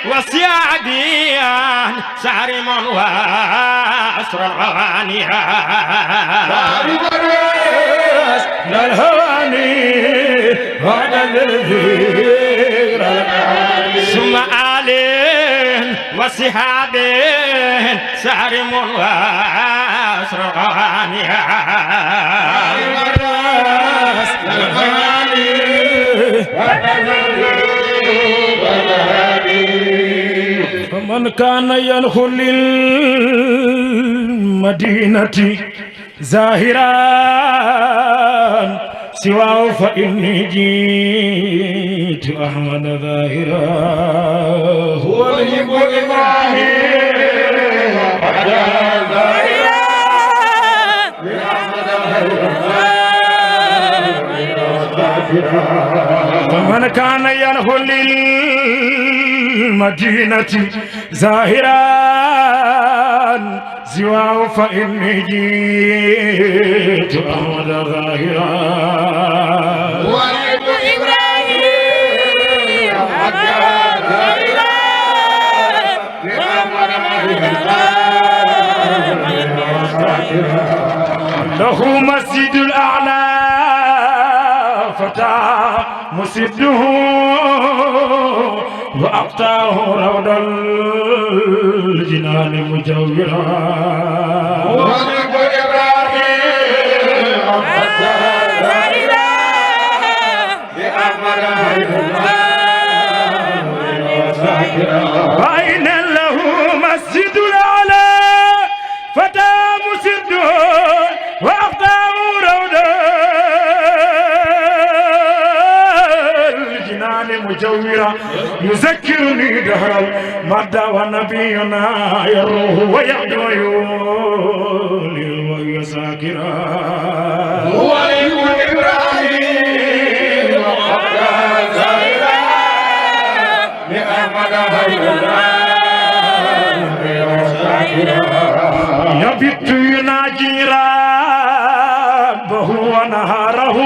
وسياديا سارم واسرانيا للهواني هذا الذكر ثم آل وصحاب سارم واسرانيا فمن كان يدخل المدينة زاهرا سواه فإني جئت أحمد ظاهرا هو الهب إبراهيم ظاهرا فمن كان يدخل المدينة زاهرا سواه فإني جئت أحمد ظاهرا ولد إبراهيم ظاهرا له مسجد الأعلى فتى مسده وأقطعه روض الجنان مجورا ولد إبراهيم ظاهرا أين له مسجد الأعلى فتى مسده وأقطعه روض الجنان مجورا يذكرني دهر المدى ونبينا يروح ويعدو ويولي وهي ساكرا ولد إبراهيم ظاهرا يبت يناجي ربه ونهاره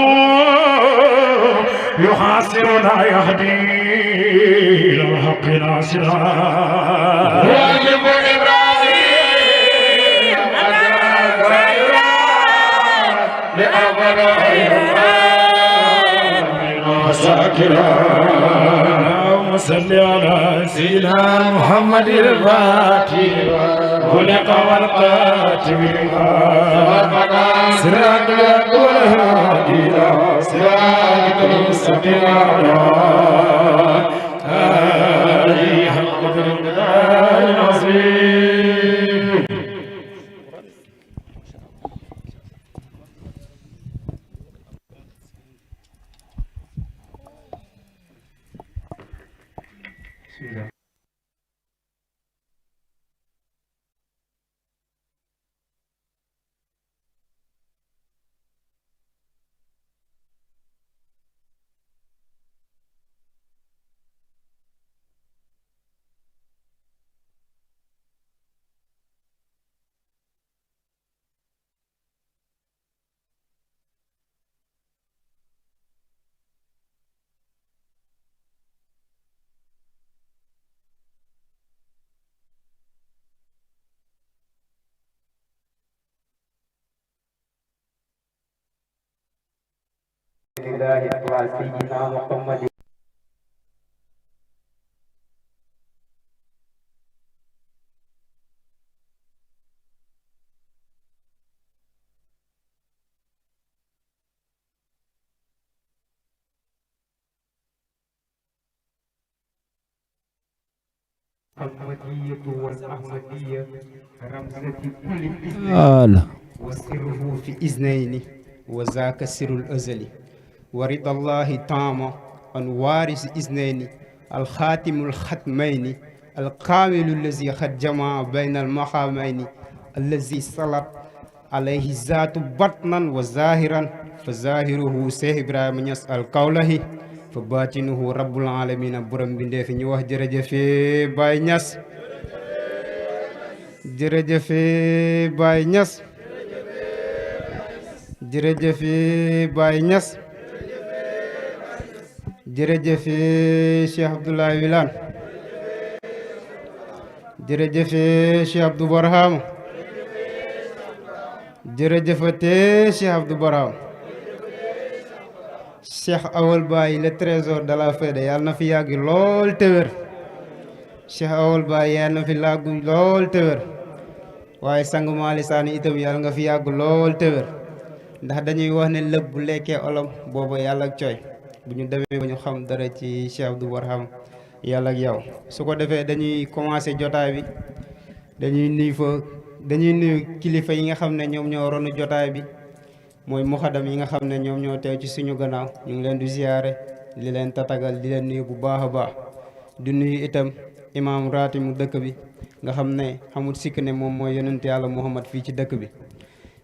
يحاصرنا يهدي إلى الحق ناصرا ولد إبراهيم ظاهرا اللهم صل على سيدنا محمد الفاتح خلق والقاتم سراد والهادي صراط المستقيم آله حق قدر العظيم. الله وسيدنا محمد المحمدية والأحمدية رمزة كل وسره في إذنين وذاك سر الأزل ورد الله تام عن وارث إذنين الخاتم الختمين الكامل الذي قد جمع بين المقامين الذي صلت عليه الذات بطنا وظاهرا فظاهره سيح إبراهيم نياس القوله فباطنه رب العالمين برم بندee fi ñu wax jërëjëfe Baay Ñas jërëjëfe Baay Ñas jërëjëfe Baay Ñas jërëjëfe Cheikh Abdoulaye Wilane jërëjëfe Cheikh Abdou Barham jërëjëfate Cheikh Abdou Barham Cheikh Awal Baye le trésor de la Fayda yàlla na fi yàgg lool te wér Cheikh Awal Baye yàlla na fi yàgg lool te wér waaye sang Maali Saani itam yàlla nga fi yàgg lool te wér ndax dañuy wax ne lëb bu lekkee olom boobu yàlla ak cooy bu ñu demee ba ñu xam dara ci Cheikh Abdou Barham yàlla ak yow su ko defee dañuy commencé jotaay bi dañuy nuyu kilifa yi nga xam ne ñoom ñoo ronu jotaay bi mooy muxadam yi nga xam ne ñoom ñoo teew ci suñu gannaaw ñu ngi leen di ziyaare di leen tatagal di leen nuyu bu baax a baax di nuyu itam imaam raatimu dëkk bi nga xam ne xamul sikk ne moom mooy yonent yàlla Muhammad fii ci dëkk bi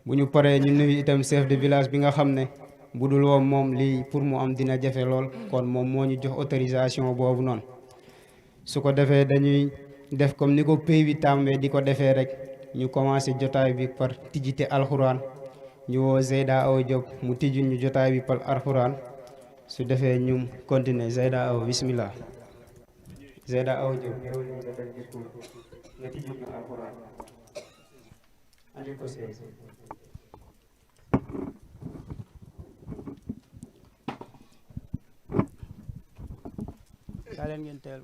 bu ñu paree ñu nuyu itam chef de village bi nga xam ne bu dul woon moom lii pour mu am dina jafe lool kon moom moo ñu jox autorisation boobu noonu su ko defee dañuy def comme ni ko pays bi tàmbee di ko defee rek ñu commencé jotaay bi par tijjite alxuraan ñu woo Zeyda Awa Diop mu tijju ñu jotaay bi par alxuraan su defee ñu continuer Zeyda Awa bismillah Zeyda Awa Diop nga tijju ñu alxuraan andi ko sey leen ngeen teel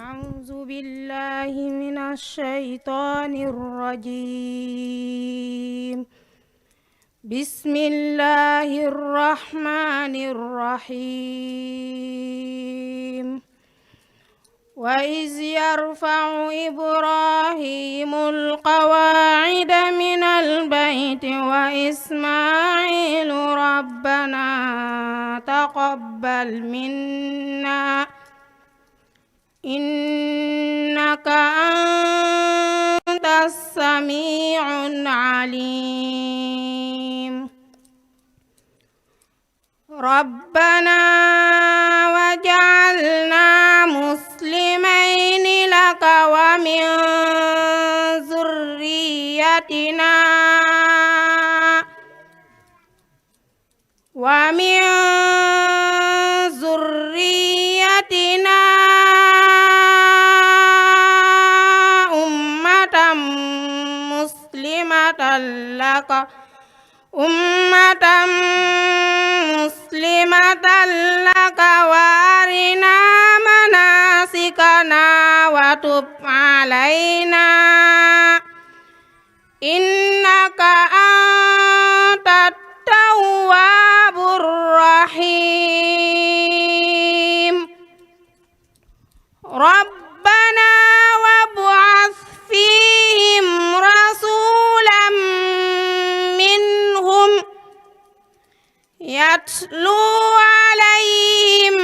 أعوذ بالله من الشيطان الرجيم بسم الله الرحمن الرحيم وإذ يرفع إبراهيم القواعد من البيت وإسماعيل ربنا تقبل منا إنك أنت السميع العليم ربنا وجعلنا مسلمين لك ومن ذريتنا أمة مسلمة لك وارنا مناسكنا وتب علينا إنك أنت التواب الرحيم ربنا وابعث فيهم رسولا منهم يتلو عليهم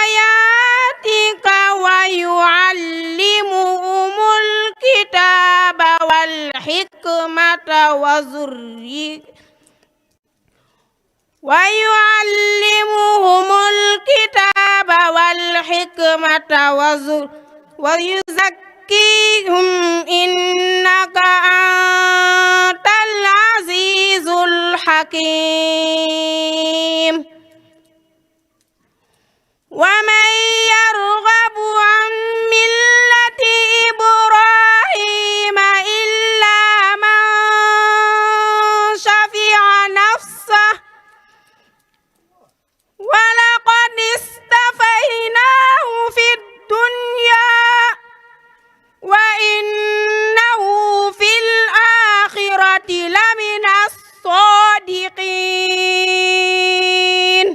آياتك ويعلمهم الكتاب والحكمة ويزكيهم إنك أنت العزيز الحكيم ومن يرغب عن ملة إبراهيم إلا من شفع نفسه ولقد اصطفيناه في الدنيا وإنه في الآخرة لمن الصادقين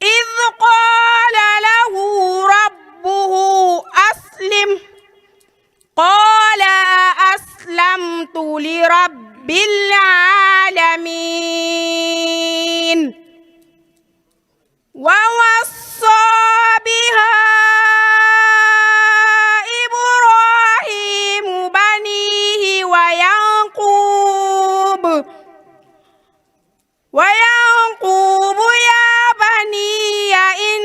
إذ قال له ربه أسلم قال أسلمت لرب العالمين ووصى بها إبراهيم بنيه ويعقوب يا بني إن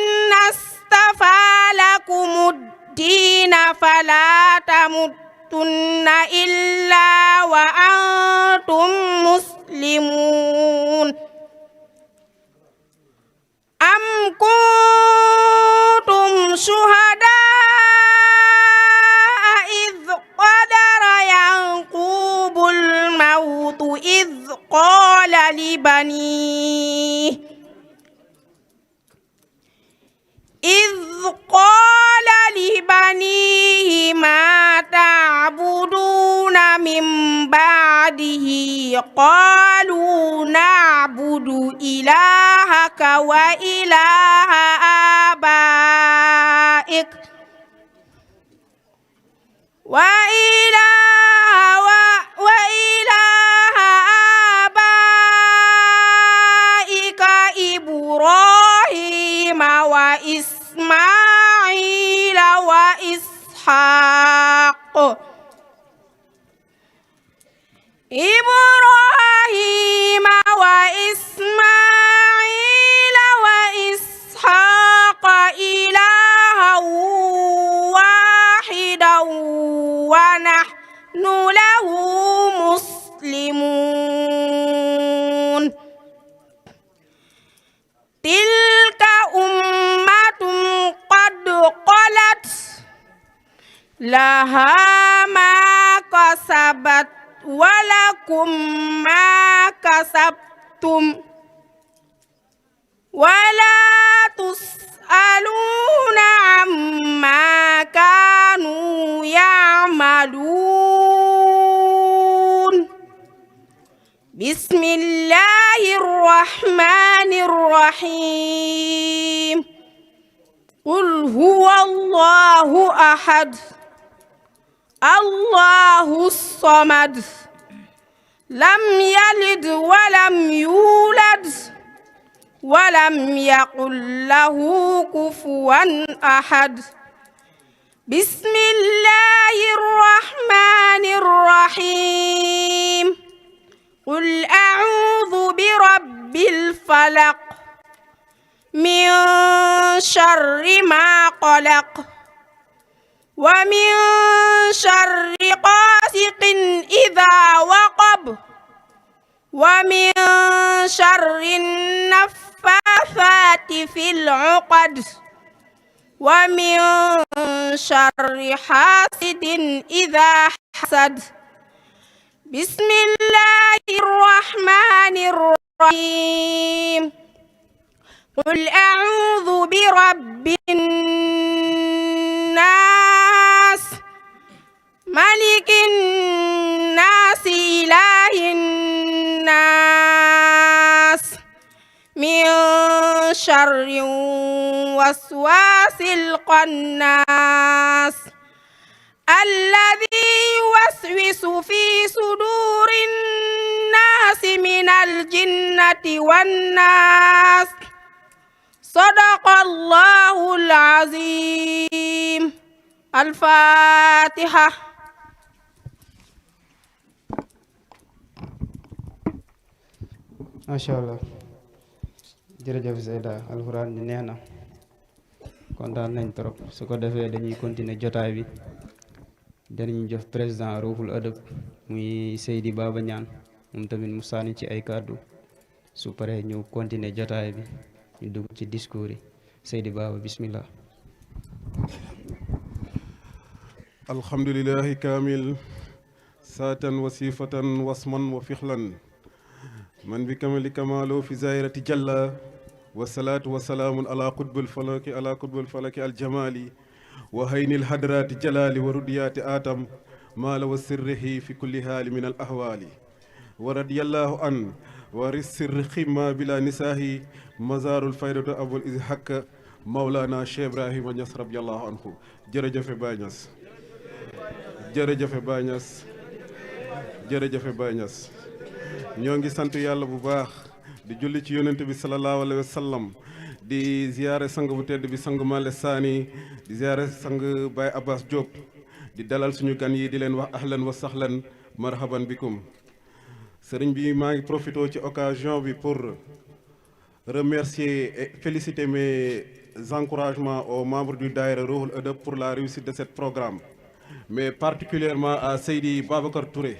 اصطفى لكم الدين فلا تموتن إلا وأنتم مسلمون إذ قال لبنيه ما تعبدون من بعده قالوا نعبد إلهك وإله آبائك إبراهيم وإسماعيل وإسحاق إلها واحدا ونحن له مسلمون تلك أمة قد خلت لها ما كسبت ولكم ما كسبتم ولا تسألون عما كانوا يعملون بسم الله الرحمن الرحيم قل هو الله أحد الله الصمد لم يلد ولم يولد ولم يقل له كفوا أحد بسم الله الرحمن الرحيم قل أعوذ برب الفلق من شر ما قلق ومن شر غاسق إذا وقب ومن شر النفاثات في العقد ومن شر حاسد إذا حسد بسم الله الرحمن الرحيم قل أعوذ برب الناس ملك الناس إله الناس من شر وسواس الخناس الذي يوسوس في صدور الناس من الجنة والناس صدق الله العظيم الفاتحة ما شاء الله jërëjëf Zeyda alxuraan bi neex na kontaan nañ trop su ko defee dañuy continuer jotaay bi dañuy jox président Ruuxul Adab muy Seydi Baba Ñaan moom tamit mu sànni ci ay kàddu su paree ñu continuer jotaay bi ñu dugg ci discours yi Seydi Baba bismillah alhamdulillahi kaamil saatan wasifatan wasman wa fixlan man bi kamali kamalo fi zairati jalla wasalaatu wasalaamun ala qutbul falaki aljamali wa haynil hadrati jalali wa rudiyati atam maala wa sirrihi fi kulli haali min al ahwali wa radiyallahu an wa sirri ximma bila nisaahi mazarul faydatu abul ishaq mawlana Cheikh Ibrahima Niass radiyallahu anhu jërëjëfe Baay Ñas jërëjëfe Baay Ñas jërëjëfe Baay Ñas ñoo ngi sant yàlla bu baax di julli ci yonent bi sallallahu alayhi wa sallam di ziyaare sang bu tedd bi sang Male Saani di ziyaare sang Baay Abbas Diop di dalal suñu gan yi di leen wax ahlan wa sahlan marhaban bikum sëriñ bi maa ngi profité ci occasion bi pour remercier et féliciter mes encouragements aux membres du Daïra Ruuxul Adab pour la réussite de ce programme mais particulièrement à Seydi Babacar Touré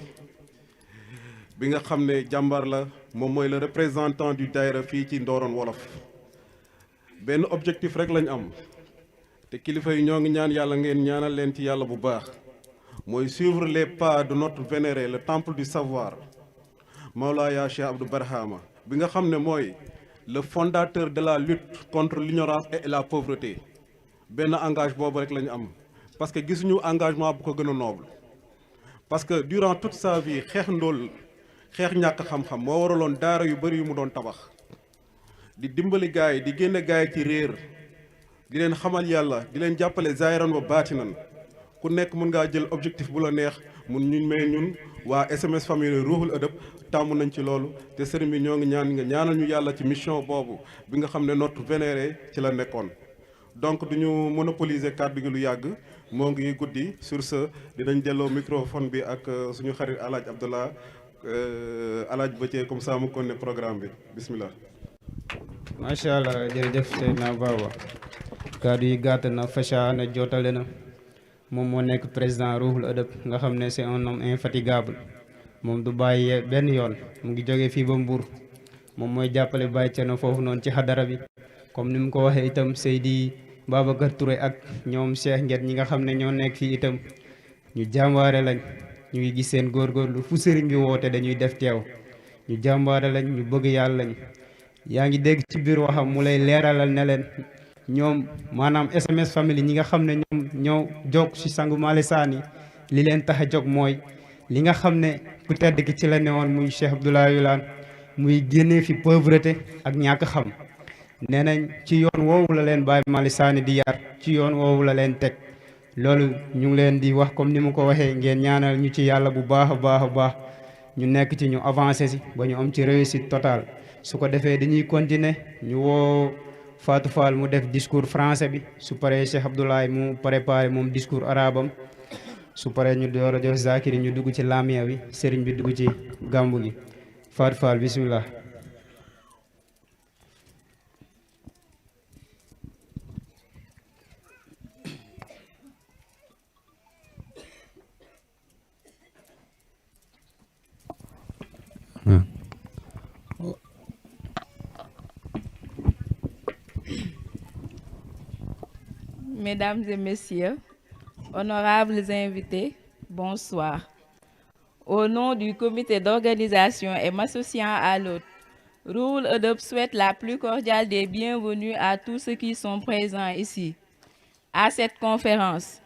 bi nga xam ne jàmbaar la moom mooy le représentant du Daïra fii ci Ndorong Wolof benn objectif rek lañ am te kilifa yi ñoo ngi ñaan yàlla ngeen ñaanal leen ci yàlla bu baax mooy suivre les pas de notre vénéré le temple du savoir Mawlaya Cheikh Abdou Barhama bi nga xam ne mooy le fondateur de la lutte contre l'ignorance et la pauvreté benn engagement boobu rek la ñu am parce que gisuñu engagement bu ko gën a noble parce que durant toute sa vie xeex ndóol xeex ñàkk xam-xam moo waraloon daara yu bëri yu mu doon tabax di dimbali gaay yi di génne gaay yi ci réer di leen xamal yàlla di leen jàppale zaahiran wa baatinan ku nekk mën ngaa jël objectif bu la neex ñun waa SMS famille Ruhul Adab tàmm nañ ci loolu te sëriñ bi ñoo ngi ñaan nga ñaanal ñu yàlla ci mission boobu bi nga xam ne notre vénéré ci la nekkoon. donc duñu monopoliser kàddu gi lu yàgg moo ngi guddi sur ce dinañ delloo microphone bi ak suñu xarit Alaaji Abdallah Alaaji Bëccee comme ça mu kon ne programme bi bismillah. macha allah jërëjëf Seydina Baba kàddu yi gàtt na facha na jotale na moom moo nekk président Ruhul Adab nga xam ne c'est un homme infatigable moom du bàyyi benn yoon mu ngi jógee fii ba Mbour moom mooy jàppale Baye Thierno foofu noonu ci xadara bi comme ni mu ko waxee itam Seydi Babacar Touré ak ñoom Cheikh Nget ñi nga xam ne ñoo nekk fii itam ñu jàmbaare lañ ñu ngi gis seen góorgóorlu fu sëriñ bi woote dañuy def teew ñu jàmbaare lañ ñu bëgg yàlla lañ yaa ngi dégg ci biir waxam mu lay leeralal ne leen ñoom maanaam SMS family ñi nga xam ne ñoom ñoo jog ci sangu Malick Sani li leen tax a jóg mooy li nga xam ne ku tedd ki ci la newoon muy Cheikh Abdoulaye Wilane muy génnee fi pauvreté ak ñàkk xam nee nañ ci yoon woowu la leen Baye Malick Sani di yar ci yoon woowu la leen teg loolu ñu ngi leen di wax comme ni mu ko waxee ngeen ñaanal ñu ci yàlla bu baax a baax a baax ñu nekk ci ñu avancé si ba ñu am ci réussite totale su ko defee dañuy continuer ñu woo Fatou Fall mu def discours français bi su paree Cheikh Abdoulaye mu préparé moom discours arabam su paree ñu door a jox Zakiri ñu dugg ci lamia bi sëriñ bi dugg ci gàmbu gi Fatou Fall bismillah. Mesdames et messieurs, honorables invités, bonsoir. Au nom du comité d'organisation et m'associant à l'autre, Ruhul Adab souhaite la plus cordiale des bienvenues à tous ceux qui sont présents ici, à cette conférence.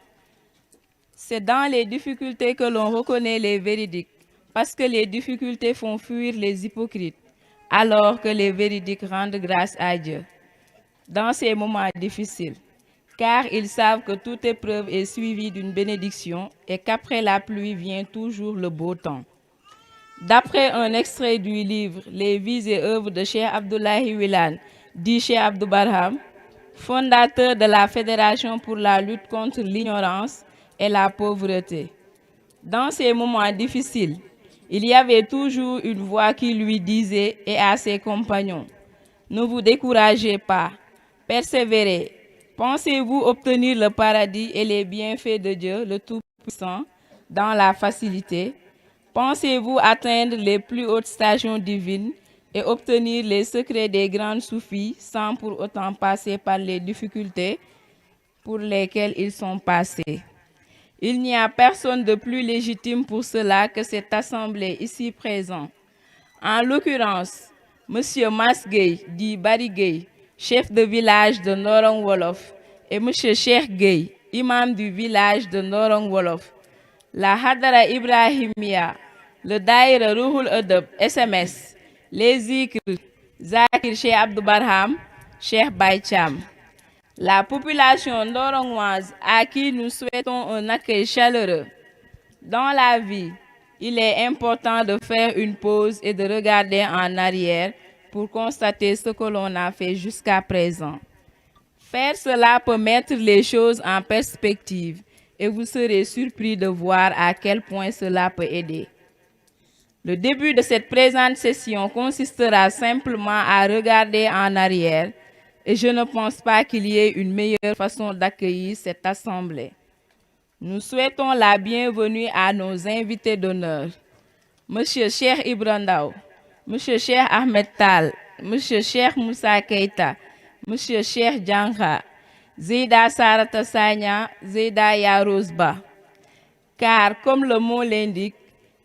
C'est dans les difficultés que l'on reconnaît les véridiques, parce que les difficultés font fuir les hypocrites, alors que les véridiques rendent grâce à Dieu. Dans ces moments difficiles, car ils savent que toute épreuve est suivie d'une bénédiction et qu'après la pluie vient toujours le beau temps. D'après un extrait du livre Les vies et œuvres de Cheikh Abdoulaye Wilane, dit Cheikh Abdou Barham, fondateur de la Fédération pour la lutte contre l'ignorance et la pauvreté. Dans ces moments difficiles, il y avait toujours une voix qui lui disait et à ses compagnons, ne vous découragez pas, persévérez. Pensez-vous obtenir le paradis et les bienfaits de Dieu, le Tout-Puissant, dans la facilité? Pensez-vous atteindre les plus hautes stations divines et obtenir les secrets des grandes soufis sans pour autant passer par les difficultés pour lesquelles ils sont passés? Il n'y a personne de plus légitime pour cela que cette assemblée ici présente. En l'occurrence, M. Masgueye, dit Barigueye, chef de village de Norong Wolof, et M. Cheikh Gueye, imam du village de Norong Wolof, la Hadara Ibrahimia, le Daïra Ruhul Adab, SMS, les Zikr, Zakir Cheikh Abdou Barham, Cheikh Baye Thiam. La population norongnoise à qui nous souhaitons un accueil chaleureux. Dans la vie, il est important de faire une pause et de regarder en arrière pour constater ce que l'on a fait jusqu'à présent. Faire cela peut mettre les choses en perspective et vous serez surpris de voir à quel point cela peut aider. Le début de cette présente session consistera simplement à regarder en arrière et je ne pense pas qu'il y ait une meilleure façon d'accueillir cette assemblée. Nous souhaitons la bienvenue à nos invités d'honneur, M. Cheikh Ibrandao, M. Cheikh Ahmed Tal, M. Cheikh Moussa Keita, M. Cheikh Djangha, Zeyda Sarata Sagna, Zeyda Yarosba. Car, comme le mot l'indique,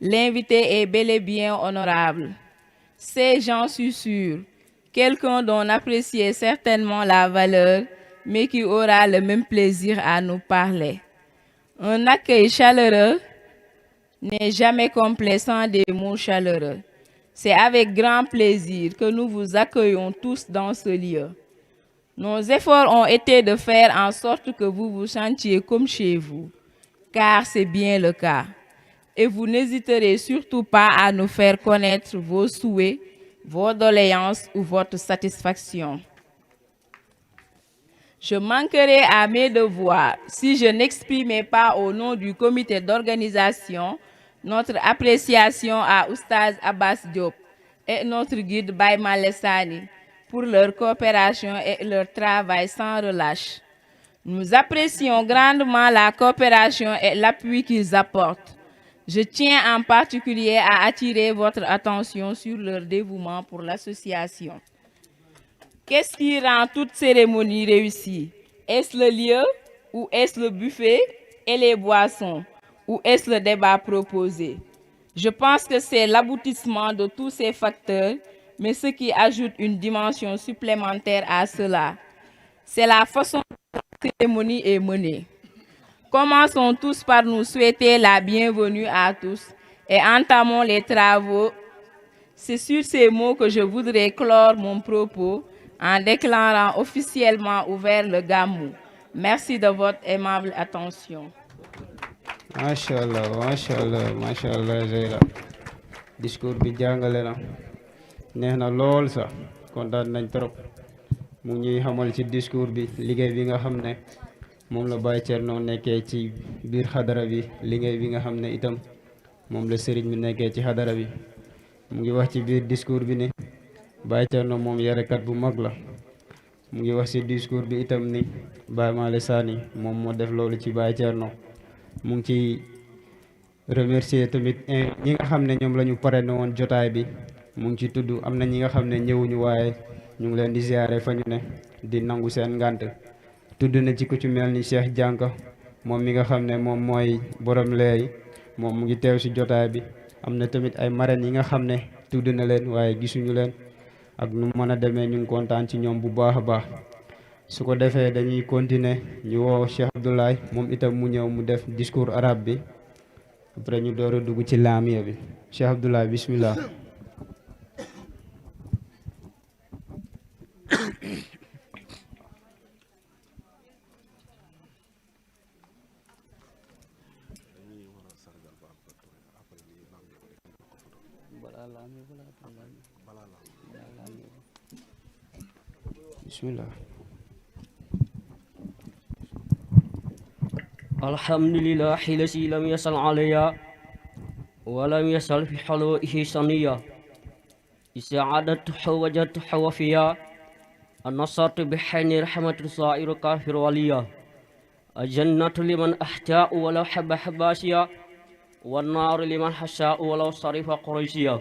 L'invité est bel et bien honorable. C'est, j'en suis sûr, quelqu'un dont on apprécie certainement la valeur, mais qui aura le même plaisir à nous parler. Un accueil chaleureux n'est jamais complet sans des mots chaleureux. C'est avec grand plaisir que nous vous accueillons tous dans ce lieu. Nos efforts ont été de faire en sorte que vous vous sentiez comme chez vous, car c'est bien le cas. Et vous n'hésiterez surtout pas à nous faire connaître vos souhaits, vos doléances ou votre satisfaction. Je manquerais à mes devoirs si je n'exprimais pas au nom du comité d'organisation notre appréciation à Oustaz Abbas Diop et notre guide Baïma Lessani pour leur coopération et leur travail sans relâche. Nous apprécions grandement la coopération et l'appui qu'ils apportent. Je tiens en particulier à attirer votre attention sur leur dévouement pour l'association. Qu'est-ce qui rend toute cérémonie réussie? Est-ce le lieu ou est-ce le buffet et les boissons? Ou est-ce le débat proposé? Je pense que c'est l'aboutissement de tous ces facteurs, mais ce qui ajoute une dimension supplémentaire à cela, c'est la façon dont la cérémonie est menée. Commençons tous par nous souhaiter la bienvenue à tous et entamons les travaux. C'est sur ces mots que je voudrais clore mon propos en déclarant officiellement ouvert le Gamou. Merci de votre aimable attention. Machallah, machallah, machallah Zeyra. Discours bi jàngale na neex na lool sax kontaan nañ trop mu ñuy xamal ci discours bi liggéey bi nga xam ne moom la Baye Thierno nekkee ci biir xadara bi liggéey bi nga xam ne itam moom la sëriñ bi nekkee ci xadara bi mu ngi wax ci biir discours bi ne Baye Thierno moom yarekat bu mag la mu ngi wax ci discours bi itam ni Baye Malick Sani moom moo def loolu ci Baye Thierno mu ngi ci remercier tamit ñi nga xam ne ñoom la ñu parrainé woon jotaay bi mu ngi ci tudd am na ñi nga xam ne ñëwuñu waaye ñu ngi leen di ziare fa ñu ne di nangu seen ngànt tudd na ci ku ci mel ni Cheikh Dianka moom mi nga xam ne moom mooy borom leey moom mu ngi teew ci jotaay bi am na tamit ay marraines yi nga xam ne tudd na leen waaye gisuñu leen ak nu mën a demee ñu ngi kontaan ci ñoom bu baax a baax su ko defee dañuy continuer ñu woo Cheikh Abdoulaye moom itam mu ñëw mu def discours arabe bi après ñu door a dugg ci laamiya bi Cheikh Abdoulaye bismillah. Bismillah. الحمد لله الذي لم يصل عليا ولم يصل في حلوئه صنيا إسعادته وجدته وفيا النصرت بحين رحمة صائر كافر وليا الجنة لمن أحتاء ولو حب حباسيا والنار لمن حشاء ولو صرف قريشيا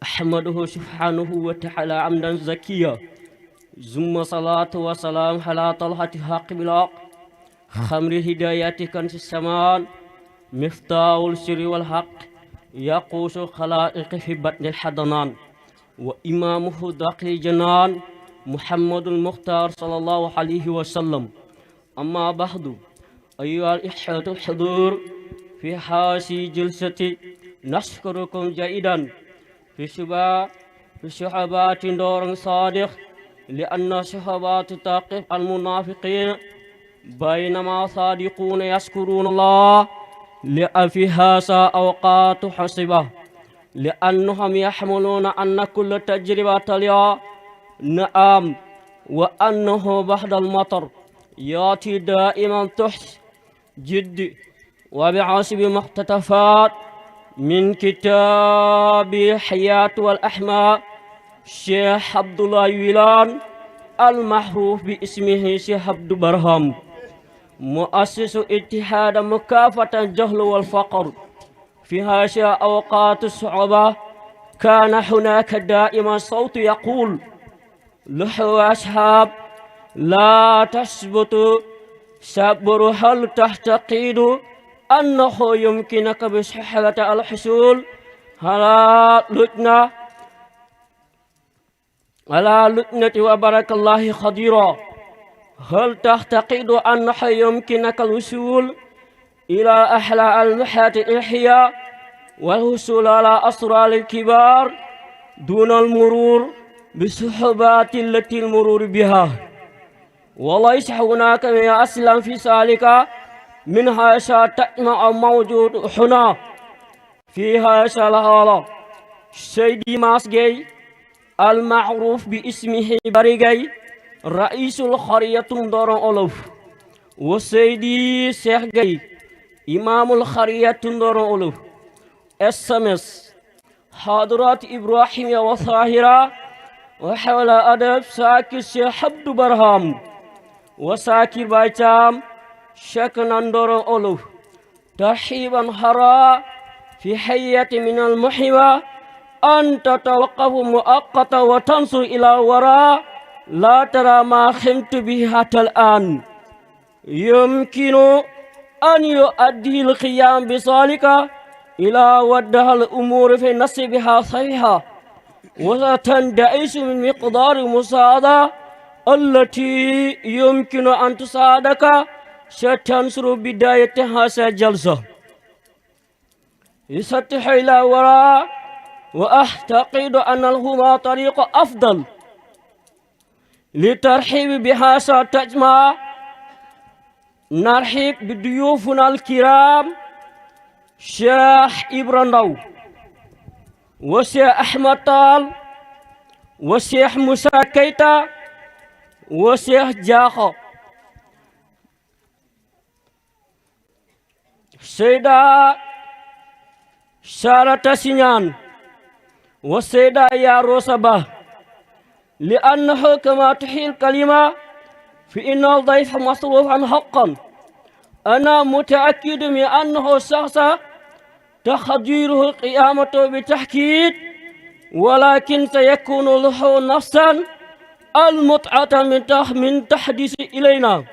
أحمده سبحانه وتعالى عمدا زكيا ثم صلاة وسلام على طلحة حق بلاق خمر الهدايات كنز السمان مفتاح السر والحق يقوس الخلائق في بطن الحضنان وإمامه داخل الجنان محمد المختار صلى الله عليه وسلم أما بعد أيها الإخوة الحضور في هذه جلسة نشكركم جيدا في شعبات دور صادق لأن شعبات تقف المنافقين بينما صادقون يشكرون الله في هذا أوقات حسبة لأنهم يحملون أن كل تجربة تليا نعم وأنه بعد المطر يأتي دائما تحت جد وبعصب مقتطفات من كتاب الحياة والأحماء شيخ عبد الله ويلان المحروف باسمه شيخ عبد برهم مؤسس اتحاد مكافحة الجهل والفقر في هذه أوقات الصعوبة كان هناك دائما صوت يقول له أصحاب لا تثبت صبر هل تحتقد أنه يمكنك بسهولة الحصول على لجنة وبارك الله خضيرا. هل تعتقد أنه يمكنك الوصول إلى أحلى المحيط الإحياء والحصول على أسرار الكبار دون المرور بالصعوبات التي المرور بها؟ وليس هناك من أصلا في ذلك من هذا تجمع موجود هنا في هذا الحالة. سيدي ماسجي المعروف باسمه باريجي رئيس الخرية دوران أولوف، وسيدي شيخ جي إمام الخرية دوران أولوف، SMS حضرات إبراهيم وطاهرة وحول أدب ساكر شيخ عبد برهام وساكر بايتام شيخ دوران أولوف. ترحيبا هرا في حية من المحبة أن تتوقف مؤقتا وتنظر إلى وراء لا ترى ما خمت به حتى الآن. يمكن أن يؤدي القيام بذلك إلى ودها الأمور في نصبها صحيحة، وستندعس من مقدار المساعدة التي يمكن أن تساعدك ستنصر بداية هذه الجلسة. يستح إلى وراء، وأعتقد أن هما طريق أفضل للترحيب بهذا التجمع. نرحب بضيوفنا الكرام شيخ إبراهيم وشيخ أحمد طال وشيخ موسى كيتا وشيخ جاخو. سيدة سارة سينان وسيدة يا روسبا، لأنه كما تحيل الكلمة فإن الضيف مصروفا حقا. أنا متأكد من أنه شخص تقديره القيامة بتحكيد، ولكن سيكون له نفسا المتعة من تحديث إلينا.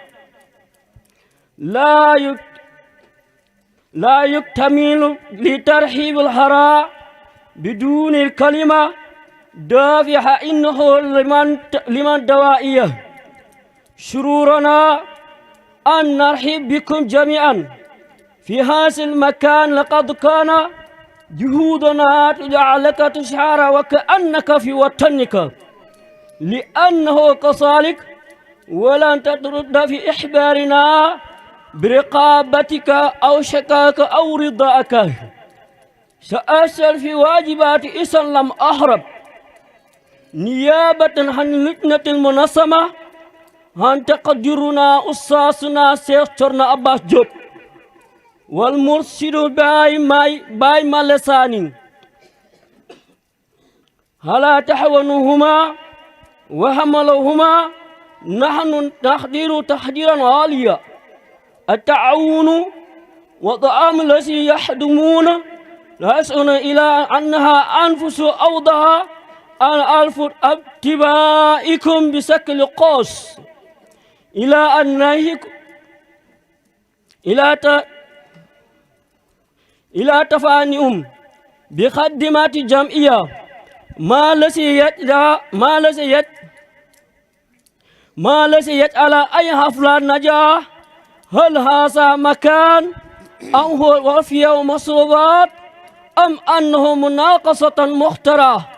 لا يكتمل لترحيب الحراء بدون الكلمة دافعة إنه لمن دوائية. شرورنا أن نرحب بكم جميعا في هذا المكان. لقد كان جهودنا تجعلك تشعر وكأنك في وطنك، لأنه كذلك ولن ترد في إحبارنا برقابتك أو شكاك أو رضاك. سأسأل في واجبات إذا لم أهرب نيابة عن اللجنة المنظمة عن تقديرنا أستاذنا شيخ تورنا عباس جوب والمرشد باي مالساني هلا تحونهما وحملهما نحن تحضير تحضيرا عاليا. التعاون وطعام الذي يحدمون لا يسعون إلى أنها أنفس أوضها أن ألف اتباعكم بشكل قوس إلى أن إلى تفانيهم بخدمات جمعية ما الذي يجعل أي حفلة نجاح. هل هذا مكان أو هو وفية ومصروفات أم أنه مناقصة مخترعة؟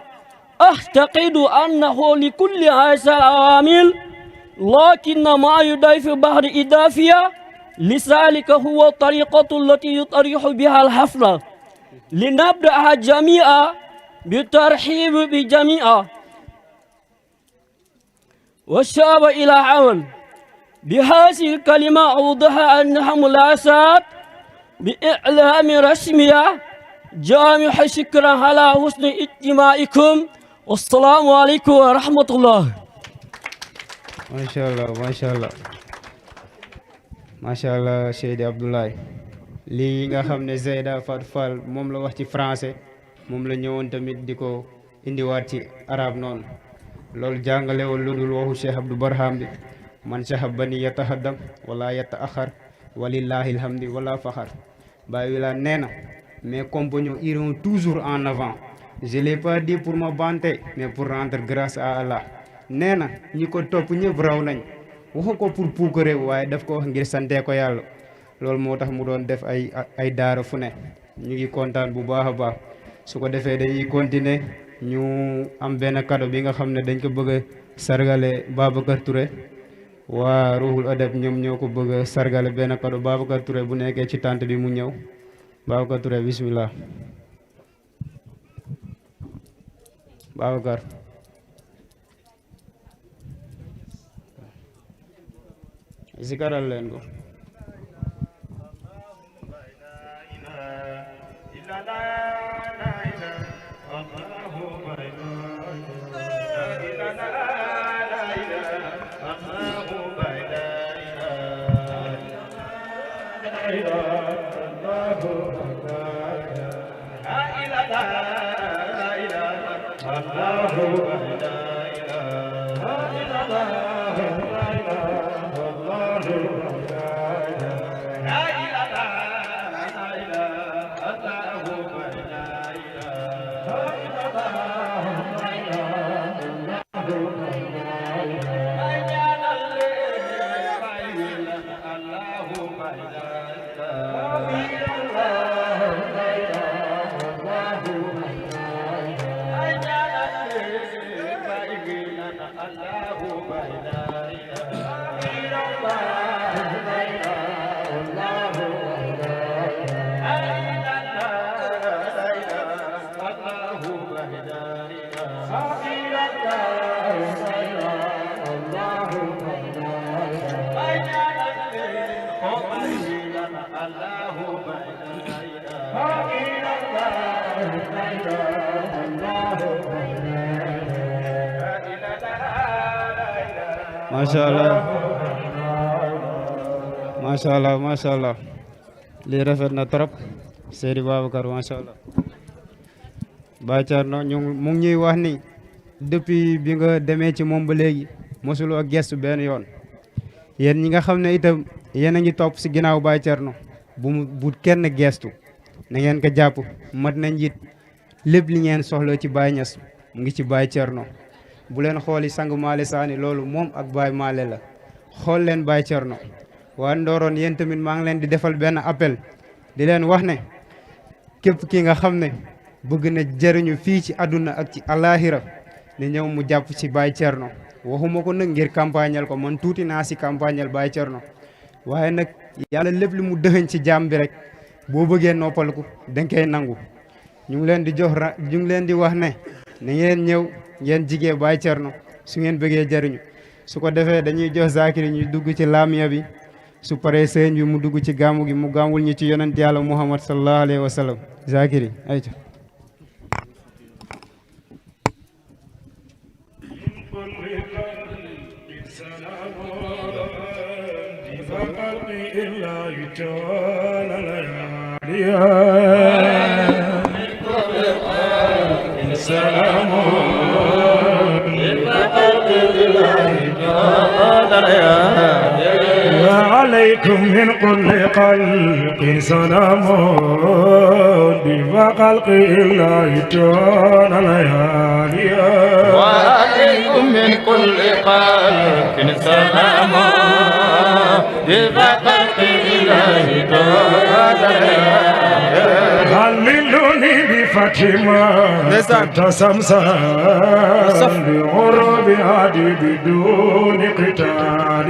أعتقد أنه لكل هذه العوامل، لكن ما يضيف بعض إضافية لذلك هو الطريقة التي يطرح بها الحفلة. لنبدأ جميعا بالترحيب بجميع والشاب إلى عمل. بهذه الكلمة أوضح أنها ملاسات بإعلام رسمية جامع. شكرا على حسن اجتماعكم، والسلام عليكم ورحمة الله. ما شاء الله ما شاء الله ما شاء الله Seydi Abdoulaye. lii nga xam ne Zeyda Fatou Fall moom la wax ci français moom la ñëwoon tamit di ko indiwaat ci arab noonu. loolu jàngalewul lu dul waxu Cheikh Abdou Barham bi man sahabani yatahaddam wala yataaxar walillahi alhamdi wala faxar. Baye Wilane nee na mes compagnons iront toujours en avant. Je l'ai pas dit pour me vanter mais pour rendre grâce à Allah. nee na ñi ko topp ñëpp raw nañ waxu ko pour puukare waaye daf ko wax ngir sante ko yàlla loolu moo tax mu doon def ay daara fu ne ñu ngi kontaan bu baax a baax su ko defee dañuy continuer ñu am benn cadeau bi nga xam ne dañ ko bëgg a sargale Babacar Touré waa Ruhul Adab ñoom ñoo ko bëgg a sargale benn cadeau Babacar Touré bu nekkee ci tànt bi mu ñëw Babacar Touré bismillah Babacar zikaral leen ko macha allah lii rafet na trop Seydi Babacar macha allah Baye Thierno mu ngi ñuy wax ni depuis bi nga demee ci moom ba léegi mosuloo gestu benn yoon yéen ñi nga xam ne itam yéen a ngi topp si ginnaaw Baye Thierno bu kenn gestu na ngeen ko jàpp mat na njiit lépp li ngeen soxla ci Baye Niass mu ngi ci Baye Thierno bu leen xooli sang Maale Saani loolu moom ak Baye Maale la xool leen Baye Thierno waa Ndorone yéen tamit maa ngi leen di defal benn appel di leen wax ne képp ki nga xam ne bëgg na jëriñu fii ci àdduna ak ci alaaxira ne ñëw mu jàpp ci Baye Thierno waxuma ko nag ngir campagnal ko man tuuti naa si campagnal Baye Thierno waaye nag yàlla lépp lu mu dëxëñ ci jaam bi rek boo bëggee noppalku da nga koy nangu ñu ngi leen di ñu ngi leen di wax ne na ngeen ñëw ngeen jigee Baye Thierno su ngeen bëggee jëriñu su ko defee dañuy jox Zakiri ñu dugg ci laamiya bi su paree sëñ bi mu dugg ci gàmmu gi mu gàmmul ñu ci yonent yàlla Muhammad sallallahu alayhi wa sallam Zakiri ayca وعليكم من كل قلق سلام بخلق الله تعالى ليالي وعليكم من كل قلق سلام بخلق الله تعالى هللوني بفتما تسمسم بعرب هادي بدون قتال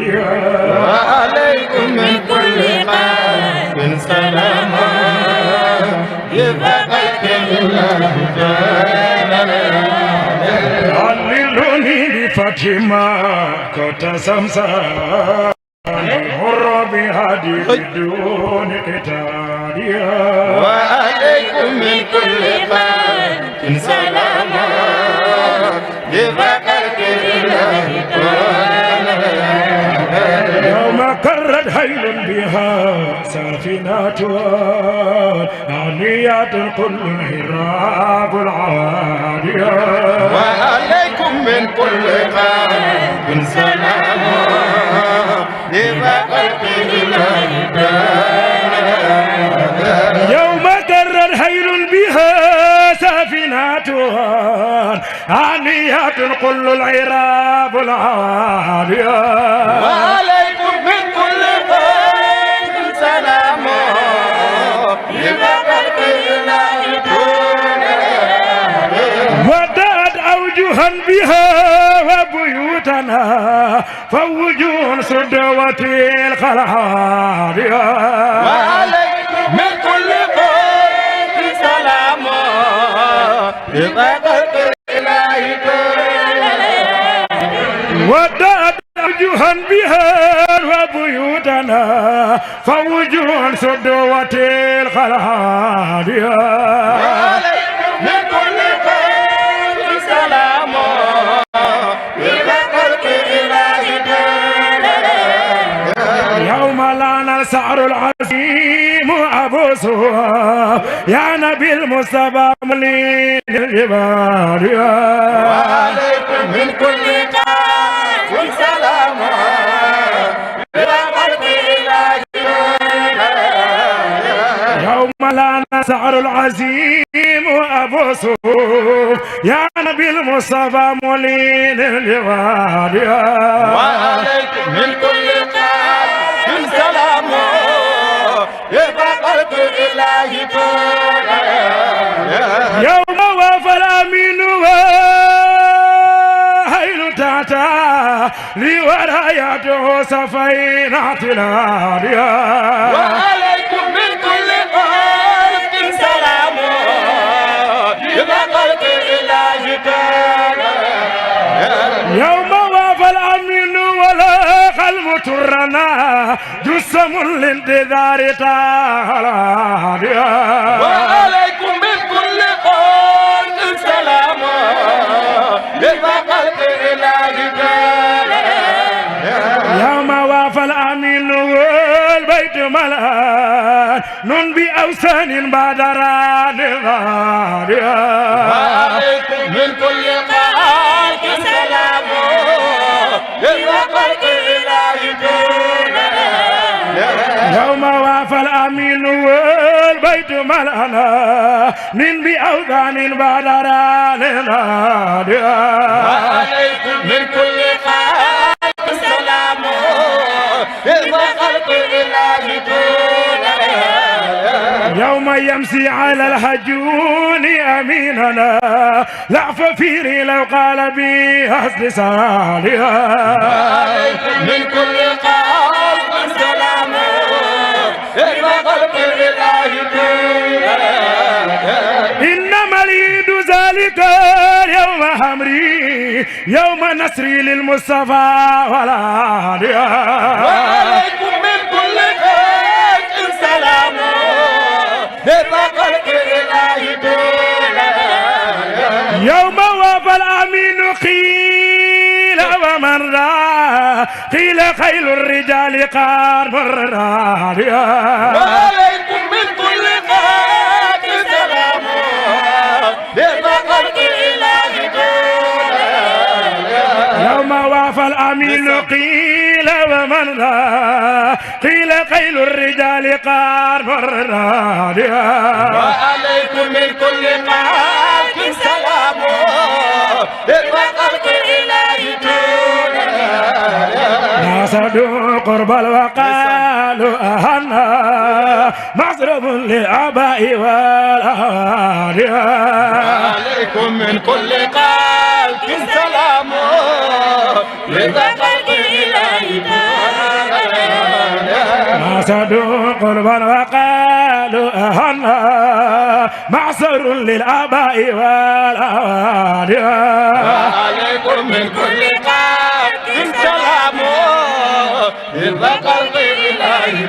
وعليكم من كل قلب سلام بخلق الله تعالى هللوني بفتما تسمسم بعرب هادي بدون قتال وعليكم من كل قلب سلام بخلق الله تعالى يوم كرت هيل بها سافنات عاليات كل الهراب العالية وعليكم من كل قلب سلام بخلق الله تعالى آنية كل العراب العالية وعليكم من كل خير سلام لبقى الإله وداد أوجها بها وبيوتنا فوجوه صدوة الخلعالية وعليكم من كل خير سلام لبقى الإله وداد أوجها بها وبيوتنا فوجوه صدوة الخلعالية من كل خير سلام لبقى الإله يوم لنا السعر العظيم أبو سوى يا نبي المصطفى مليل الجبال وعليكم من كل خير سلام لبقى الإله يوم لنا السعر العظيم أبو سوى يا نبي المصطفى مليل الجبال وعليكم من كل خير سلام لبقى الإله يوم وفى الأمين وهيل تعتا لوراياته سفينة العالية وعليكم من كل خير سلام لبقى الإله يوم وفى الأمين ولا خلم ترنا جسم الانتظار تعالى وعليكم من كل خير سلام لبقى الإله يوم وفى الأمين والبيت ملان نون بأوسان بادران وعليكم من كل خير سلام لبقى الإله يوم وافى الأمين والبيت ملأنا من بأوثان بادران وعليكم من كل خير سلام لبقى الإله يوم يمسي على الهجون أميننا لعف فيري لو قال بي أصل صالحا وعليكم من كل خير سلام لبقى الإله إنما اليد ذلك يوم همري يوم نصري للمصطفى والعالية وعليكم من كل خير سلام لبقى الإله يوم وفى الأمين قيل ومن را قيل خيل الرجال قار مراريا وعليكم من كل خير سلام لبقى الإله يوم وفى الأمين قيل ومن را قيل خيل الرجال قار مراريا وعليكم من كل خير سلام لبقى الإله نصدوا قرب وقالوا أهنا مصرف للآباء والأهالي وعليكم من كل قلب سلام لبقى الإله نصدوا قربا وقالوا أهنا معصر للآباء والأهالي وعليكم من كل قلب سلام لبقى الإله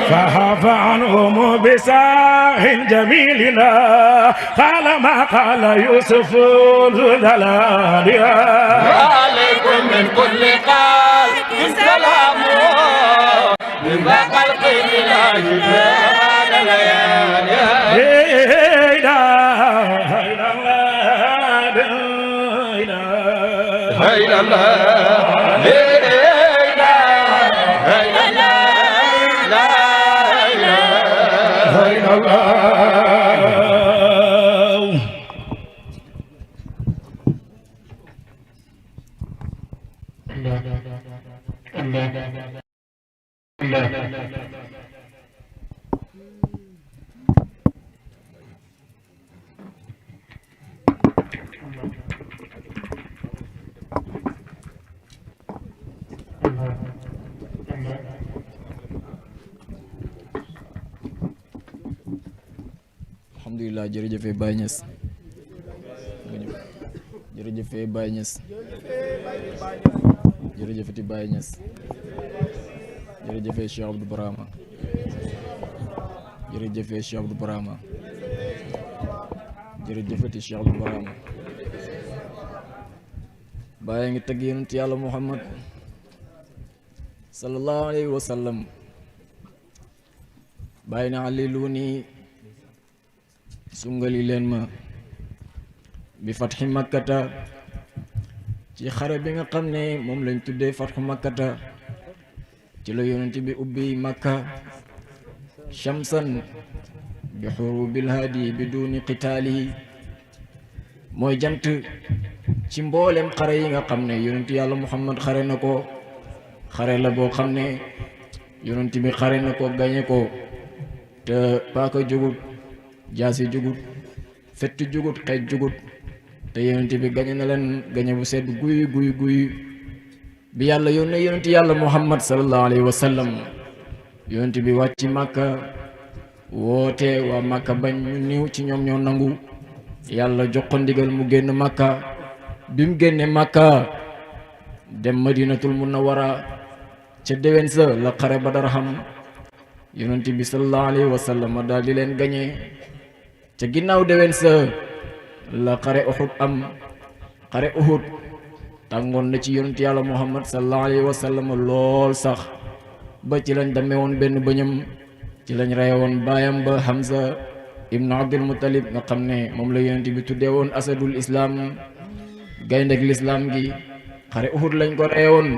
فهف عنهم بساح جميلنا قال ما قال يوسف ذو الجلال وعليكم من كل قلب سلام لبقى الإله هيلا الله alhamdulilah jërëjëfee Baye Niass jërëjëfee Baye Niass jërëjëfati Baye Niass jërëjëfee Cheikh Abdou Barama jërëjëfee Cheikh Abdou Barama jërëjëfati Cheikh Abdou Barama Baye ngi tagg yonent yàlla Muhammad sallallahu alayhi wa sallam Baye na aliluni sungali leen ma bi fatxi makkata ci xare bi nga xam ne moom lañ tuddee fatxu makkata ci la yonent bi ubbi makka shamsan bi xurubil hadi bi duni qitaali mooy jant ci mboolem xare yi nga xam ne yonent yàlla muhammad xare na ko xare la boo xam ne yonent bi xare na ko gañe ko te paaka jógut jaasi jugut fett jugut xeej jugut te yonent bi gañe na leen gañe bu sedd guy bi yàlla yónnee yonent yàlla muhammad sallallahu alayhi wa sallam yonent bi wàcc màkka woote waa màkka bañ ñu niw ci ñoom ñoo nangu yàlla jox ko ndigal mu génn màkka bi mu génne màkka dem madinatul munawwara ca déwén sa la xare Badar xam yonent bi sallallahu alayhi wa sallam daal di leen gañe ca ginnaaw déwén sa la xare Uhud am xare Uhud tàngoon na ci yonent yàlla muhammad sallallahu alayhi wa sallam lool sax ba ci lañ demee woon benn bëñam ci lañ reye woon baayam ba Hamza ibnu Abdul Muttalib nga xam ne moom la yonent bi tuddee woon asadul islam gayndeg lislaam gi xare Uhud lañ ko reye woon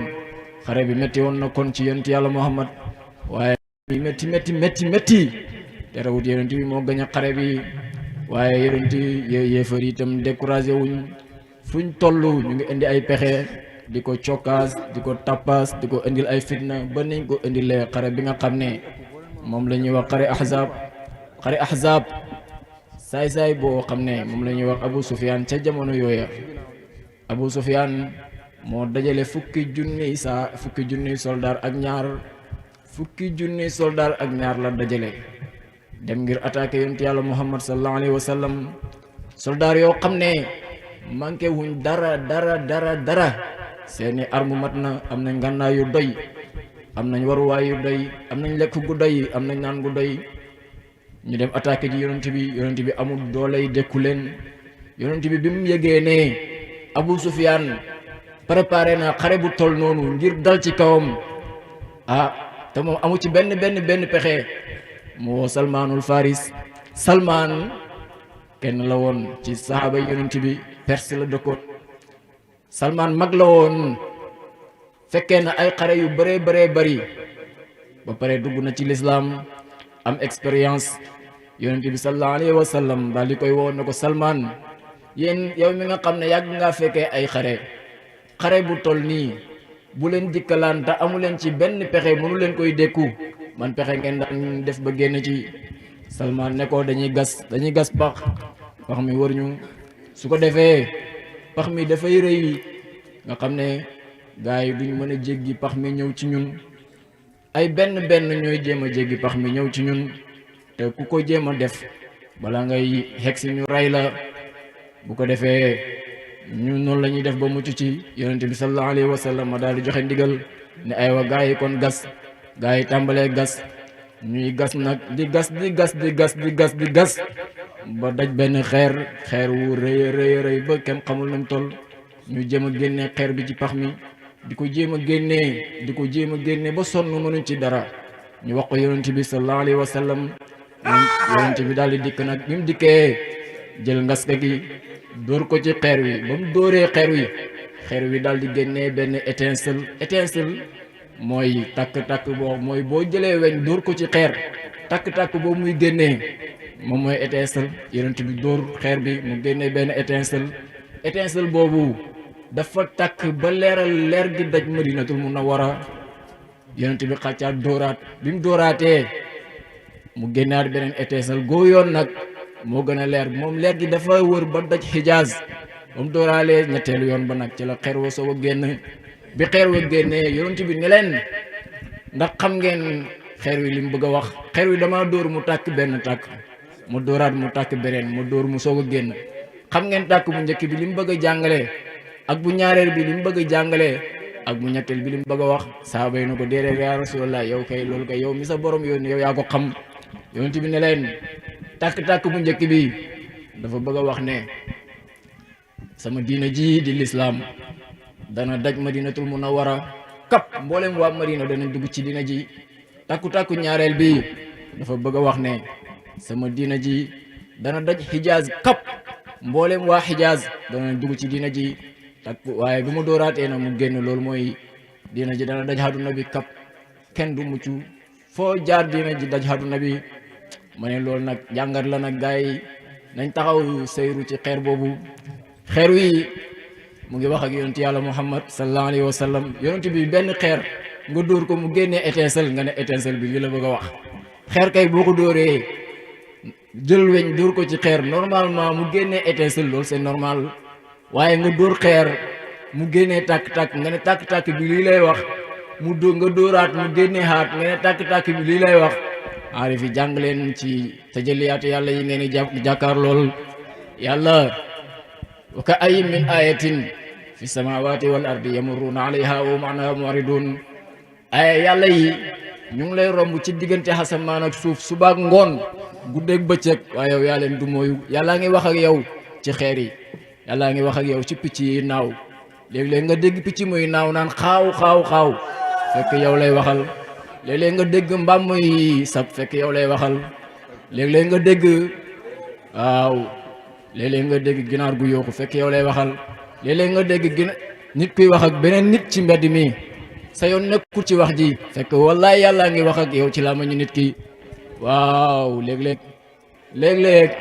xare bi métti woon na kon ci yonent yàlla muhammad waaye métti terewut yonent bi moo gañ a xare bi waaye yonent yéefar itam découragé wuñ fuñ toll ñu ngi indi ay pexe di ko cokkaas di ko tappaas di ko indil ay fitna ba nañ ko indilee xare bi nga xam ne moom la ñuy wax xare ahzab saay-saay boo xam ne moom la ñuy wax Abu Sufyaan ca jamono yooya Abu Sufyaan moo dajale fukki junniy soldaar ak ñaar la dajale dem ngir attaquer yonent yàlla muhammad sallallahu alayhi wa sallam soldaar yoo xam ne manqué wuñ dara seeni arme mat na am nañ ngànnaay yu doy am nañ waruwaay yu doy am nañ lekk gu doy am nañ naan gu doy ñu dem attaquer ji yonent bi amul dooley dékku leen yonent bi mu yëgee ne Abu Sufyaan préparé na xare bu toll noonu ngir dal ci kawam te moom amu ci benn pexe mu woo Salmaanul Faris Salmaan kenn la woon ci saxaaba yonent bi Perse la dëkkoon Salmaan mag la woon fekkee na ay xare yu bëree bëri ba pare dugg na ci lislaam am expérience yonent bi sallallahu alayhi wa sallam daal di koy woo na ko Salmaan yow mi nga xam ne yàgg ngaa fekkee ay xare bu toll nii bu leen dikkalaan te amu leen ci benn pexe mënu leen koy dékku man pexe ngeen daan def ba génn ci Salmaan ne ko dañuy gas pax mi wër ñu su ko defee pax mi dafay rëy nga xam ne gars yi duñ mën a jéggi pax mi ñëw ci ñun ay benn ñooy jéem a jéggi pax mi ñëw ci ñun te ku ko jéem a def bala ngay xeg si ñu ray la bu ko defee ñu noonu la ñuy def ba mucc ci yonent bi sallallahu alayhi wa sallam ma daal di joxe ndigal ne aywa gars yi kon gas gars yi tàmbalee gas ñuy gas nag di gas ba daj benn xeer wu rëy ba kenn xamul nañ toll ñu jéem a génnee xeer bi ci pax mi di ko jéem a génnee ba sonn mënuñ ci dara ñu wax ko yonent bi sallallahu alayhi wa sallam yonent bi daal di dikk nag bi mu dikkee jël ngaska gi dóor ko ci xeer wi ba mu dóoree xeer wi daal di génnee benn étincelle mooy takk-takk boo mooy boo jëlee weñ dóor ko ci xeer takk-takk boobu muy génnee moom mooy étincelle yonent bi dóor xeer bi mu génnee benn étincelle boobu dafa takk ba leeral leer gi daj Madinatul Munawwara yonent bi xàccaat dóoraat bi mu dóoraatee mu génnaat beneen étincelle goo yoon nag moo gën a leer moom leer gi dafa wër ba daj Xijaaz ba mu dóoraalee ñetteelu yoon ba nag ci la xeer wa soog a génn bi xeer wa génnee yonent bi ne leen ndax xam ngeen xeer wi li mu bëgg a wax xeer wi dama dóor mu tàkk benn tàkk mu dóoraat mu tàkk beneen mu dóor mu soog a génn xam ngeen tàkk bu njëkk bi li mu bëgg a jàngalee ak bu ñaareel bi li mu bëgg a jàngalee ak bu ñetteel bi li mu bëgg a wax saaba yi na ko déedéet yaa Rasulallah yow kay loolu kay yow mi sa borom yoon yow yaa ko xam yonent bi ne leen tàkk-tàkk bu njëkk bi dafa bëgg a wax ne sama diina ji di lislaam dana daj Madinatul Munawwara kap mboolem waa Madina dana dugg ci diina ji tàkku-tàkku ñaareel bi dafa bëgg a wax ne sama diina ji dana daj Xijaaz kap mboolem waa Xijaaz dana dugg ci diina ji takku waaye bi mu dooraatee na mu génn loolu mooy diina ji dana daj àdduna bi kap kenn du mucc foo jaar diina ji daj àdduna bi ma ne loolu nag jàngat la nag gars yi nañ taxaw seyru ci xeer boobu xeer wi mu ngi wax ak yonent yàlla Muhammad sallallahu alayhi wa sallam yonent bi benn xeer nga dóor ko mu génnee étincelle nga ne étincelle bi li la bëgg a wax xeer kay boo ko dóoree jël weñ dóor ko ci xeer normalement mu génnee étincelle loolu c'est normal waaye nga dóor xeer mu génnee tàkk-tàkk nga ne tàkk-tàkk bi lii lay wax mu dóor nga dóoraat mu génnee xaat nga ne tàkk-tàkk bi lii lay wax aarif yi jàng leen ci tajalliyaatu yàlla yi ngeen di jàkkaar lool yàlla wa ka ayyin min ayatin fi samawati wal ardi yamurruna alayha wa hum anha mu'ridun ay yàlla yi ñu ngi lay romb ci diggante asamaan ak suuf subaak ngoon guddeeg bëccëg waaye yow yaa leen du mooyu yàllaa ngi wax ak yow ci xeer yi yàllaa ngi wax ak yow ci picc yi naaw léeg-léeg nga dégg picc muy naaw naan xaaw xaaw xaaw fekk yow lay waxal léeg-léeg nga dégg mbaam muy sab fekk yow lay waxal léeg-léeg nga dégg waaw léeg-léeg nga dégg ginaar gu yooxu fekk yow lay waxal léeg-léeg nga dégg nit kuy wax ak beneen nit ci mbedd mi sa yoon nekkul ci wax ji fekk wallaay yàllaa ngi wax ak yow ci làmmiñu nit ki waaw léeg-léeg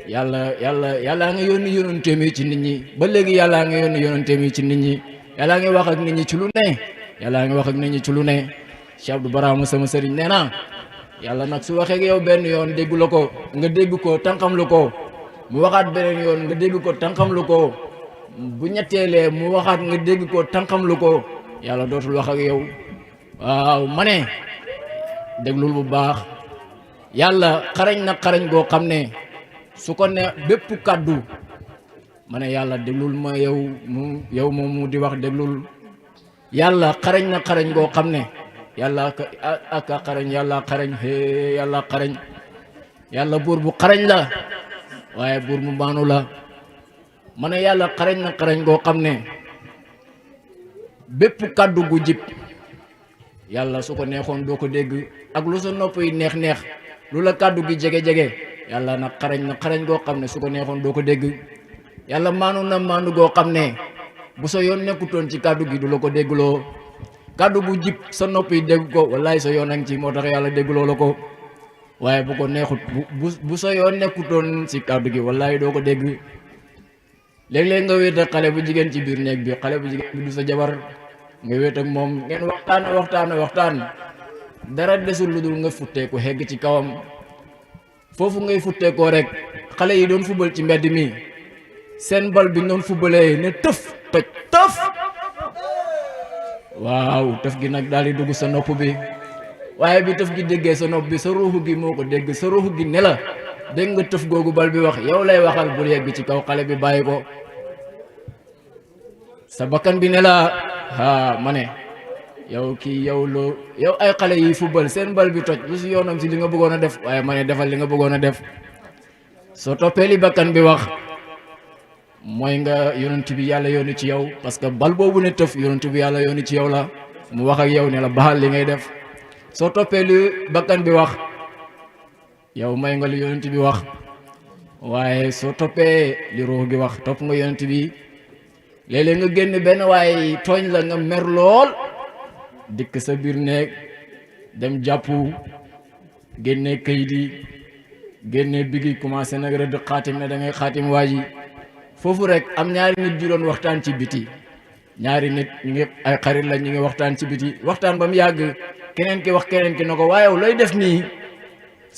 yàllaa ngi yónni yónnanteem yi ci nit ñi ba léegi yàllaa ngi yónni yónnanteem yi ci nit ñi yàllaa ngi wax ak nit ñi ci lu ne yàllaa ngi wax ak nit ñi ci lu ne Cheikh Abdou Barama sama sëriñ nee na yàlla nag su waxee ak yow benn yoon déggu la ko nga dégg ko tànqam lu ko mu waxaat beneen yoon nga dégg ko tànqam lu ko bu ñetteelee mu waxaat nga dégg ko tànqam lu ko yàlla dootul wax ak yow waaw ma ne déglul bu baax yàlla xarañ na xarañ goo xam ne su ko ne bépp kàddu ma ne yàlla déglul ma yow moom mu di wax déglul yàlla xarañ na xarañ goo xam ne yàlla ak xarañ yàlla xarañ yàlla xarañ yàlla buur bu xarañ la waaye buur mu maanu la ma ne yàlla xarañ na xarañ goo xam ne bépp kàddu gu jib yàlla su ko neexoon doo ko dégg ak lu sa nopp yi neex-neex lu la kàddu gi jege-jege yàlla nag xarañ na xarañ goo xam ne su ko neexoon doo ko dégg yàlla maanu na maanu goo xam ne bu sa yoon nekkutoon ci kàddu gi du la ko déggloo kàddu gu jib sa nopp yi dégg ko wallaay sa yoon a ngi ci moo tax yàlla déggloo la ko waaye bu ko neexut bu sa yoon nekkutoon ci kàddu gi wallaay doo ko dégg léeg-léeg nga wéet ak xale bu jigéen ci biir néeg bi xale bu jigéen bi du sa jabar nga wéet ak moom ngeen waxtaan dara desul lu dul nga futteeku xegg ci kawam foofu ngay futteekoo rek xale yi doon fubal ci mbedd mi seen bal bi doon fubalee ne tëf toj tëf waaw tëf gi nag daal di dugg sa nopp bi waaye bi tëf gi déggee sa nopp bi sa ruuxu gi moo ko dégg sa ruuxu gi ne la dégg nga tëf googu bal bi wax yow lay waxal bul yegg ci kaw xale bi bàyyi ko sa bakkan bi ne la ma ne yow ay xale yi football seen bal bi toj lu si yoonam si li nga bëggoon a def waaye ma ne defal li nga bëggoon a def soo toppee li bakkan bi wax mooy nga yonent bi yàlla yónni ci yow parce que bal boobu ne tëf yonent bi yàlla yónni ci yow la mu wax ak yow ne la baxal li ngay def soo toppee li bakkan bi wax yow may nga li yonent bi wax waaye soo toppee li ruux gi wax topp nga yonent bi léeg-léeg nga génn benn waaye tooñ la nga mer lool dikk sa biir néeg dem jàpp génne kayit yi génne bigi commencé nag rëdd xaatim ne da ngay xaatim waa ji foofu rek am ñaari nit ju doon waxtaan ci biti ñaari nit ñu ngi ay xarit la ñu ngi waxtaan ci biti waxtaan ba mu yàgg keneen ki wax keneen ki na ko waaye yow looy def nii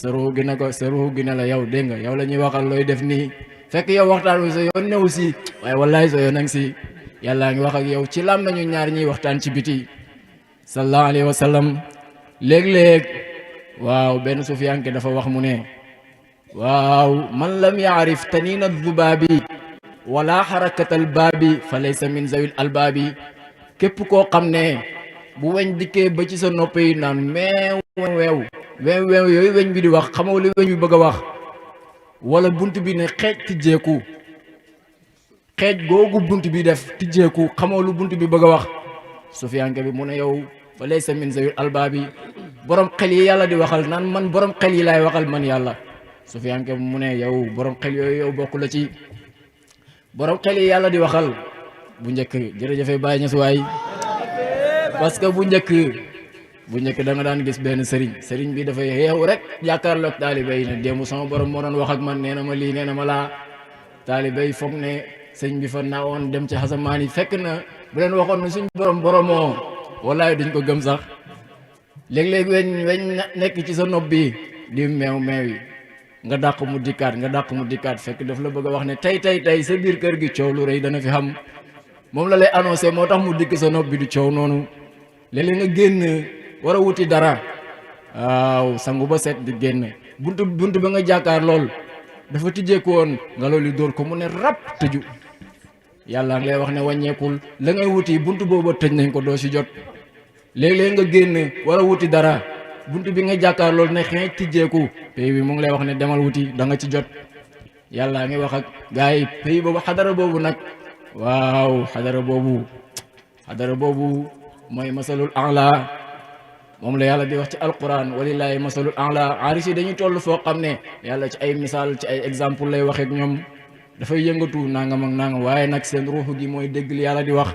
sa ruux gi na ko sa ruux gi ne la yow dégg nga yow la ñuy waxal looy def nii fekk yow waxtaan wi sa yoon new si waaye wallahi sa yoon nang si yàllaa ngi wax ak yow ci làmmiñu ñaar ñuy waxtaan ci biti sallallahu alayhi wa sallam léeg-léeg waaw benn sufiyanke dafa wax mu ne waaw man lam yaarif tanina dhubaabi wala xarakatal baabi fa laysa min zawil albaabi képp koo xam ne bu weñ dikkee ba ci sa nopp yi naan meew weew yooyu weñ bi di wax xamoo li weñ bi bëgg a wax wala bunt bi ne xeej tijjeeku xeej googu bunt bi def tijjeeku xamoo lu bunt bi bëgg a wax sufiyanke bi mu ne yow fa laysa min zawil albaabi borom xel yi yàlla di waxal naan man borom xel yi laay waxal man yàlla sufiyanke bi mu ne yow borom xel yooyu yow bokk la ci borom xel yi yàlla di waxal bu njëkk jërëjëfe Baye Niass waay parce que bu njëkk da nga daan gis benn sëriñ bi dafay yeewu rek jàkkaarloog taalibe yi ne démb sama borom moo doon wax ak man nee na ma lii nee na ma laa taalibe yi foog ne sëñ bi fa naawoon dem ci xasamaan yi fekk na bu leen waxoon ne suñ boromoo wallaay duñ ko gëm sax léeg-léeg weñ nekk ci sa nopp bi di meew yi nga dàq mu dikkaat fekk daf la bëgg a wax ne tey sa biir kër gi coow lu rëy dana fi xam moom la lay annoncé moo tax mu dikk sa nopp bi di coow noonu léeg-léeg nga génn war a wuti dara waaw sangu ba set di génn bunt ba nga jàkkaar lool dafa tijjeeku woon nga loolu dóor ko mu ne rab tëju yàlla ngay wax ne wàññeekul la ngay wuti bunt booba tëj nañ ko doo si jot léeg-léeg nga génn war a wuti dara bunt bi nga jàkkaar lool ne xëy tijjeeku pays bi mu ngi lay wax ne demal wuti da nga ci jot yàlla ngi wax ak gars yi pays boobu xadara boobu nag waaw xadara boobu mooy masalul a'la moom la yàlla di wax ci alquran walillahi masalul a'la aris yi dañuy toll foo xam ne yàlla ci ay misaal ci ay exemple lay waxee ak ñoom dafay yëngatu nangam ak nangam waaye nag seen ruuxu gi mooy dégg li yàlla di wax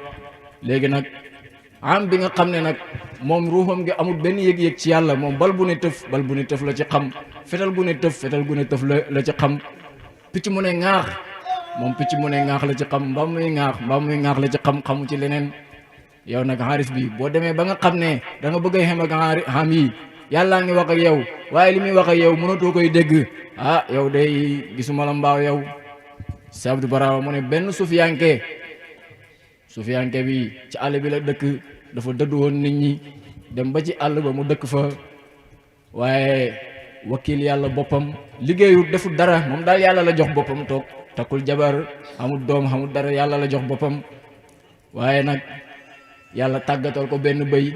léegi nag am bi nga xam ne nag moom ruuxam gi amul benn yëg-yëg ci yàlla moom bal bu ne tëf la ci xam fetal gu ne tëf la ci xam picc mu ne ŋaax moom picc mu ne ŋaax la ci xam mbaam muy ŋaax la ci xam xamu ci leneen yow nag xaaris bi boo demee ba nga xam ne da nga bëgg a xem ak xam yi yàllaa ngi wax ak yow waaye li muy wax ak yow mënatoo koy dégg yow day gisuma la mbaaw yow si Abdou Barama mu ne benn sufiyanke bi ci àll bi la dëkk dafa dëddu woon nit ñi dem ba ci àll ba mu dëkk fa waaye wakil yàlla boppam liggéeyu deful dara moom daal yàlla la jox boppam toog takkul jabar amul doom amul dara yàlla la jox boppam waaye nag yàlla tàggatal ko benn bëy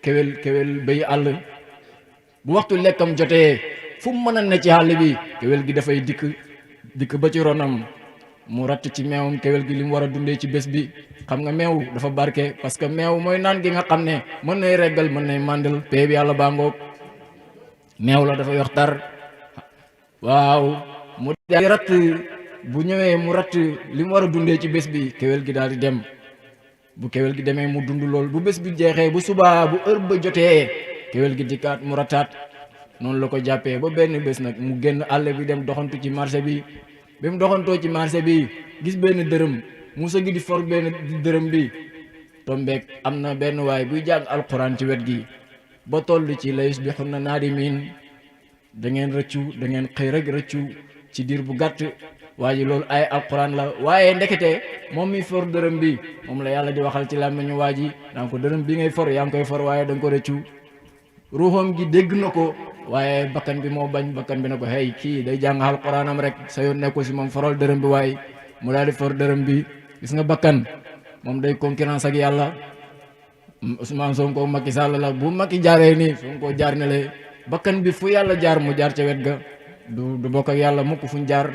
kewel bëy àll bu waxtu lekkam jotee fu mu mën a ne ci àll bi kewel gi dafay dikk ba ci ronam mu ratt ci meewam kewel gi li mu war a dundee ci bés bi xam nga meew dafa barke parce que meew mooy naan gi nga xam ne mën nay reggal mën nay màndal pee bi yàlla baa ngoog meew la dafay wax tar waaw mu daal di ratt bu ñëwee mu ratt li mu war a dundee ci bés bi kewel gi daal di dem bu kewel gi demee mu dund lool bu bés bi jeexee bu subaa bu heure ba jotee kewel gi dikkaat mu rattaat noonu la ko jàppee ba benn bés nag mu génn àll bi dem doxantu ci marché bi ba mu doxantoo ci marché bi gis benn dërëm mu sëgg di for benn dërëm bi tombeek am na benn waay buy jàng alquran ci wet gi ba toll ci la yusbihunna naadimiin da ngeen xëy rek rëccu ci diir bu gàtt waa ji loolu ay alquran la waaye ndekete moom mi for dërëm bi moom la yàlla di waxal ci làmmiñu waa ji danga ko dërëm bi ngay for yaa ngi koy for waaye da nga ko rëccu ruuxam gi dégg na ko waaye bakkan bi moo bañ bakkan bi na ko hey kii day jàng alquranam rek sa yoon nekko si moom foral dërëm bi waaye mu daal di for dërëm bi gis nga bakkan moom day concurrence ak yàlla Ousmane Sonko Macky Sall la bu Macky jaaree nii Sonko jaar ne le bakkan bi fu yàlla jaar mu jaar ca wet ga du bokk ak yàlla mukk fuñ jaar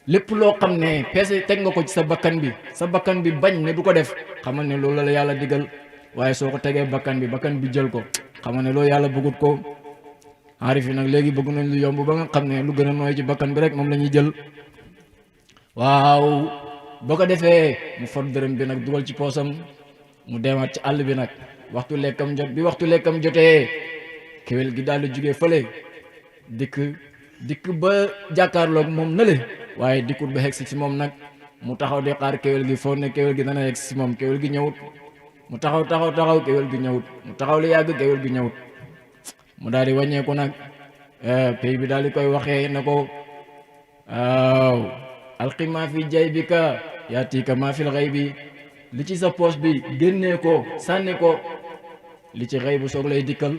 lépp loo xam ne peese teg nga ko ci sa bakkan bi bañ ne du ko def xamal ne loolu la yàlla digal waaye soo ko tegee bakkan bi jël ko xamal ne loolu yàlla bëggut ko aarif yi nag léegi bëgg nañ lu yomb ba nga xam ne lu gën a nooy ci bakkan bi rek moom la ñuy jël waaw boo ko defee mu for dërëm bi nag dugal ci poosam mu demaat ci àll bi nag waxtu lekkam jotee kéwél gi daal di jugee fële dikk ba jàkkaarloog moom nële waaye dikkut ba xegsi ci moom nag mu taxaw di xaar kéwél gi foog ne kéwél gi dana yegg si moom kéwél gi ñëwut mu taxaw kéwél gi ñëwut mu taxaw lu yàgg kéwél gi ñëwut mu daal di wàññeeku nag pays bi daal di koy waxee na ko waaw alqi maa fi jaybika yaatika maa fil ghaybi li ci sa poche bi génnee ko sànni ko li ci xëy bu soog lay dikkal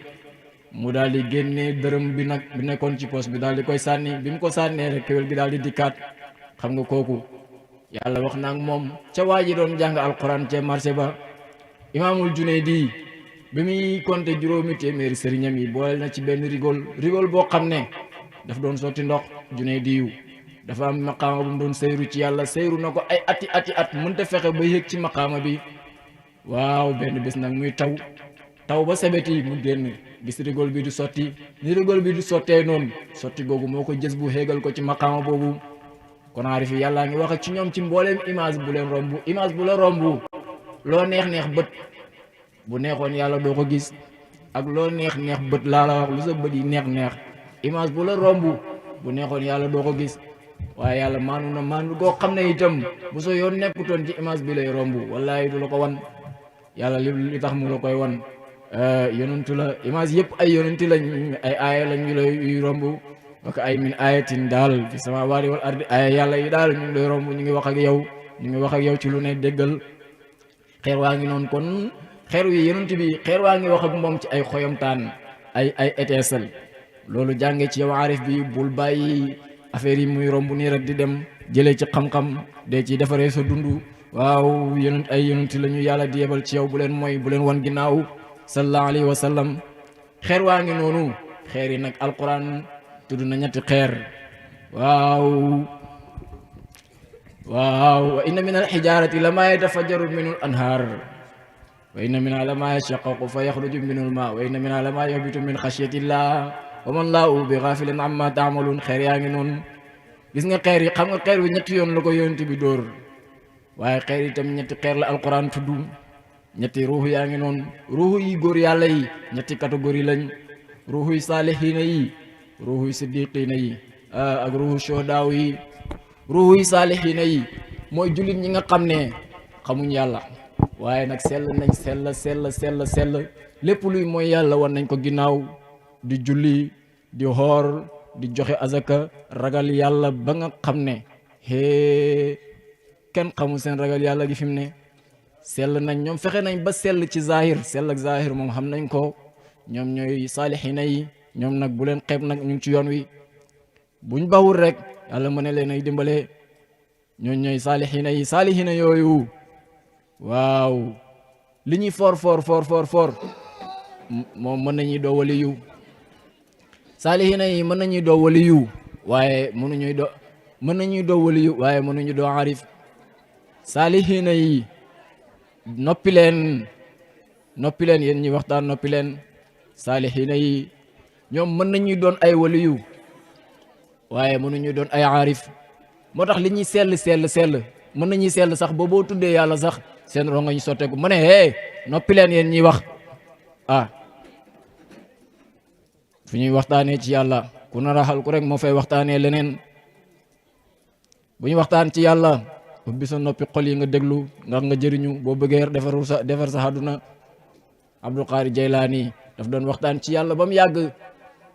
mu daal di génnee dërëm bi nag bi nekkoon ci poche bi daal di koy sànni bi mu ko sànnee rek kéwél gi daal di dikkaat xam nga kooku yàlla wax na ak moom ca waa ji doon jàng alquran ca marché ba imaamul Junaydi bi muy compter juróomi téeméeri sëriñam yi boole na ci benn rigol boo xam ne daf doon sotti ndox Junaydi yu dafa am maqaama bu mu doon seyru ci yàlla seyru na ko ay ati at mënta fexe ba yëg ci maqaama bi waaw benn bés nag muy taw ba sebeti mu génn gis rigol bi du sotti ni rigol bi du sottee noonu sotti googu moo ko jës bu xéegal ko ci maqaama boobu kon aarif yi yàllaa ngi wax ak ci ñoom ci mbooleem image bu leen romb image bu la romb loo neex bët bu neexoon yàlla doo ko gis ak loo neex bët laa la wax lu sa bët yi neex image bu la romb bu neexoon yàlla doo ko gis waaye yàlla maanu goo xam ne itam bu soo yoon nekkutoon ci image bi lay romb wallahi du la ko wan yàlla li tax mu la koy wan yonentu la image yëpp ay yonenti lañ ay aaya lañ ñu lay romb ak ay min ayatin daal fi samaawaati wal ardi aaya yàlla yi daal ñu ngi lay romb ñu ngi wax ak yow ci lu ne déggal xeer waa ngi noonu kon xeer wi yonent bi xeer waa ngi wax ak moom ci ay xoyamtaan ay étincelle loolu jànge ci yow aarif bi bul bàyyi affaire yi muy romb nii rek di dem jëlee ci xam-xam de ci defaree sa dund waaw ay yonent la ñu yàlla di yebal ci yow bu leen mooy bu leen wan ginnaaw sallallahu alayhi wa sallam xeer waa ngi noonu xeer yi nag alquran tudd na ñetti xeer waaw wa inna min alxijarati lama yatafajjaru minhu al anhar wa inna minha lama yashaqqaqu fa yaxruju minhu al ma wa inna minha lama yahbitu min xashyatillah wa man laahu bi ghafilin amma taamaluun xeer yaa ngi noonu gis nga xeer yi xam nga xeer wi ñetti yoon la ko yonent bi dóor waaye xeer yi tam ñetti xeer la alquran tudd ñetti ruux yaa ngi noonu ruux yi góor yàlla yi ñetti catégorie lañ ruux yi saalihiina yi ruux yi siddiqiina yi ak ruux shuhadaaw yi ruux yi saalihiina yi mooy jullit ñi nga xam ne xamuñ yàlla waaye nag sell nañ sell lépp luy mooy yàlla wan nañ ko ginnaaw di julli di xoor di joxe azaka ragal yàlla ba nga xam ne kenn xamul seen ragal yàlla gi fi mu ne sell nañ ñoom fexe nañ ba sell ci zahir sell ak zahir moom xam nañ ko ñoom ñooy saalihiina yi ñoom nag bu leen xeeb nag ñu ngi ci yoon wi buñ bawul rek yàlla mën na leen ay dimbale ñoom ñooy saalihiina yooyu waaw li ñuy for moom mën nañuy doo wali yu saalihiina yi mën nañuy doo wali yu waaye mënuñuy doo wali yu waaye mënuñu doo arif saalihiina yi noppi leen yéen ñi waxtaan noppi leen saalihiina yi ñoom mën nañuy doon ay wali yu waaye mënuñu doon ay arif moo tax li ñuy sell mën nañuy sell sax boo tuddee yàlla sax seen rongo ñu sotteeku mu ne noppi leen yéen ñiy wax fu ñuy waxtaanee ci yàlla ku nar a xal ku rek moo fay waxtaanee leneen bu ñu waxtaan ci yàlla ubbi sa noppi xol yi nga déglu ndax nga jëriñu boo bëggee defar sa àdduna Abdul Qadir Jaylaani daf doon waxtaan ci yàlla ba mu yàgg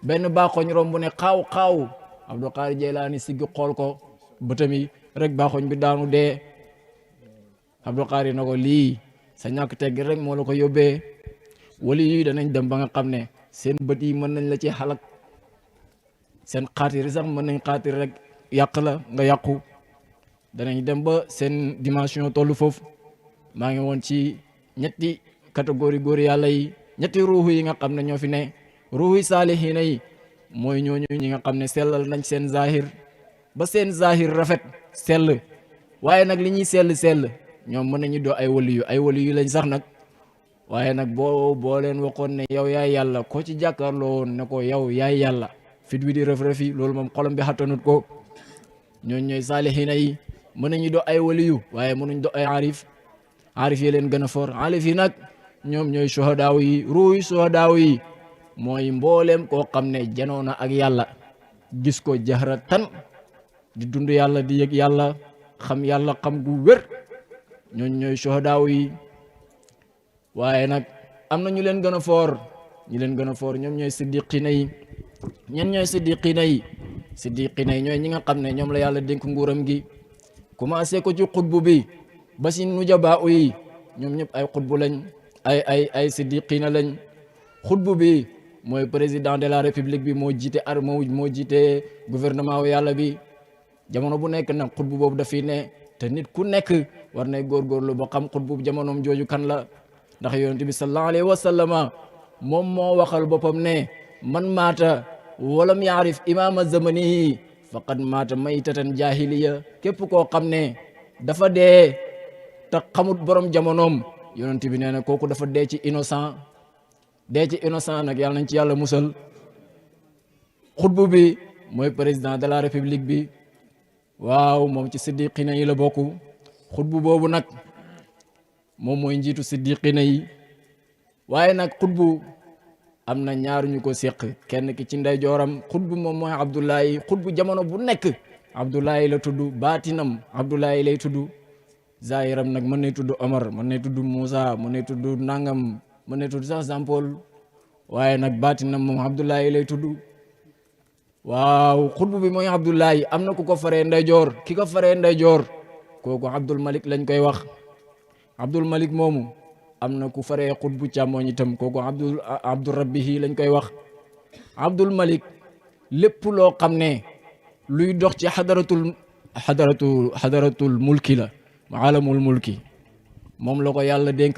benn baaxoñ romb ne xaaw Abdul Qadir Jaylaani siggi xool ko bëtam yi rek baaxoñ bi daanu dee Abdul Qadir na ko lii sa ñàkk tegg rek moo la ko yóbbee wali yi danañ dem ba nga xam ne seen bët yi mën nañ la ci xalak seen xaatir sax mën nañ xaatir rek yàq la nga yàqu danañ dem ba seen dimension tollu foofu maa ngi woon ci ñetti catégorie góor yàlla yi ñetti ruuxu yi nga xam ne ñoo fi ne ruuxu saalihiina yi mooy ñooñu ñi nga xam ne sellal nañ seen zahir ba seen zahir rafet sell waaye nag li ñuy sell ñoom mën nañu doo ay wali yu lañ sax nag waaye nag boo leen waxoon ne yow yaay yàlla ko ci jàkkaarloo woon ne ko yow yaay yàlla fit wi di rëf yi loolu moom xolam bi xattanut ko ñooñ ñooy saalihiina yi mën nañu doo ay wali yu waaye mënuñ doo ay arif yi leen gën a for arif yi nag ñoom ñooy suhadaaw yi ruuy suhadaaw yi mooy mbooleem koo xam ne janoona ak yàlla gis ko jahratan di dund yàlla di yëg yàlla xam yàlla xam gu wér ñooñ ñooy shuhadaaw yi waaye nag am na ñu leen gën a foor ñoom ñooy siddiqina yi ñen ñooy siddiqina yi ñooy ñi nga xam ne ñoom la yàlla dénk nguuram gi commencé ko ci xutbu bi ba si nujabaa yi ñoom ñëpp ay xutbu lañ ay siddiqina lañ xutbu bi mooy président de la république bi moo jiite gouvernement wu yàlla bi jamono bu nekk nag xutbu boobu dafiy ne te nit ku nekk war nay góorgóorlu ba xam xutbu jamonoom jooju kan la ndax yonent bi sallallahu alayhi wa sallama moom moo waxal boppam ne man maata walam yaarif imaama zamanihi faqad maata maytatan jahiliya képp koo xam ne dafa dee te xamut borom jamonoom yonent bi nee na kooku dafa dee ci innocent nag yàlla nañ ci yàlla musal xutbu bi mooy président de la république bi waaw moom ci siddiqina yi la bokk xutbu boobu nag moom mooy njiitu siddiqina yi waaye nag xutbu am na ñaar ñu ko séq kenn ki ci ndeyjooram xutbu moom mooy Abdullahi xutbu jamono bu nekk Abdullahi la tudd baatinam Abdullahi lay tudd zahiram nag mën nay tudd Omar mën nay tudd Moussa mën nay tudd nangam mën nay tudd sax Jean Paul waaye nag baatinam moom Abdullahi lay tudd waaw xutbu bi mooy Abdullahi am na ku ko faree ndeyjoor ki ko faree ndeyjoor kooku Abdul Malik lañ koy wax Abdul Malik moomu am na ku faree xutbu càmmooñ itam kooku Abdul Rabbihi lañ koy wax Abdul Malik lépp loo xam ne luy dox ci xadaratul mulki la alamul mulki moom la ko yàlla dénk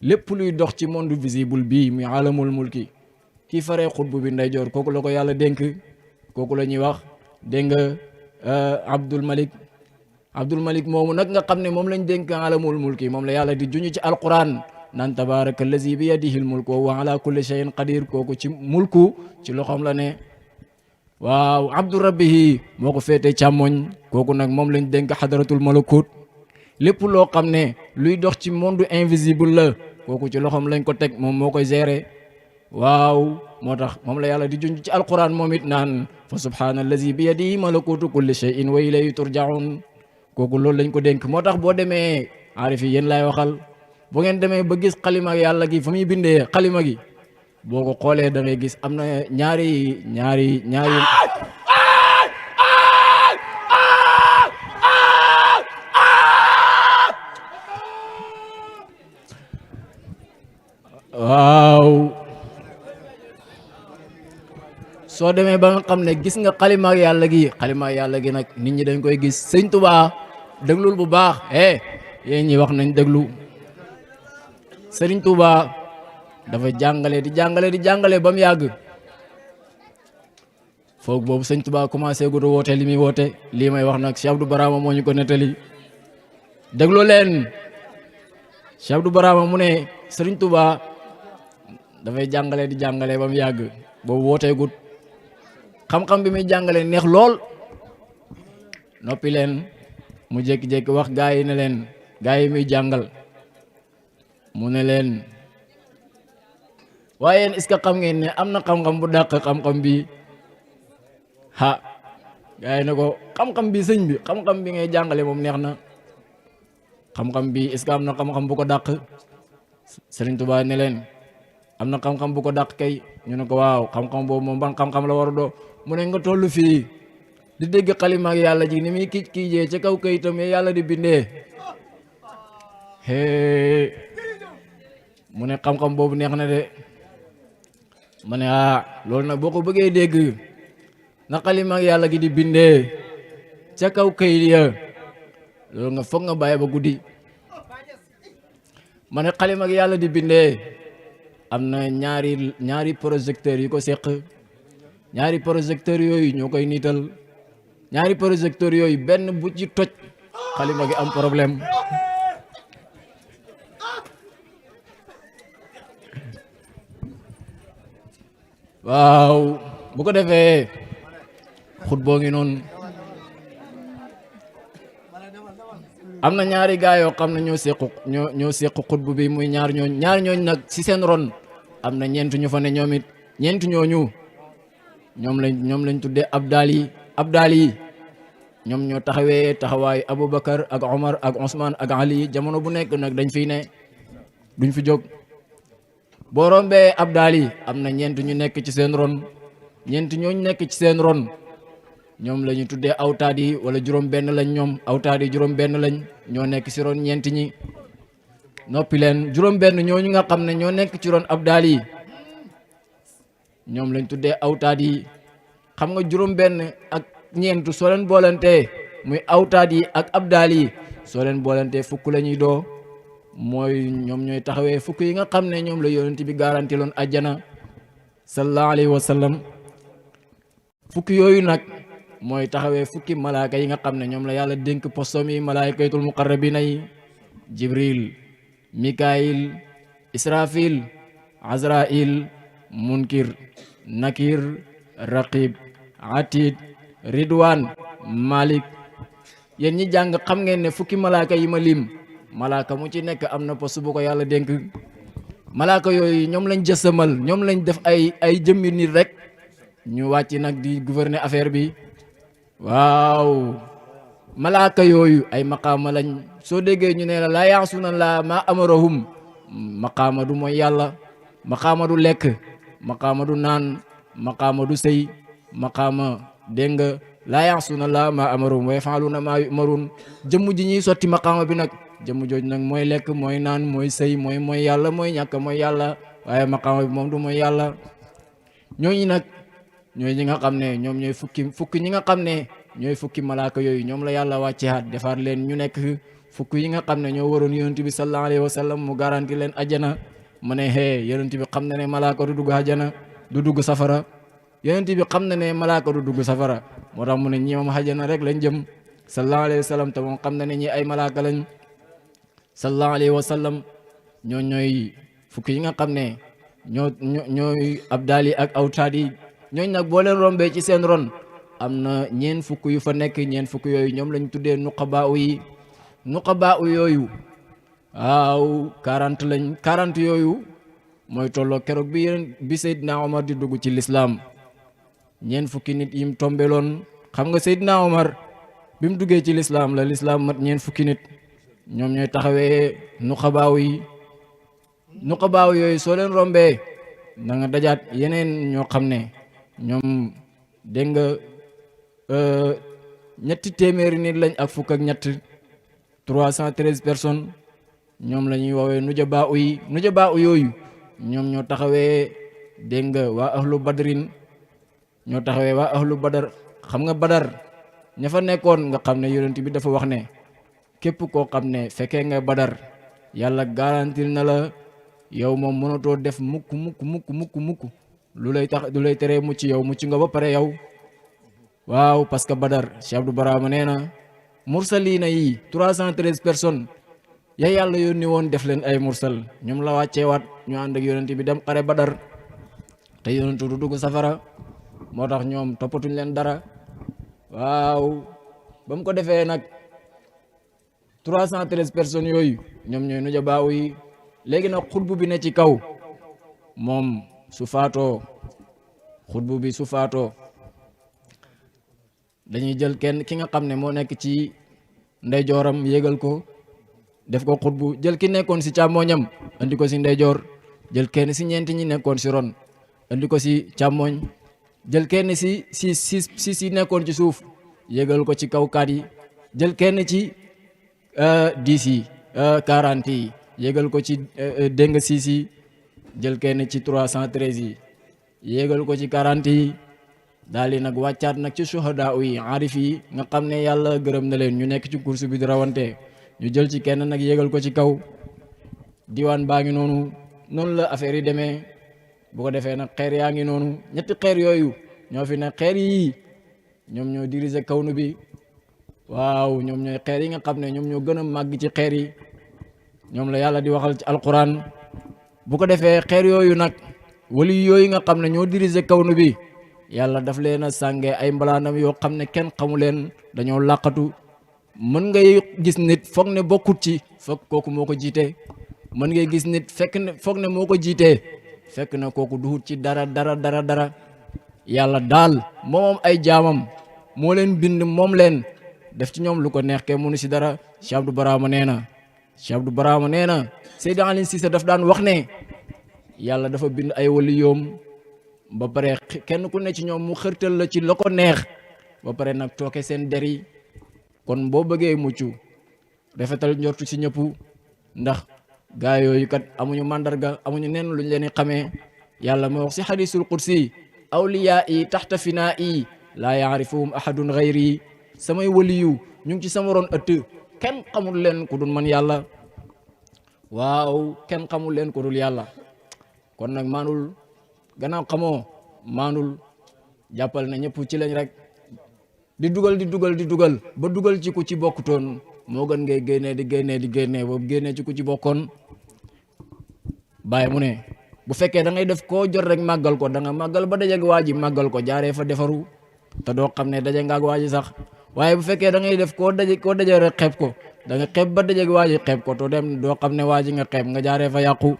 lépp luy dox ci monde visible bii muy alamul mulki kii faree xutbu bi ndeyjoor kooku la ko yàlla dénk kooku la ñuy wax dégg nga Abdul Malik moomu nag nga xam ne moom lañ dénk alamul mulki moom la yàlla di juñu ci alquran naan tabaraka allazi bi yadihi lmulku wa huwa ala kulli shay'in qadir kooku ci mulku ci loxoom la ne waaw Abdu Rabbihi moo ko féetee càmmoñ kooku nag moom lañ dénk xadaratul malakut lépp loo xam ne luy dox ci monde invisible la kooku ci loxoom lañ ko teg moom moo koy gérer waaw moo tax moom la yàlla di junj ci alquran moom it naan fa subhaana allazi bi yadihi malakutu kulli shay'in wa ilayhi turja'un kooku loolu lañ ko dénk moo tax boo demee aarif yi yéen laay waxal bu ngeen demee ba gis xalima yàlla gi fa muy bindee xalima gi boo ko xoolee da ngay gis am na ñaari waaw soo demee ba nga xam ne gis nga xalima yàlla gi nag nit ñi dañ koy gis sëñ Tuubaa déglul bu baax yéen ñi wax nañ déglu sëriñ Tuubaa dafa jàngale di jàngale ba mu yàgg foog boobu sëñ Tuubaa commencé gu woote li muy woote lii may wax nag Cheikh Abdou Barama moo ñu ko nettali déglu leen Cheikh Abdou Barama mu ne sëriñ Tuubaa dafay jàngale di jàngale ba mu yàgg boobu wootee gut xam-xam bi muy jàngale neex lool noppi leen mu jékki-jékki wax gaa yi ne leen gaa yi muy jàngal mu ne leen waaye yéen est-ce que xam ngeen ne am na xam-xam bu dàq xam-xam bi gaa yi ne ko xam-xam bi sëñ bi xam-xam bi ngay jàngale moom neex na xam-xam bi est-ce que am na xam-xam bu ko dàq Sëriñ Tuubaa ne leen am na xam-xam bu ko dàq kay ñu ne ko waaw xam-xam boobu moom ban xam-xam la war a doo mu ne nga toll fii di dégg xalima ak yàlla ji ni muy kiijee ca kaw kayitam yàlla di bindee mu ne xam-xam boobu neex na de ma ne loolu nag boo ko bëggee dégg na xalima ak yàlla gi di bindee ca kaw kayit ya loolu nga foog nga bàyyi ba guddi ma ne xalima ak yàlla di bindee am na ñaari projecteurs yu ko seq ñaari projecteurs yooyu ñoo koy niital ñaari projecteurs yooyu benn bu ci toj xalima gi am problème waaw bu ko defee xut boo ngi noonu am na ñaari gaa yoo xam ne ñoo seq xutbu bi muy ñaar ñooñ nag ci seen ron am na ñeent ñu fa ne ñoom it ñeent ñooñu ñoom lañ tuddee abdal yi ñoom ñoo taxawee taxawaay Aboubacar ak Omar ak Ousmane ak Ali jamono bu nekk nag dañ fiy ne duñ fi jóg boo rombee abdaal yi am na ñeent ñu nekk ci seen ron ñeent ñooñu nekk ci seen ron ñoom la ñu tuddee awtaad yi wala juróom-benn lañ ñoom awtaad yi juróom-benn lañ ñoo nekk ci ron ñeent ñi noppi leen juróom-benn ñooñu nga xam ne ñoo nekk ci ron abdaal yi ñoom lañ tuddee awtaad yi xam nga juróom-benn ak ñeent soo leen boolantee muy awtaad yi ak abdaal yi soo leen boolantee fukk la ñuy doo mooy ñoom ñooy taxawee fukk yi nga xam ne ñoom la yonent bi garanti loon àjjana sallallahu alayhi wa sallam fukk yooyu nag mooy taxawee fukki malaaka yi nga xam ne ñoom la yàlla dénk postom yi malaayikatul muqarrabina yi jibril mikail israfil azrail munkir nakir raqib atid ridwan malik yéen ñi jàng xam ngeen ne fukki malaaka yi ma lim malaaka mu ci nekk am na poste bu ko yàlla dénk malaaka yooyu ñoom lañ jësamal ñoom lañ def ay jëmmi nit rek ñu wàcc nag di gouverner affaire bi waaw malaaka yooyu ay maqaama lañ soo déggee ñu ne la laa yaasuuna laa maa amarahum maqaama du mooy yàlla maqaama du lekk maqaama du naan maqaama du sëy maqaama dégg nga laa yaasuuna laa maa amarahum wa yafaaluuna maa yumaruun jëmm ji ñuy sotti maqaama bi nag jëmm jooj nag mooy lekk mooy naan mooy sëy mooy yàlla mooy ñàkk mooy yàlla waaye maqaama bi moom du mooy yàlla ñooñu nag ñooy ñi nga xam ne ñoom ñooy fukki ñi nga xam ne ñooy fukki malaaka yooyu ñoom la yàlla wàcceewaat defar leen ñu nekk fukk yi nga xam ne ñoo waroon yonent bi sallallahu alayhi wa sallam mu garanti leen ajjana mu ne hee yonent bi xam na ne malaaka du dugg ajjana du dugg safara yonent bi xam na ne malaaka du dugg safara moo tax mu ne ñi moom ajjana rek lañ jëm sallallahu alayhi wa sallam te moom xam na ne ñi ay malaaka lañ sallallahu alayhi wa sallam ñooy fukki yi nga xam ne ñooy abdaali ak awtaad yi ñooñ nag boo leen rombee ci seen ron am na ñeen fukk yu fa nekk ñeen fukk yooyu ñoom lañ tuddee nuqabaa yi nuqabaa yooyu waaw 40 lañ 40 yooyu mooy tolloo keroog bi Seydina Omar di dugg ci lislaam ñeen fukki nit yim tombeloon xam nga Seydina Omar bi mu duggee ci lislaam la lislaam mat ñeen fukki nit ñoom ñooy taxawee nuqabaa yi nuqabaa yooyu soo leen rombee na nga dajaat yeneen ñoo xam ne ñoom dégg nga ñetti téeméeri nit lañ ak fukk ak ñett 313 personnes ñoom la ñuy woowee nujabaa yi nujabaa yooyu ñoom ñoo taxawee dégg nga waa ahlu badrin ñoo taxawee waa ahlu badar xam nga badar ña fa nekkoon nga xam ne yonent bi dafa wax ne képp koo xam ne fekkee nga badar yàlla garantil na la yow moom mënatoo def mukk lu lay teree mucc yow mucc nga ba pare yow waaw parce que badar Cheikh Abdou Barama nee na mursaliina yi 313 personnes ya yàlla yónni woon def leen ay mursal ñoom la wàcceewaat ñu ànd ak yonent bi dem xare badar te yonent du dugg safara moo tax ñoom toppatuñ leen dara waaw ba mu ko defee nag 313 personnes yooyu ñoom ñooy nujabaa yi léegi nag xutbu bi ne ci kaw moom su faatoo xutbu bi su faatoo dañuy jël kenn ki nga xam ne moo nekk ci ndeyjooram yégal ko def ko xutbu jël ki nekkoon si càmmooñam andi ko si ndeyjoor jël kenn si ñeenti ñi nekkoon si ron andi ko si càmmooñ jël kenn si nekkoon ci suuf yégal ko ci kaw kaat yi jël kenn ci 10 yi 40 yi yégal ko ci dégg nga 6 yi jël kenn ci 313 yi yéegal ko ci 40 yi daal di nag wàccaat nag ci suhadaa yi arif yi nga xam ne yàlla gërëm na leen ñu nekk ci course bi di rawante ñu jël ci kenn nag yéegal ko ci kaw diwaan baa ngi noonu la affaire yi demee bu ko defee nag xeer yaa ngi noonu ñetti xeer yooyu ñoo fi ne xeer yi ñoom ñoo diriger kawnu bi waaw ñoom ñooy xeer yi nga xam ne ñoom ñoo gën a màgg ci xeer yi ñoom la yàlla di waxal ci alquran bu ko defee xeer yooyu nag wali yooyu nga xam ne ñoo diriger kawnu bi yàlla daf leen a sànge ay mbalaanam yoo xam ne kenn xamu leen dañoo làqatu mën ngay gis nit foog ne bokkut ci foog kooku moo ko jiite mën ngay gis nit foog ne moo ko jiitee fekk na kooku duhut ci dara yàlla daal moom ay jaamam moo leen bind moom leen def ci ñoom lu ko neex kenn mënu si dara. Cheikh Abdou Barama nee na Seydi Alioune Cissé daf daan wax ne yàlla dafa bind ay waliyoom ba pare kenn ku ne ci ñoom mu xërtal la ci la ko neex ba pare nag tooke seen der yi. kon boo bëggee mucc rafetal njortu ci ñëpp ndax gaa yooyu kat amuñu màndarga amuñu nen luñ leen di xamee. yàlla moo wax si xadisul qudsi awliyaa yi taxta finaa yi laa yaarifuhum ahadun xayri. samay waliyu ñu ngi ci sama ron ëtt kenn xamul leen ku dul man yàlla. waaw kenn xamul leen ku dul yàlla. kon nag maanul gannaaw xamoo maanul jàppal na ñëpp ci lañ rek di dugal ba dugal ci ku ci bokkutoon moo gën ngay génnee ba génnee ci ku ci bokkoon. bàyyi mu ne bu fekkee da ngay def koo jot rek màggal ko da nga màggal ba dajeeg waa ji màggal ko jaaree fa defaru te doo xam ne daje nga ak waa ji sax. waaye bu fekkee da ngay def koo daje rek xeeb ko da nga xeeb ba dajeeg waa ji xeeb ko to dem doo xam ne waa ji nga xeeb nga jaaree fa yàqu.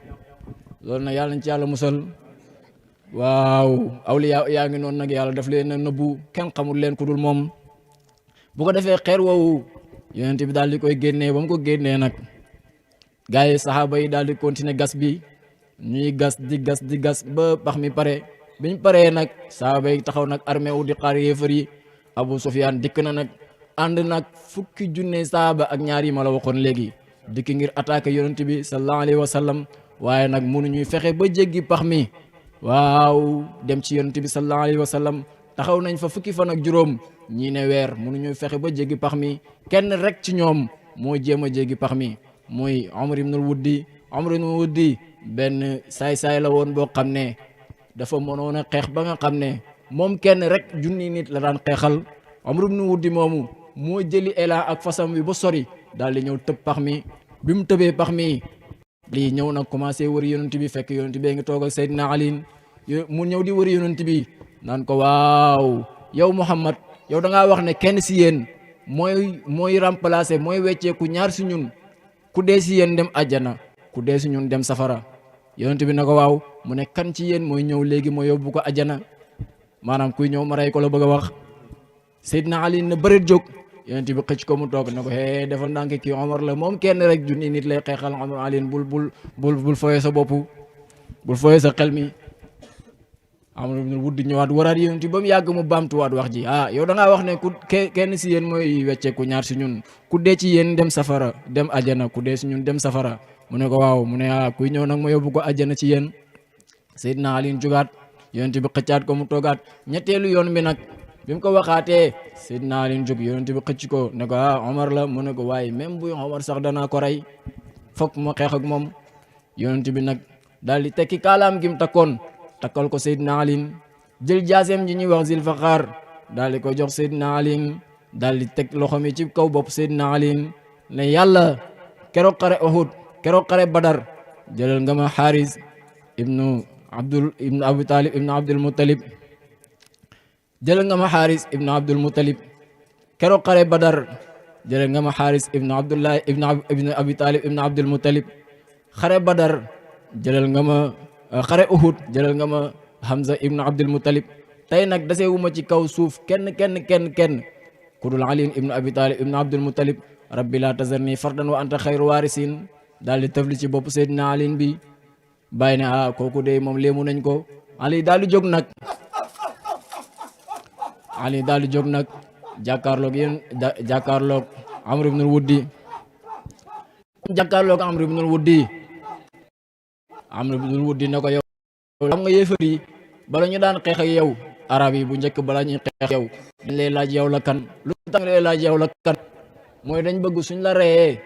loolu nag yàlla nañ ci yàlla musal. waaw awliya yaa ngi noonu nag yàlla daf leen a nëbbu kenn xamul leen ku dul moom. bu ko defee xeer woowu yonent bi daal di koy génnee ba mu ko génnee nag gars yi saxaaba yi daal di continuer gas bi ñuy gas di gas ba pax mi pare. biñ paree nag saxaaba yi taxaw nag armée wu di xaar yéefar yi. Abu Sufyaan dikk na nag ànd nag fukki junne saxaaba ak ñaar yi ma la waxoon léegi dikk ngir attaquer yonent bi sallallahu alayhi wa sallam. waaye nag mënuñuy fexe ba jéggi pax mi waaw dem ci yonent bi sallallahu alayhi wa sallam. taxaw nañ fa fukki fan ak juróom ñii ne weer mënuñuy fexe ba jéggi pax mi. kenn rek ci ñoom moo jéem a jéggi pax mi mooy Umar ibnul Wuddi benn saay-saay la woon boo xam ne dafa mënoon a xeex ba nga xam ne moom kenn rek junni nit la daan xeexal. Umar ibnul Wuddi moomu moo jëli élan ak fasam wi ba sori daal di ñëw tëb pax mi. bi mu tëbee pax mi lii ñëw nag commencé wër yonent bi fekk yonent bee ngi toog ak Seydina Ali mu ñëw di wër yonent bi naan ko waaw yow Muhammad yow da ngaa wax ne kenn si yéen mooy remplacer mooy wecceeku ñaar si ñun ku dee si yéen dem àjjana ku dee si ñun dem safara. yonent bi na ko waaw mu ne kan ci yéen mooy ñëw léegi mooy yóbbu ko àjjana maanaam kuy ñëw ma rey ko la bëgg a wax. Seydina Ali na bëreet jóg yonent bi xëcc ko mu toog ne ko defal ndànk kii Omar la moom kenn rek junni nit lay xeexal Omar Ali bul foyee sa bopp bul foyee sa xel mi. Amr ibn Wudd ñëwaat waraat yonent bi ba mu yàgg mu baamtuwaat wax ji yow da ngaa wax ne ku kenn si yéen mooy wecceeku ñaar si ñun ku dee ci yéen dem safara dem àjjana ku dee si ñun dem safara. mu ne ko waaw mu ne kuy ñëw nag ma yóbbu ko àjjana ci yéen. Seydina Ali jugaat yonent bi xëccaat ko mu toogaat ñetteelu yoon bi nag bi mu ko waxaatee Seydina Ali jóg yonent bi xëcc ko ne ko Omar la mu ne ko waaye même bu Omar sax danaa ko rey fokk ma xeex ak moom. yonent bi nag daal di tekki kaalaam gi mu takkoon takkal ko Seydina Ali jël jaaseem ji ñuy wax Zilfaxaar daal di ko jox Seydina Ali daal di teg loxo mi ci kaw bopp Seydina Ali ne yàlla keroog xare Uhud keroog xare Badar jëlal nga ma Xaaris ibnu Abi Talib ibnu Abdul Muttalib jëlal nga ma Xaaris ibnu Abdul Muttalib keroog xare Badar jëlal nga ma Xaaris ibnu Abdullah ibnu Abi Talib ibnu Abdul Muttalib xare Badar jëlal nga ma xare Uhud jëlal nga ma Hamza ibnu Abdul Muttalib tey nag dasewuma ci kaw suuf kenn ku dul Ali ibnu Abi Talib ibnu Abdul Muttalib rabbi la tazarni fardan wa anta xayru waarisin daal di tëfli ci bopp Seydina Ali bi bàyyi ne kooku de moom léemu nañ ko. Ali daal di jóg nag jàkkaarloog yéen jàkkaarloog Amr ibnul Wuddi Amr ibnul Wuddi ne ko yow xam nga yéefar yi bala ñu daan xeex ak yow arab yi bu njëkk bala ñuy xeex ak yow dañ lay laaj yow la kan lu tax lay laaj yow la kan mooy dañ bëgg suñ la reyee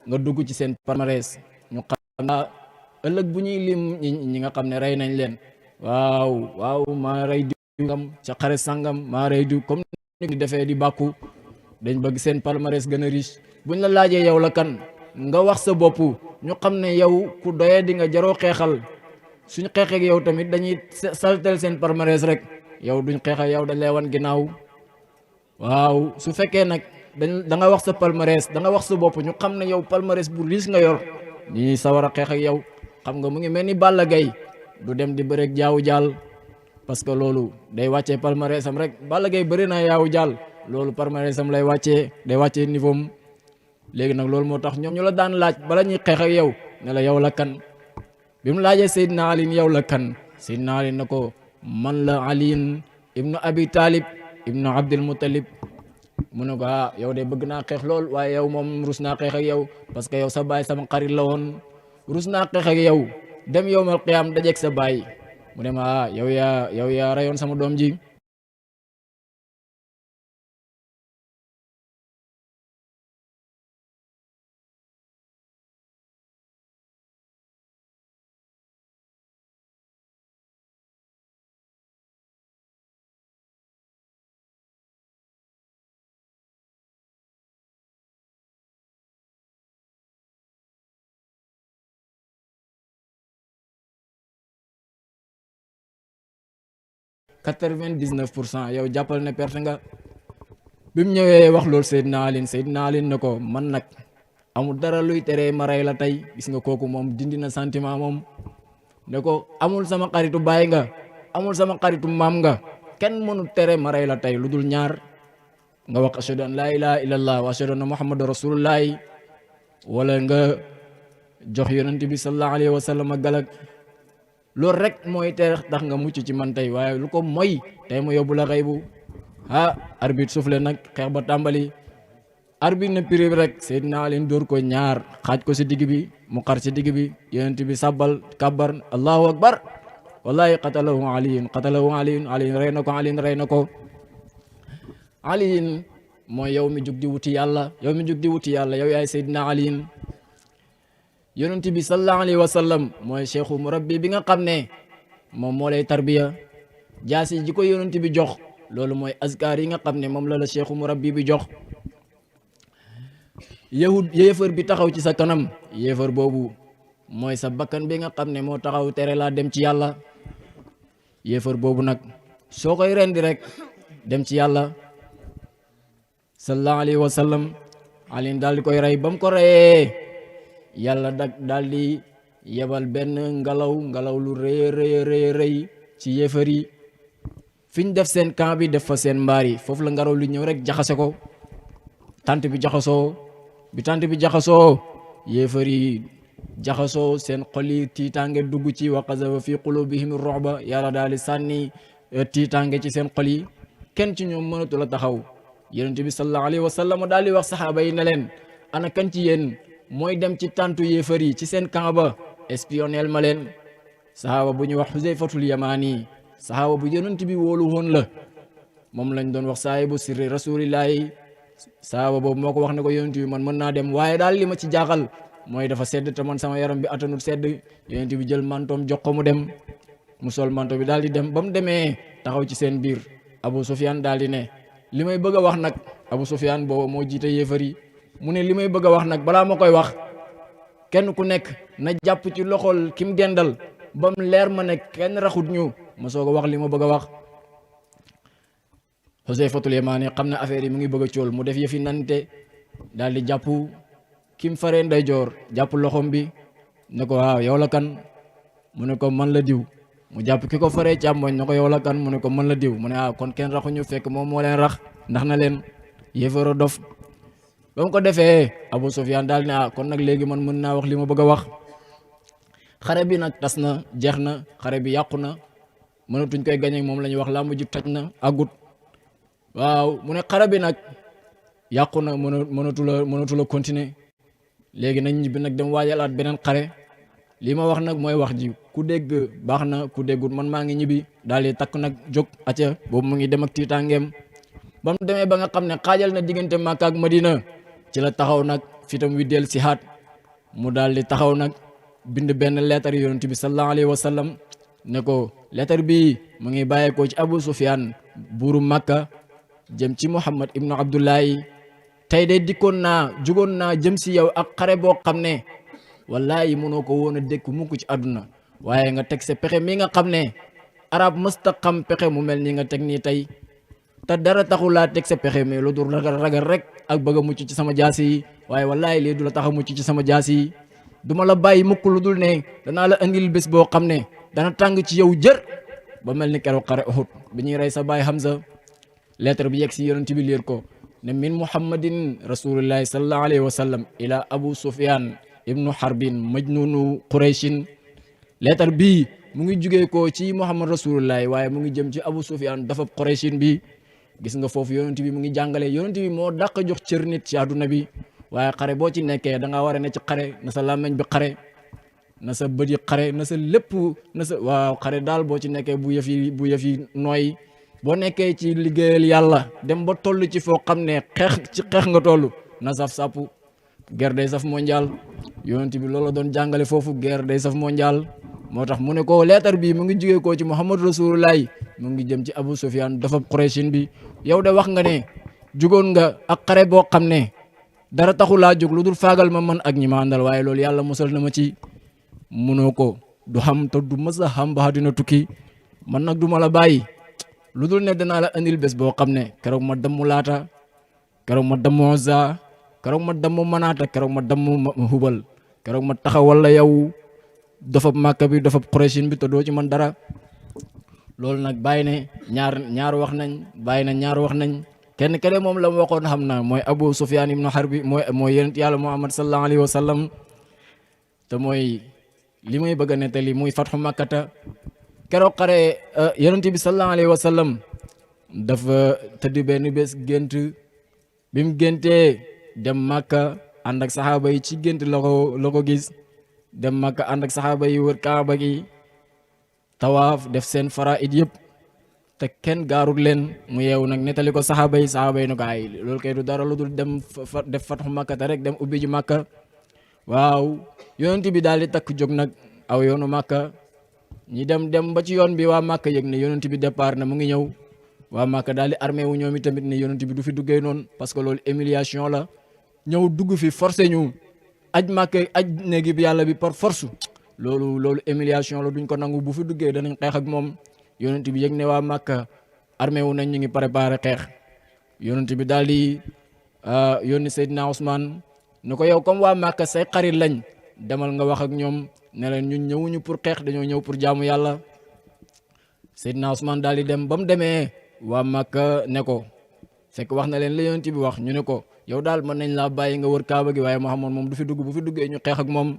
nga dugg ci seen palmarès ñu xam ëllëg bu ñuy lim ñi nga xam ne rey nañ leen waaw maa rey diw ngam ca xare sangam maa rey diw comme ni di defee di bàkku dañ bëgg seen palmarès gën a riche buñ la laajee yow la kan nga wax sa bopp ñu xam ne yow ku doyee di nga jaroo xeexal suñ xeexeek yow tamit dañuy saltel seen palmarès rek yow duñ xeex ak yow dañ lay wan ginnaaw. waaw su fekkee nag da nga wax sa palmarès da nga wax sa bopp ñu xam ne yow palmarès bu riche nga yor ñi sawar a xeex ak yow. xam nga mu ngi mel ni Balla Gaye du dem di bëreeg jaawu jaal parce que loolu day wàccee palmarès am rek Balla Gaye bëri na yaawu jaal loolu palmarès am lay wàccee day wàccee niveau am léegi nag loolu moo tax ñoom ñu la daan laaj bala ñuy xeex ak yow ne la yow la kan bi mu laajee Seydina Ali yow la kan Seydina Ali na ko man la Ali ibnu Abi Talib ibnu Abdul Muttalib mu ne ko yow de bëgg naa xeex lool waaye yow moom rus naa xeex ak yow parce que yow sa baay sama xarit la woon rus naa xeex ak yow dem yowmal qiyaam dajeeg sa baay mu ne ma yow yaa rayoon sama doom ji 99% yow jàppal ne perte nga bi mu ñëwee wax loolu Seydina Ali ne ko man nag amul dara luy teree ma rey la tey gis nga kooku moom dindi na sentiment moom ne ko amul sama xaritu baay nga amul sama xaritu maam nga kenn mënu tere ma rey la tey lu dul ñaar nga wax ashhadu an laa ilaha illallah wa ashhadu anna muhammadu rasulullah wala nga jox yonent bi sallallahu alayhi wa sallam galak loolu rek mooy tere tax nga mucc ci man tey waaye lu ko mooy tey ma yóbbu la xëy bu arbitre soufflé nag xeex ba tàmbali arbitre na prix rek Seydina Ali dóor ko ñaar xaaj ko si digg bi mu xar si digg bi yonent bi sabbal kabbar allahu akbar wallahi qatalahu Ali rey na ko Ali mooy yow mi jug di wuti yàlla yow yaay Seydina Ali yonent bi sallallahu alayhi wa sallam mooy cheikhu murabbi bi nga xam ne moom moo lay tarbiya jaasi ji ko yonent bi jox loolu mooy azkar yi nga xam ne moom la cheikhu murabbi bi jox yéefar bi taxaw ci sa kanam yéefar boobu mooy sa bakkan bi nga xam ne moo taxaw tere laa dem ci yàlla yéefar boobu nag soo koy rendi rek dem ci yàlla sallallahu alayhi wa sallam Ali daal di koy rey ba mu ko reyee yàlla daal di yebal benn ngelaw lu rëy ci yéefar yi fi ñu def seen camp bi def fa seen mbaar yi foofu la ngelaw lu ñëw rek jaxase ko tant bi jaxasoo yéefar yi jaxasoo seen xol yi tiitaange dugg ci wa qazafa fi qulubihim ru'ba yàlla daal di sànni tiitaange ci seen xol yi kenn ci ñoom mënatu la taxaw yonent bi sallallahu alayhi wa sallam daal di wax saxaaba yi ne leen ana kan ci yéen mooy dem ci tàntu yéefar yi ci seen camp ba espionnel ma leen saxaaba bu ñu wax Xuzayfatul Yamaani saxaaba bu yonent bi wóolu woon la moom lañ doon wax saahibu sirri rasulillahi saxaaba boobu moo ko wax ne ko yonent bi man mën naa dem waaye daal li ma ci jaaxal mooy dafa sedd te man sama yaram bi attanul sedd yonent bi jël mantoom jox ko mu dem mu sol manto bi daal di dem ba mu demee taxaw ci seen biir Abu Sufyaan daal di ne li may bëgg a wax nag Abu Sufyaan boobu moo jiite yéefar yi mu ne li may bëgg a wax nag balaa ma koy wax kenn ku nekk na jàpp ci loxol ki mu dendal ba mu leer ma ne kenn raxut ñu ma soog a wax li ma bëgg a wax Xuzayfatul Yamaani xam na affaire yi mu ngi bëgg a cool mu def yëfi nante daal di jàpp ki mu faree ndeyjoor jàpp loxom bi ne ko waaw yow la kan mu ne ko man la diw mu jàpp ki ko faree càmmoñ ne ko yow la kan mu ne ko man la diw mu ne waaw kon kenn raxuñu fekk moom moo leen rax ndax na leen yéefaro dof ba mu ko defee Abu Sufyaan daal ne kon nag léegi man mën naa wax li ma bëgg a wax xare bi nag tas na jeex na xare bi yàqu na mënatuñ koy gañe moom la ñuy wax làmb ji taj na àggut waaw mu ne xare bi nag yàqu na mënatu la continuer léegi nañ ñibbi nag dem waajalaat beneen xare lii ma wax nag mooy wax ji ku dégg baax na ku déggut man maa ngi ñibbi daal di takk nag jóg acca boobu mu ngi dem ak tiitaangeem ba mu demee ba nga xam ne xaajal na diggante Makka ak Madina ci la taxaw nag fitam wi del si haat mu daal di taxaw nag bind benn lettre yonent bi sallallahu alayhi wa sallam ne ko lettre bi mu ngi bàyyeekoo ci Abu Sufyaan buuru Makka jëm ci Muhammad ibnu Abdullahi tey de jugoon naa jëm si yow ak xare boo xam ne wallahi mënoo ko woon a dékk mukk ci àdduna waaye nga teg sa pexe mi nga xam ne arab mësta xam pexe mu mel ni nga teg nii tey te dara taxu laa teg sa pexe mais lu dul ragal rek ak bëgg a mucc ci sama jaasi yi waaye wallahi lii du la tax a mucc ci sama jaasi yi duma la bàyyi mukk lu dul ne danaa la andil bés boo xam ne dana tàng ci yow jër ba mel ni keroog xare Uhud bi ñuy rey sa baay Hamza lettre bi yegg si yonent bi liir ko ne min muhammadin rasulillahi sallallahu alayhi wa sallam ila abu sufyan ibnu harbin majnunu qurayshin lettre bi mu ngi jugee ko ci muhammad rasulillahi waaye mu ngi jëm ci abu sufyan dafa qurayshin bi gis nga foofu yonent bi mu ngi jàngale yonent bi moo dàq jox cër nit ci àdduna bi waaye xare boo ci nekkee da ngaa war a ne ci xare na sa làmmeñ bi xare na sa bët yi xare na sa lépp na sa waaw xare daal boo ci nekkee bu yëf yi nooy boo nekkee ci liggéeyal yàlla dem ba toll ci foo xam ne xeex nga toll na saf sàpp guerre day saf mondial yonent bi loolu doon jàngale foofu guerre day saf mondial moo tax mu ne ko leetar bi mu ngi jugee ko ci muhammad rasulullahi mu ngi jëm ci abu sufyan dafa qurayshin bi yow de wax nga ne jugoon nga ak xare boo xam ne dara taxu laa jóg lu dul faagal ma man ak ñi ma àndal waaye loolu yàlla musal na ma ci munoo ko du xam te du mës a xam ba dina tukki man nag du ma la bàyyi lu dul ne danaa la andil bés boo xam ne keroog ma dammu laata keroog ma dammu Uzza keroog ma dammu manaata keroog ma dammu hubal keroog ma taxawal la yow dafa màkka bi dafa Qurayshin bi te doo ci man dara loolu nag bàyyi ne ñaar wax nañ bàyyi na ñaar wax nañ kenn kene moom la mu waxoon xam na mooy Abu Sufyan ibnu Harbi mooy yonent yàlla Muhammad sallallahu alayhi wa sallam te mooy li may bëgg a nettali muy fatxu makkata keroog xare yonent bi sallallahu alayhi wa sallam dafa tëdd benn bés gént bi mu géntee dem màkka ànd ak saxaaba yi ci gént la ko gis dem màkka ànd ak saxaaba yi wër kaaba gi tawaaf def seen faraid yëpp te kenn gaarul leen mu yeewu nag nettali ko saxaaba yi ne ko ay loolu kay du dara lu dul dem def fatxu makkata rek dem ubbi ji màkka waaw yonent bi daal di takk jóg nag aw yoonu màkka ñi dem ba ci yoon bi waa màkka yëg ne yonent bi départ na mu ngi ñëw waa màkka daal di armé wu ñoom tamit ne yonent bi du fi duggee noonu parce que loolu humiliation la ñëw dugg fi forcé ñu aj màkka aj néegi bi yàlla bi par force loolu humiliation la duñ ko nangu bu fi duggee danañ xeex ak moom yonent bi yëg ne waa màkka armé wu nañ ñu ngi préparé xeex yonent bi daal di yónni Seydina Ousmane ne ko yow comme waa màkka say xarit lañ demal nga wax ak ñoom ne leen ñun ñëwuñu pour xeex dañoo ñëw pour jaamu yàlla Seydina Ousmane daal di dem ba mu demee waa Makka ne ko fekk wax na leen la yonent bi wax ñu ne ko yow daal mën nañ laa bàyyi nga wër kaaba gi waaye Muhammad moom du fi dugg bu fi duggee ñu xeex ak moom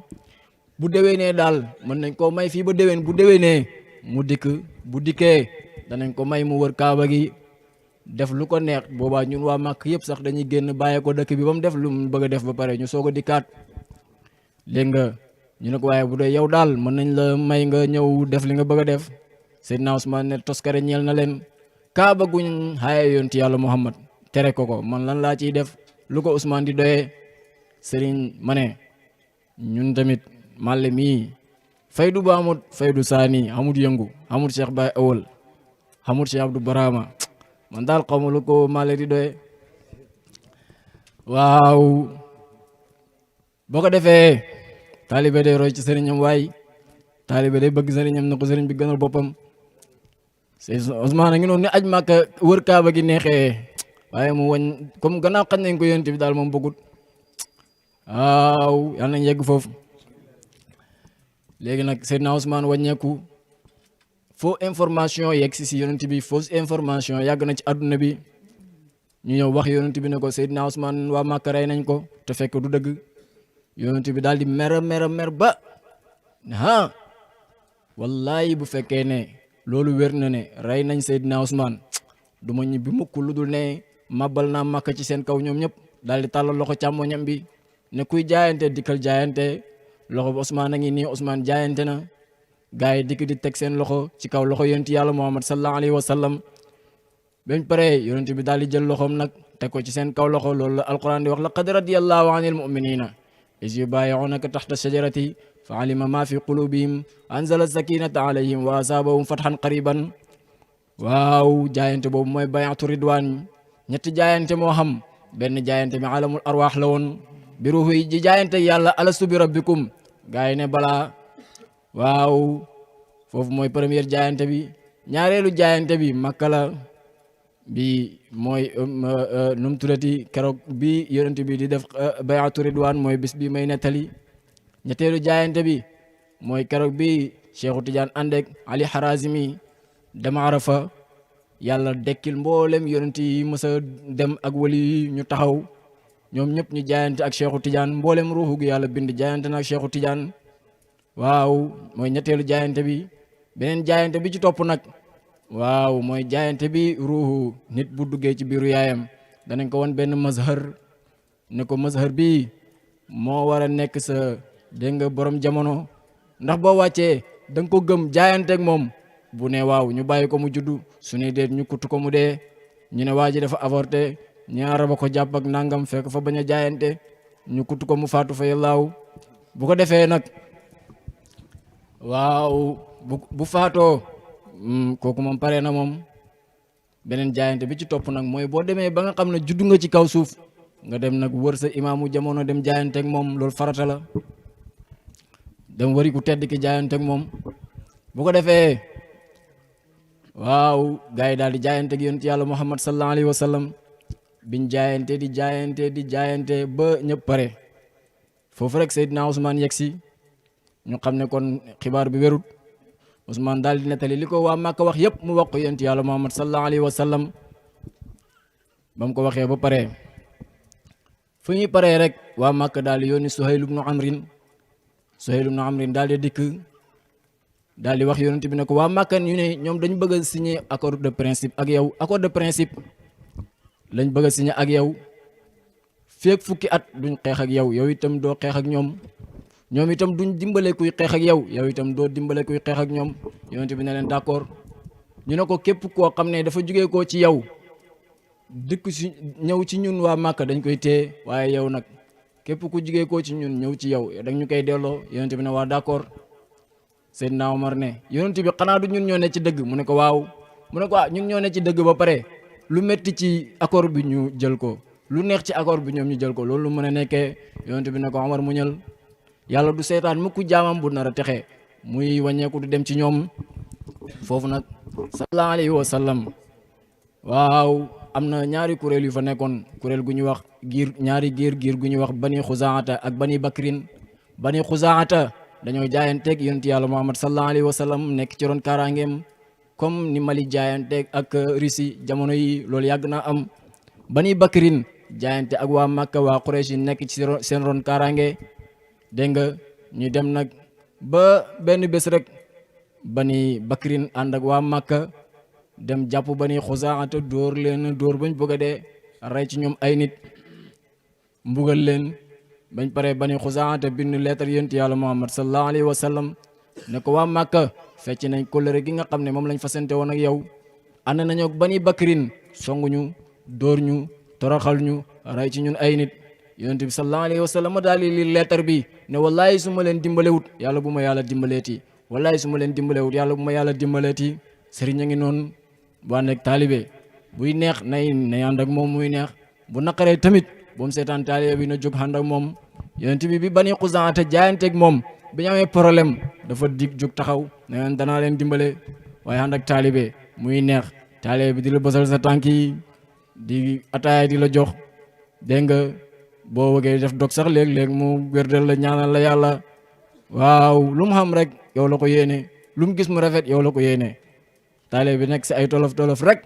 bu déwénee daal mën nañ koo may fii ba déwén bu déwénee mu dikk bu dikkee danañ ko may mu wër kaaba gi def lu ko neex boobaa ñun waa Makka yëpp sax dañuy génn bàyyee ko dëkk bi ba mu def lu mu bëgg a def ba pare ñu soog a dikkaat léegi nga ñu ne ko waaye bu dee yow daal mën nañ la may nga ñëw def li nga bëgg a def Seydina Ousmane ne toskare ñeel na leen kaaba guñ xaaye yonti yàlla Muhammad tere ko man lan laa ciy def lu ko Ousmane di doyee Serigne ma ne ñun tamit màlle mii faydu ba amut faydu saani amut yëngu amut Cheikh Baye Awol amut Cheikh Abdou Barama man daal xawma lu ko màlle di doyee waaw boo ko defee taalibe day roy ci sëriñam waay taalibe day bëgg sëriñam na ko sëriñ bi gënal boppam Ousmane a ngi noonu ni aj Màkka wër kaaba gi neexee waaye mu wañ comme gannaaw xañ nañ ko yonent bi daal moom bëggut waaw yal nañ yegg foofu léegi nag Seydina Ousmane wàññeeku faux information yegg si yonent bi fausse information yàgg na ci àdduna bi ñu ñëw wax yonent bi ne ko Seydina Ousmane waa Màkka rey nañ ko te fekk du dëgg yonent bi daal di mer ba ah wallahi bu fekkee ne loolu wér na ne rey nañ Seydina Ousmane du ma ñibbi mukk lu dul ne màbbal naa Màkka ci seen kaw ñoom ñëpp daal di tàllal loxo càmmoñam bi ne kuy jaayante dikkal jaayante loxo bi Ousmane a ngi nii Ousmane jaayante na gars yi dikk di teg seen loxo ci kaw loxo yonent yàlla Muhammad sallallahu alayhi wa sallam bañ pare yonent bi daal di jël loxoom nag teg ko ci seen kaw loxo loolu la alquran di wax laqad radiyallahu anil mu'minina is yubayi'unaka taxta shajarati fa alima ma fi qulubihim anzala sakinata alayhim wa asabahum fathan qariban waaw jaayante boobu mooy bayatu ridwan ñetti jaayante moo xam benn jaayante mi alamul arwaax la woon bi ruuhu yi ji jaayante yàlla alastu bi rabbikum gaa yi ne balaa waaw foofu mooy première jaayante bi ñaareelu jaayante bi Makka la bi mooy nu mu tuddati keroog bi yonent bi di def bayatu ridwan mooy bis bi may nettali ñetteelu jaayante bi mooy keroog bi Cheikhu Tidiane àndek Ali Harazimi dem Arafa yàlla dekkil mboolem yonent yi mës a dem ak wali yi ñu taxaw ñoom ñëpp ñu jaayante ak Cheikhu Tidiane mboolem ruuxu gi yàlla bind jaayante na ak Cheikhu Tidiane waaw mooy ñetteelu jaayante bi beneen jaayante bi ci topp nag waaw mooy jaayante bi ruuxu nit bu duggee ci biiru yaayam danañ ko won benn mazhar ne ko mazhar bi moo war a nekk sa dégg nga borom jamono ndax boo wàccee da nga ko gëm jaayante ak moom bu ne waaw ñu bàyyi ko mu juddu su ne déet ñu kutt ko mu dee ñu ne waa ji dafa avorté ñaara ba ko jàpp ak nangam fekk fa bañ a jaayante ñu kutt ko mu faatu fa yàllaaw bu ko defee nag waaw bu faatoo kooku moom pare na moom beneen jaayante bi ci topp nag mooy boo demee ba nga xam ne juddu nga ci kaw suuf nga dem nag wër sa imaamu jamono dem jaayante ak moom loolu farata la dem wari ku tedd ki jaayante ak moom bu ko defee waaw gars yi daal di jaayante ak yonent yàlla Muhammad sallallahu alayhi wa sallam biñ jaayante di jaayante ba ñëpp pare foofu rek Seydina Ousmane yegg si ñu xam ne kon xibaar bi wérut Ousmane daal di nettali li ko waa Màkka wax yëpp mu wax ko yonent yàlla Muhammad sallallahu alayhi wa sallam ba mu ko waxee ba pare fu ñuy paree rek waa Màkka daal di yónni Suhayl ibnu Amrin daal di dikk daal di wax yonent bi ne ko waa Màkka ñu ne ñoom dañu bëgg a signer accord de principe ak yow accord de principe lañ bëgg a signer ak yow feek fukki at duñ xeex ak yow yow itam doo xeex ak ñoom ñoom itam duñ dimbale kuy xeex ak yow yow itam doo dimbale kuy xeex ak ñoom yonent bi ne leen d'accord ñu ne ko képp koo xam ne dafa jugee koo ci yow dëkk si ñëw ci ñun waa Màkka dañ koy téye waaye yow nag képp ku jugee koo ci ñun ñëw ci yow dañ ñu koy delloo yonent bi ne waa d'accord Seydina Omar ne yonent bi xanaa du ñun ñoo ne ci dëgg mu ne ko waaw mu ne ko ñun ñoo ne ci dëgg ba pare lu metti ci accord bi ñu jël ko lu neex ci accord bi ñoom ñu jël ko loolu lu mën a nekkee yonent bi ne ko Omar mu ñël yàlla du seetaan mukk jaamam bu nar a texe muy wàññeeku du dem ci ñoom foofu nag sallallahu alayhi wa sallam waaw am na ñaari kuréel yu fa nekkoon kuréel gu ñu wax ñaari giir gu ñu wax bani xuzaata ak bani bakrin bani xuzaata dañoo jaayanteeg yonent yàlla Muhammad sallallahu alayhi wa sallam nekk ci ron kaaraangeem comme ni Mali jaayanteeg ak Russie jamono yi loolu yàgg naa am bani bakrin jaayante ak waa Makka waa Quraysh yi nekk ci seen ron kaaraange dégg nga ñu dem nag ba benn bés rek bani bakrin ànd ak waa Makka dem jàpp bani xuzaata dóor leen dóor bañ bëgg a dee rey ci ñoom ay nit mbugal leen bañ pare bani xuzaata bind lettre yonent yàlla Muhammad sallallahu alayhi wa sallam ne ko waa Makka fecc nañ kóllëre gi nga xam ne moom lañ fasante woon ak yow ànd nañu ak bani bakrin songuñu dóor ñu toroxal ñu rey ci ñun ay nit yonent bi sallallahu alayhi wa sallam daal li lettre bi ne wallahi su ma leen dimbalewut yàlla bu ma yàlla dimbaleeti wallahi su ma leen dimbalewut yàlla bu ma yàlla dimbaleeti sëriñ a ngi noonu bu ànd ak taalibe buy neex nay ànd ak moom muy neex bu naqaree tamit bu mu seetaan taalibe bi na jóg ànd ak moom yonent bi bani xuzaata jaayanteeg moom bi ñu amee problème dafa dig jóg taxaw ne leen danaa leen dimbale waaye ànd ak taalibe muy neex taalibe bi di la bësal sa tànk yi di ataaya di la jox dégg nga boo wëggee def dog sax léeg-léeg mu wérdal la ñaanal la yàlla waaw lu mu xam rek yow la ko yéene lu mu gis mu rafet yow la ko yéene taalibe bi nekk si ay tolof rek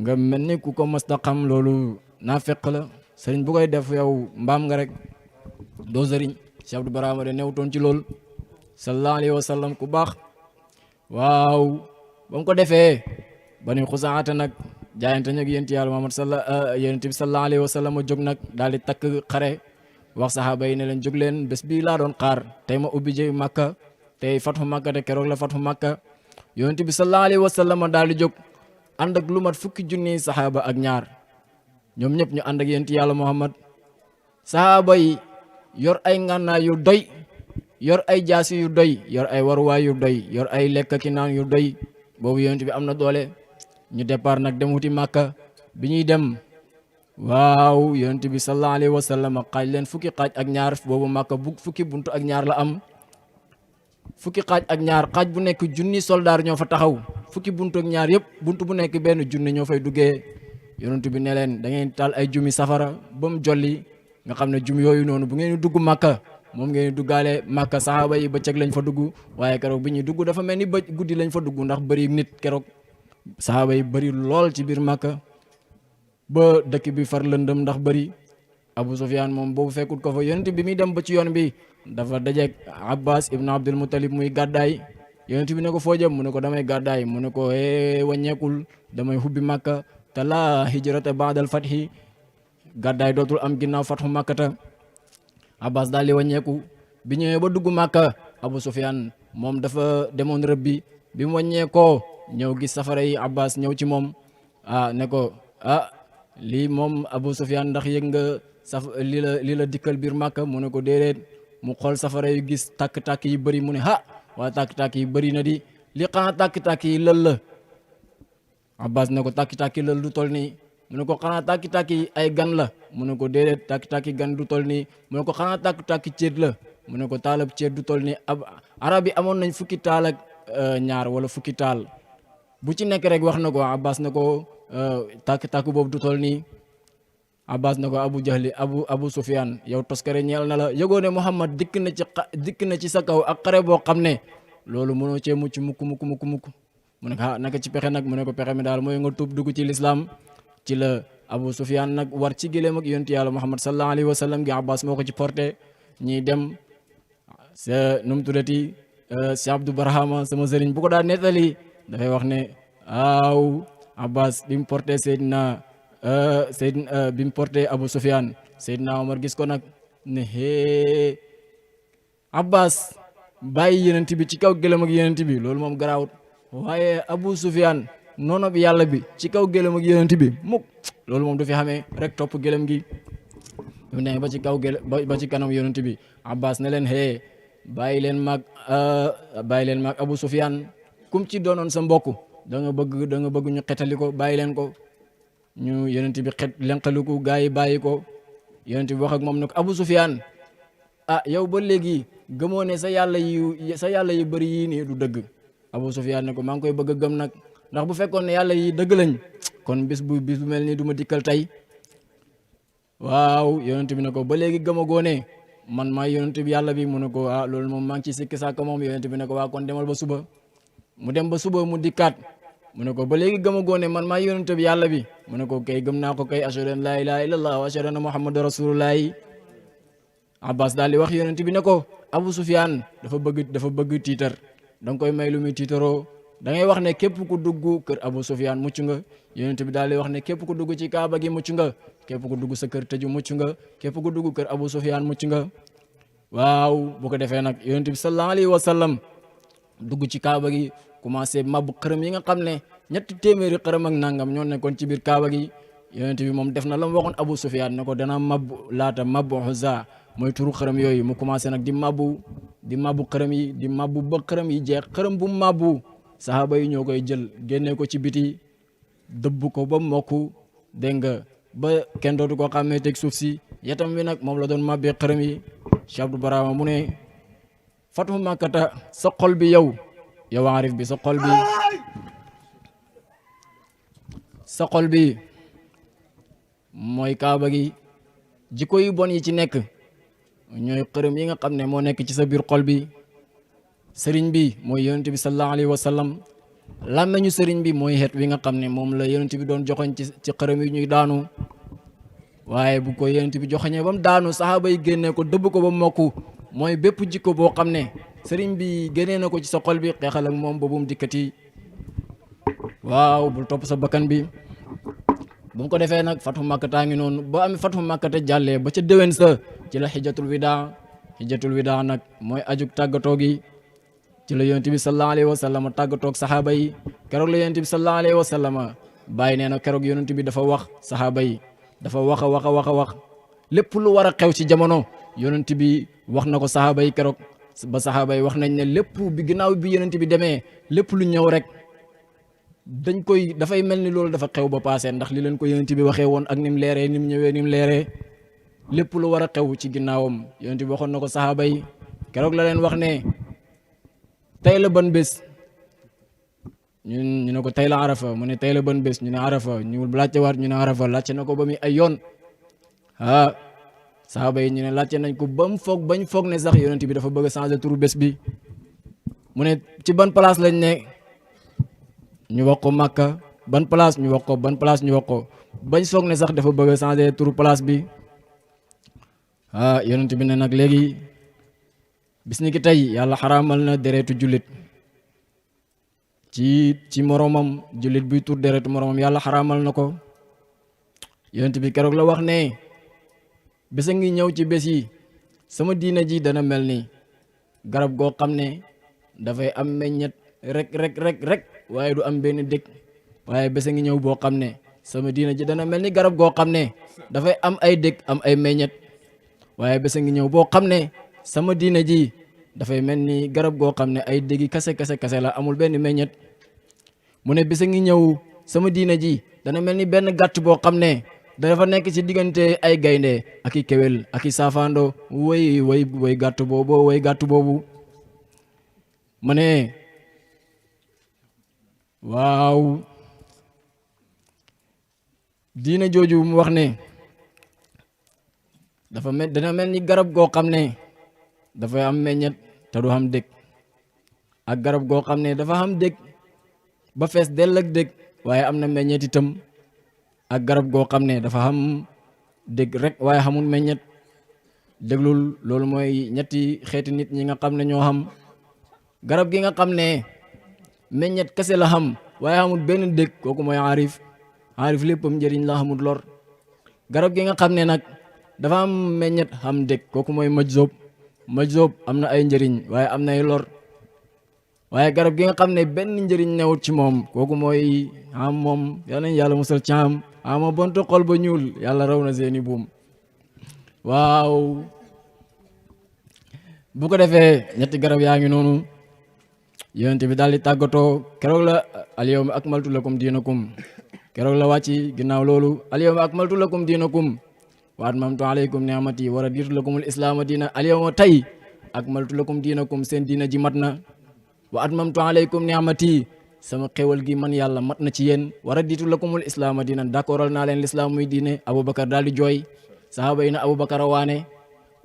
nga mel ni ku ko mës a xam loolu naa fekk la sëriñ bu koy def yow mbaam nga rek doo sëriñ Cheikh Abdou Barama de newtoon ci loolu sallallahu alayhi wa sallam ku baax waaw ba mu ko defee bani xusaata nag jaayante nag yonent yàlla Muhammad yonent bi sallallahu alayhi wa sallam jóg nag daal di takk xare wax saxaaba yi ne leen jóg leen bés bii laa doon xaar tey ma ubbi ji Makka tey fathu Makka te keroog la fathu Makka yonent bi sallallahu alayhi wa sallam daal di jóg ànd ak lu mat fukki junni saxaaba ak ñaar ñoom ñëpp ñu ànd ak yonent yàlla Muhammad saxaaba yi yor ay ngànnaay yu doy yor ay jaasi yu doy yor ay waruwaay yu doy yor ay lekk ki naan yu doy boobu yonent bi am na doole ñu départ nag dem wuti Makka bi ñuy dem waaw yonent bi sallallahu alayhi wa sallam xaaj leen fukki xaaj ak ñaar boobu Makka fukki buntu ak ñaar la am fukki xaaj ak ñaar xaaj bu nekk junni soldaar ñoo fa taxaw fukki buntu ak ñaar yëpp buntu bu nekk benn junni ñoo fay duggee yonent bi ne leen da ngeen taal ay jumi safara ba mu jolli nga xam ne jum yooyu noonu bu ngeen dugg Makka moom ngeen duggaale Makka saxaaba yi bëccëg lañ fa dugg waaye keroog bi ñuy dugg dafa mel ni guddi lañ fa dugg ndax bëri nit keroog sahaaba yi bëri lool ci biir Màkka ba dëkk bi far lëndëm ndax bëri. Abu Sufyaan moom boobu fekkut ko fa yonent bi muy dem ba ci yoon bi dafa dajeek Abbas ibn Abdul Muttalib muy gàddaay yonent bi ne ko foo jëm mu ne ko damay gàddaay mu ne ko wàññeekul damay hubbi Màkka te laa hijrata ba'dal fathi gàddaay dootul am ginnaaw fathu Màkkata. Abbas daal di wàññeeku bi ñëwee ba dugg Màkka Abu Sufyaan moom dafa demoon rëbbi bi mu wàññeekoo ñëw gis safara yi Abbas ñëw ci moom ne ko lii moom Abu Sufyaan ndax yëg nga li la dikkal biir Màkka mu ne ko déedéet mu xool safara yu gis tàkk-tàkk yi bëri mu ne waa tàkk-tàkk yi bëri na di li xanaa tàkk-tàkk yi lël la. Abbas ne ko tàkk-tàkk yi lël du tol nii mu ne ko xanaa tàkk-tàkk yi ay gan la mu ne ko déedéet tàkk-tàkk yi gan du tol nii mu ne ko xanaa tàkk-tàkk ceet la mu ne ko taalab ceet du tol nii arab yi amoon nañ fukki taal ak ñaar wala fukki taal bu ci nekk rek wax na ko Abbas ne ko tàkk-tàkk boobu du tol nii. Abbas na ko Abu Jahli Abu Sufyaan yow toskare ñeel na la yëgoo ne Muhammad dikk na ci sa kaw ak xare boo xam ne loolu mënoo cee mucc mukk mu ne ko naka ci pexe nag mu ne ko pexe mi daal mooy nga tuub dugg ci lislaam ci la Abu Sufyaan nag war ci gileem ak yonent yàlla Muhammad sallallahu alayhi wa sallam gi Abbas moo ko ci porté ñiy dem sa nu mu tuddati si Abdou Barhama sama sëriñ bu ko daa nettali dafay wax ne Abbas bi mu porté bi mu porté Abu Sufyaan Seydina Omar gis ko nag ne Abbas bàyyi yenent bi ci kaw gëlëm ak yenent bi loolu moom garaawut waaye Abu Sufyaan noonu bi yàlla bi ci kaw gëlëm ak yenent bi mukk loolu moom du fi xamee rek topp gëlëm gi mu ne ba ci kaw ba ci kanam yenent bi Abbas ne leen bàyyi leen maag Abu Sufyaan kum ci doonoon sa mbokk da nga bëgg ñu xetali ko bàyyi leen ko ñu yonent bi xet lenqaliku gaa yi bàyyi ko yonent bi wax ak moom ne ko Abu Sufyaan yow ba léegi gëmoo ne sa yàlla yi bëri yii nii du dëgg Abu Sufyaan ne ko maa ngi koy bëgg a gëm nag ndax bu fekkoon ne yàlla yi dëgg lañ kon bis bu mel nii du ma dikkal tey waaw yonent bi ne ko ba léegi gëmagoo ne man maa yonent bi yàlla bi mu ne ko loolu moom maa ngi ci sikki sàkk moom yonent bi ne ko waa kon demal ba suba mu dem ba suba mu dikkaat mu ne ko ba léegi gëmagoo ne man maa yonent bi yàlla bi mu ne ko kay gëm naa ko kay ashhadu an laa ilaaha illallah wa ashhadu anna muhammadu rasulullahi. Abbas daal di wax yonent bi ne ko Abu Sufyaan dafa bëgg tiitar da nga koy may lu muy tiitaroo da ngay wax ne képp ku dugg kër Abu Sufyaan mucc nga yonent bi daal di wax ne képp ku dugg ci kaaba gi mucc nga képp ku dugg sa kër tëju mucc nga képp ku dugg kër Abu Sufyaan mucc nga. waaw bu ko defee nag yonent bi sallallahu alayhi wa sallam dugg ci kaaba gi commencé mabbu xërëm yi nga xam ne 300 xërëm ak nangam ñoo nekkoon ci biir kaaba gi yonent bi moom def na la mu waxoon Abu Sufyaan ne ko dana mabbu laata mabbu Uzza mooy turu xërëm yooyu mu commencé nag di mabbu xërëm yi di mabbu ba xërëm yi jeex xërëm bu mabbu sahaaba yi ñoo koy jël génne ko ci biti dëbb ko ba mokk dégg nga ba kenn dootu ko xàmmee teg suuf si yatam wi nag moom la doon mabbee xërëm yi Cheikh Abdou Barama mu ne fatu Makkata sa xol bi yow arif bi sa xol bi mooy kaaba gi jikko yu bon yi ci nekk ñooy xërëm yi nga xam ne moo nekk ci sa biir xol bi sëriñ bi mooy yonent bi sallallahu alayhi wa sallam làmmeñu sëriñ bi mooy xeet wi nga xam ne moom la yonent bi doon joxoñ ci xërëm yi ñuy daanu waaye bu ko yonent bi joxoñee ba mu daanu saxaaba yi génnee ko dëbb ko ba mokku mooy bépp jikko boo xam ne sëriñ bi génnee na ko ci sa xol bi xeexal ak moom ba bu mu dikkati waaw bul topp sa bakkan bi bu mu ko defee nag fatu Makkata ngi noonu ba am fatu Makkata jàllee ba ca déwén sa ci la xijjatul widaa nag mooy ajuk tàggatoo gi ci la yonent bi sallallahu alayhi wa sallam tàggatoog saxaaba yi keroog la yonent bi sallallahu alayhi wa sallam bàyyi nee na keroog yonent bi dafa wax saxaaba yi dafa wax a wax lépp lu war a xew ci jamono yonent bi wax na ko saxaaba yi keroog ba saxaaba yi wax nañ ne lépp bi ginnaaw bi yonent bi demee lépp lu ñëw rek dafay mel ni loolu dafa xew ba paase ndax li leen ko yonent bi waxee woon ak ni mu leeree ni mu ñëwee ni mu leeree lépp lu war a xew ci ginnaawam yonent bi waxoon na ko saxaaba yi keroog la leen wax ne tey la ban bés ñu ne ko tey la arafa mu ne tey la ban bés ñu ne arafa ñu laajte waat ñu ne arafa laajte na ko ba muy ay yoon saxaaba yi ñu ne laajte nañ ko ba mu bañ foog ne sax yonent bi dafa bëgg a changer turu bés bi mu ne ci ban place lañ ne ñu wax ko Makka ban place ñu wax ko ban place ñu wax ko bañ soog ne sax dafa bëgg a changer turu place bi yonent bi ne nag léegi bis ni ki tey yàlla xaraamal na deretu jullit ci moromam jullit buy tur deretu moromam yàlla xaraamal na ko yonent bi keroog la wax ne bés a ngi ñëw ci bés yi sama diina ji dana mel ni garab goo xam ne dafay am meññet rek waaye du am benn dëkk waaye bés a ngi ñëw boo xam ne sama diina ji dana mel ni garab goo xam ne dafay am ay dëkk am ay meññet waaye bés a ngi ñëw boo xam ne sama diina ji dafay mel ni garab goo xam ne ay dëggi kase la amul benn meññet mu ne bés a ngi ñëw sama diina ji dana mel ni benn gàtt boo xam ne dafa nekk ci diggante ay gaynde ak i kewel ak i saafando way gàtt boobu ma ne waaw diina jooju mu wax ne dana mel ni garab goo xam ne dafay am meññet te du xam dëkk ak garab goo xam ne dafa xam dëkk ba fees dell ak dëkk waaye am na meññet itam ak garab goo xam ne dafa xam dëgg rek waaye xamul meññet déglul loolu mooy ñetti xeeti nit ñi nga xam ne ñoo xam garab gi nga xam ne meññet kese la xam waaye xamul benn dëgg kooku mooy aarif léppam njëriñ la xamul lor garab gi nga xam ne nag dafa am meññet xam dëgg kooku mooy majzoob am na ay njëriñ waaye am na ay lor waaye garab gi nga xam ne benn njëriñ newut ci moom kooku mooy am moom yal nañ yàlla musal ci ama bontu xol ba ñuul yàlla raw na seeni buum waaw bu ko defee ñetti garab yaa ngi noonu yonent bi daal di tàggatoo keroog la alyawma akmaltu lakum diinakum keroog la wàcci ginnaaw loolu alyawma akmaltu lakum diinakum wa atmamtu alaykum ni'mati wa raditu lakumul islaama diina alyawma tey akmaltu lakum diinakum seen diina ji mat na wa atmamtu alaykum ni'mati sama xéwal gi man yàlla mat na ci yéen wa raditu lakumul islaama diina d'accordal naa leen l'islam muy diine Aboubacar daal di jooy sahaaba yi na Aboubacar a waane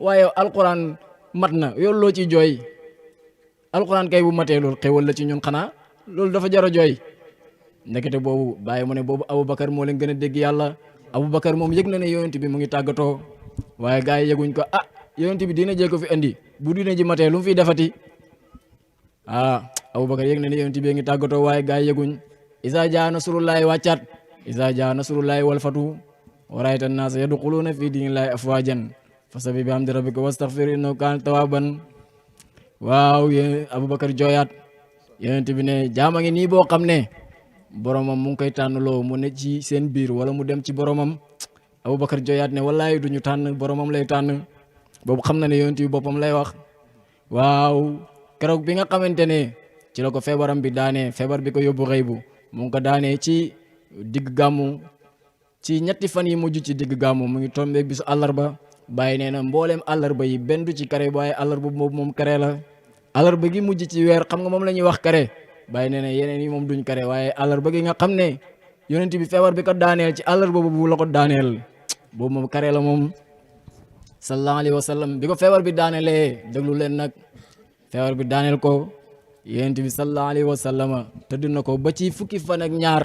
waaye alquran mat na yow loo ci jooy alquran kay bu matee loolu xéwal la ci ñun xanaa loolu dafa jar a jooy ndekete boobu bàyyi mu ne boobu Aboubacar moo leen gën a dégg yàlla Aboubacar moom yëg na ne yonent bi mu ngi tàggatoo waaye gars yi yëguñ ko yonent bi diina jee ko fi indi bu diina ji matee lu mu fiy defati Aboubacar yëg na ne yonent bi ngi tàggatoo waaye gars yi yëguñ isa jaa nasrullahi wàccaat isa jaa nasrullahi wal fatu wa ra'ayta an-naasa yadxuluuna fi diinillahi afwaajan fasabbih bihamdi rabbika wastaghfir innahu kaana tawwaaban waaw yéen Aboubacar jooyaat yonent bi ne jaama ngi nii boo xam ne boromam mu ngi koy tànnloo mu ne ci seen biir wala mu dem ci boromam Aboubacar jooyaat ne wallaay du ñu tànn boromam lay tànn boobu xam na ne yonent bi boppam lay wax waaw keroog bi nga xamante ne ci la ko feebaram bi daanee feebar bi ko yóbbu xëy bu mu ngi ko daanee ci digg gàmmu ci ñetti fan yi mujj ci digg gàmmu mu ngi tombé bisu àllarba bàyyi nee na mbooleem àllarba yi benn du ci kare waaye àllarba boobu moom kare la àllarba gi mujj ci weer xam nga moom la ñuy wax kare bàyyi nee na yeneen yi moom duñ kare waaye àllarba gi nga xam ne yonent bi feebar bi ko daaneel ci àllarba boobu la ko daaneel boobu moom kare la moom sallallahu alayhi wa sallam bi ko feebar bi daaneelee déglu leen nag feebar bi daaneel ko yonent bi sallallahu alayhi wa sallama tëdd na ko ba ci fukki fan ak ñaar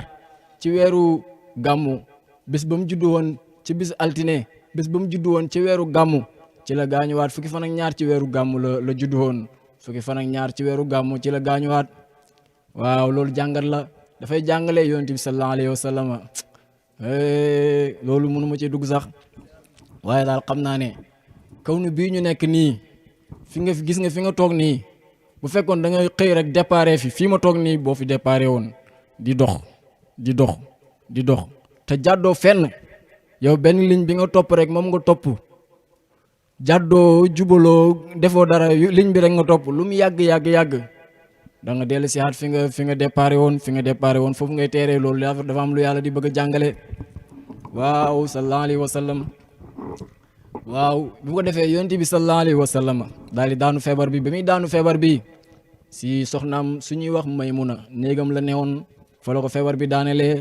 ci weeru gàmmu bis ba mu juddu woon ci bis altine bis ba mu juddu woon ci weeru gàmmu ci la gaañuwaat fukki fan ak ñaar ci weeru gàmmu la juddu woon fukki fan ak ñaar ci weeru gàmmu ci la gaañuwaat waaw loolu jàngat la dafay jàngale yonent bi sallallahu alayhi wa sallama loolu mënu ma ci dugg sax waaye daal xam naa ne kaw nu bii ñu nekk nii fi nga gis nga fi nga toog nii bu fekkoon da nga xëy rek déparé fii ma toog nii boo fi déparé woon di dox te jàddoo fenn yow benn ligne bi nga topp rek moom nga topp jàddoo jubaloo defoo dara ligne bi rek nga topp lu mu yàgg da nga dellu si xaat fi nga déparé woon foofu ngay teeree loolu dafa am lu yàlla di bëgg a jàngale waaw sallallahu alayhi wa sallam waaw bu ko defee yonent bi sallallahu alayhi wa sallam daal di daanu feebar bi ba muy daanu feebar bi si soxnaam suñuy wax Maymuna néegam la newoon fa la ko feebar bi daanelee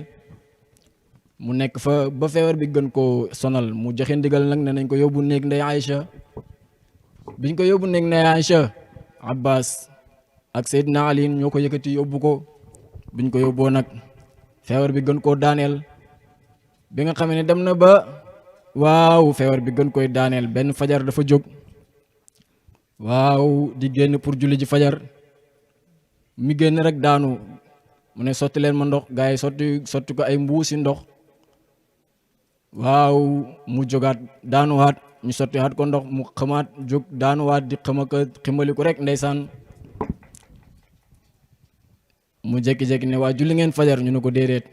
mu nekk fa ba feebar bi gën koo sonal mu joxe ndigal nag ne nañ ko yóbbu néeg ndey Aïcha biñ ko yóbbu néeg ndey Aïcha Abbas ak Seydina Ali ñoo ko yëkkati yóbbu ko buñ ko yóbboo nag feebar bi gën koo daaneel bi nga xam ne dem na ba waaw feebar bi gën koy daaneel benn fajar dafa jóg waaw di génn pour julli ji fajar mi génn rek daanu mu ne sotti leen ma ndox gars yi sotti ko ay mbuusi ndox waaw mu jógaat daanuwaat ñu sottiwaat ko ndox mu xamaat jóg daanuwaat di ximbali ko rek ndeysaan mu jékki-jékki ne waa julli ngeen fajar ñu ne ko déedéet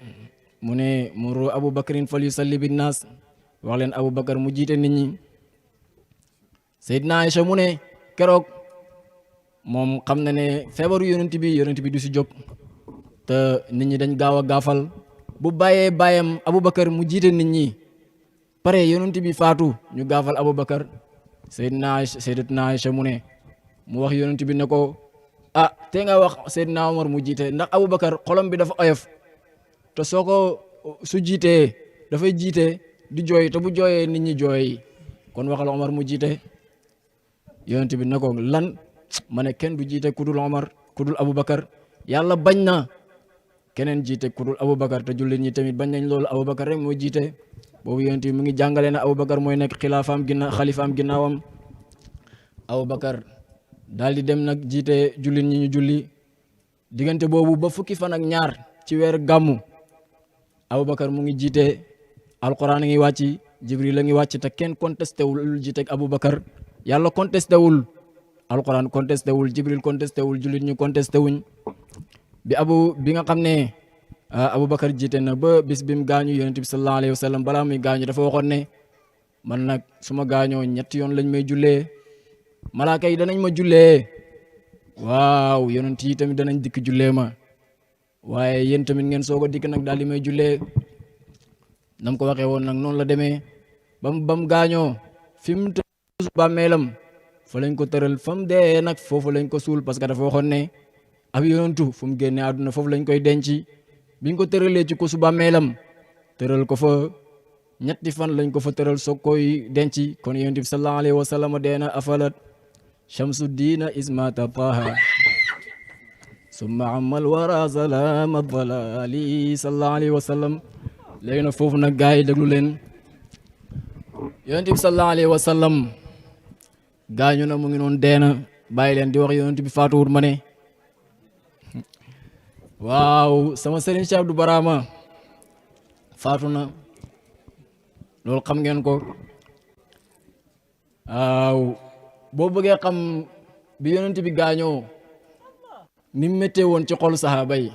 mu ne muru Abubakrin fal yusalli bin naas wax leen Abubakar mu jiite nit ñi Seydina Aïcha mu ne keroog moom xam na ne feebaru yonent bi du si jóg te nit ñi dañ gaaw a gaafal bu bàyyee bàyyam Abubakar mu jiite nit ñi pare yonent bi faatu ñu gaafal Abubakar Seydina Aïcha mu ne mu wax yonent bi ne ko te nga wax Seydina Omar mu jiite ndax Abubakar xolam bi dafa oyof te soo ko su jiitee dafay jiite di jooy te bu jooyee nit ñi jooy kon waxal Omar mu jiite yonent bi ne ko lan ma ne kenn du jiite kudul Omar kudul Abubakar yàlla bañ na keneen jiite kudul Abubakar te jullit ñi tamit bañ nañ loolu Abubakar rek moo jiite boobu yonent bi mu ngi jàngale na Abubakar mooy nekk xalifaam ginnaawam Abubakar daal di dem nag jiite jullit ñi ñu julli diggante boobu ba fukki fan ak ñaar ci weer gàmmu Abubakar mu ngi jiite alquran a ngi wàcc Jibril la ngi wàcc te kenn contesté wul jiite ak Abubakar yàlla contesté wul alquran contesté wul Jibril contesté wul jullit ñu contesté wuñ bi nga xam ne Abubakar jiite na ba bis bi mu gaañu yonent bi sallallahu alayhi wa sallam balaa muy gaañu dafa waxoon ne man nag su ma gaañoo ñetti yoon lañ may jullee malaaka yi danañ ma jullee waaw yonent yi tamit danañ dikk jullee ma waaye yéen tamit ngeen soog a dikk nag daal di may jullee nam ko waxee woon nag noonu la demee bam gaañoo fi mu tëdd bàmmeelam fa lañ ko tëral fa mu dee nag foofu lañ ko suul parce que dafa waxoon ne ab yonentu fu mu génnee àdduna foofu lañ koy denc biñ ko tëralee ci ko su bàmmeelam tëral ko fa ñetti fan lañ ko fa tëral soog koy denc kon yonent bi sallallahu alayhi wa sallam dee na afalat shamsu diina ismata taha summa amal wara salama dalali sallallahu alayhi wa sallam léegi nag foofu nag gars yi déglu leen yonent bi sallallahu alayhi wa sallam gaañu na mu ngi noonu dee na bàyyi leen di wax yonent bi faatuwut ma ne waaw sama sëriñ Cheikh Abdou Barama faatu na loolu xam ngeen ko waaw boo bëggee xam bi yonent bi gaañoo ni mu méttee woon ci xolu saxaaba yi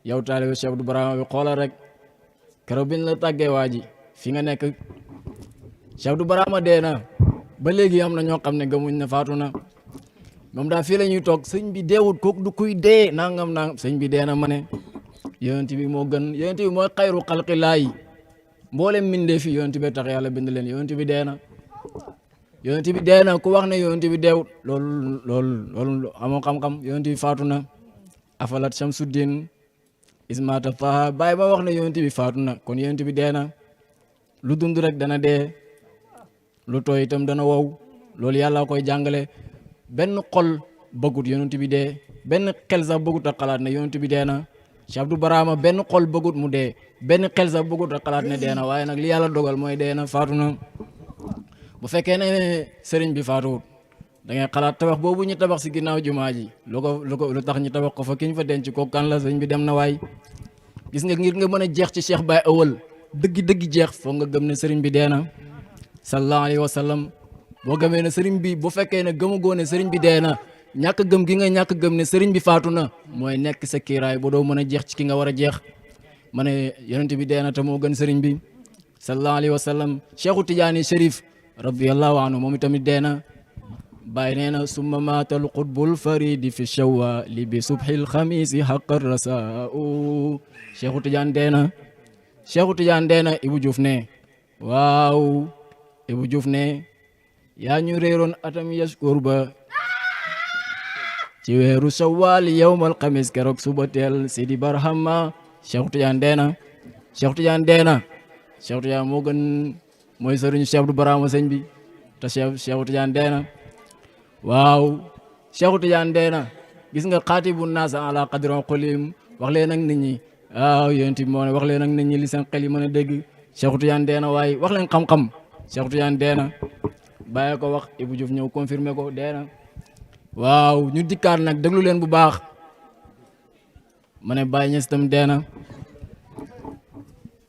yow taalibe Cheikh Abdou Barama bi xoolal rek keroog biñ la tàggee waa ji fi nga nekk Cheikh Abdou Barama dee na ba léegi am na ñoo xam ne gëmuñ ne faatu na moom daal fii la ñuy toog sëñ bi deewut kooku du kuy dee nangam sëñ bi dee na ma ne yonent bi moo gën yonent bi mooy xayru xalqillaahi mboolem mbindee fi yonent bi tax yàlla bind leen yonent bi dee na yonent bi dee na ku wax ne yonent bi deewut loolu amoo xam-xam yonent bi faatu na afalat shamsuddin ismata taha bàyyi ba wax ne yonent bi faatu na kon yonent bi dee na lu dund rek dana dee lu tooy itam dana wow loolu yàlla koy jàngale benn xol bëggut yonent bi dee benn xel sax bëggut a xalaat ne yonent bi dee na Cheikh Abdou Barama benn xol bëggut mu dee benn xel sax bëggut a xalaat ne dee na waaye nag li yàlla dogal mooy dee na faatu na bu fekkee ne sëriñ bi faatuwut da ngay xalaat tabax boobu ñu tabax si ginnaaw jumaa ji lu tax ñu tabax ko fa ki ñu fa denc ko kan la sëriñ bi dem na waay gis nga ngir nga mën a jeex ci Cheikh Baye Awal dëgg jeex foog nga gëm ne sëriñ bi dee na sallallahu alayhi wa sallam boo gëmee ne sëriñ bi bu fekkee ne gëmagoo ne sëriñ bi dee na ñàkk gëm gi nga ñàkk gëm ne sëriñ bi faatu na mooy nekk sa kiiraay ba doo mën a jeex ci ki nga war a jeex ma ne yonent bi dee na te moo gën sëriñ bi sallallahu alayhi wa sallam Cheikhu Tidiane Chérif radiyallahu anhu moom itamit dee na bàyyi nee na summa maatal qutbul faridi fi shawwa li bi subhil xamisi xaqar rasaau Cheikhu Tidiane dee na Cheikhu Tidiane dee na Ibou Diouf ne waaw Ibou Diouf ne yaa ñu réeroon atam yaskur ba ci weeru shawwal yawmal xamis keroog suba teel Sidi Barhama Cheikh Tidiane dee na Cheikh Tidiane dee na Cheikh Tidiane moo gën mooy sëriñ Cheikh Abdou Barama sëñ bi te Cheikh Tidiane dee na waaw Cheikh Tidiane dee na gis nga xaatibu naasa ala qadri qulim wax leen ak nit ñi waaw yonent bi moo ne wax leen ak nit ñi li seen xel yi mën a dégg Cheikh Tidiane dee na waaye wax leen xam-xam Cheikh Tidiane dee na bàyyi ko wax Ibou Diouf ñëw confirmer ko dee na waaw ñu dikkaat nag déglu leen bu baax ma ne Baye Niass tam dee na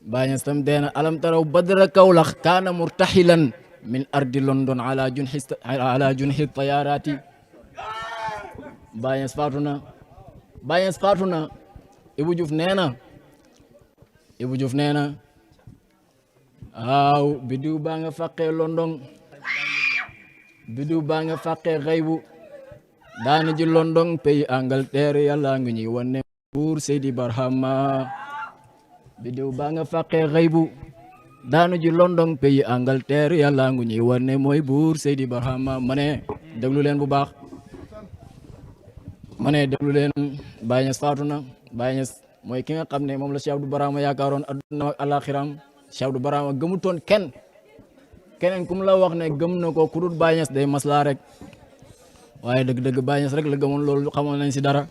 Baye Niass tam dee na alam taraw badra Kawlax kaana murtaxilan min ardi London ala junhi tayarati Baye Niass faatu na Baye Niass faatu na Ibou Diouf nee na Ibou Diouf nee na waaw bidiw baa nga fàqee London bidiw baa nga fàqee xaybu daana ji London pays Angleterre yàlla ngi ñuy wane buur Seydi Barhama bidiw baa nga fàqee xaybu daanu ji London pays Angleterre yàlla ngi ñuy wane mooy buur Seydi Barhama ma ne déglu leen bu baax ma ne déglu leen Baye Niass faatu na Baye Niass mooy ki nga xam ne moom la Cheikh Abdou Barama yaakaaroon adduna ak alaxiram Cheikh Abdou Barama gëmutoon keneen ku mu la wax ne gëm na ko ku dul Baye Niass day maslaa rek waaye dëgg-dëgg Baye Niass rek la gëmoon loolu xamoon nañ si dara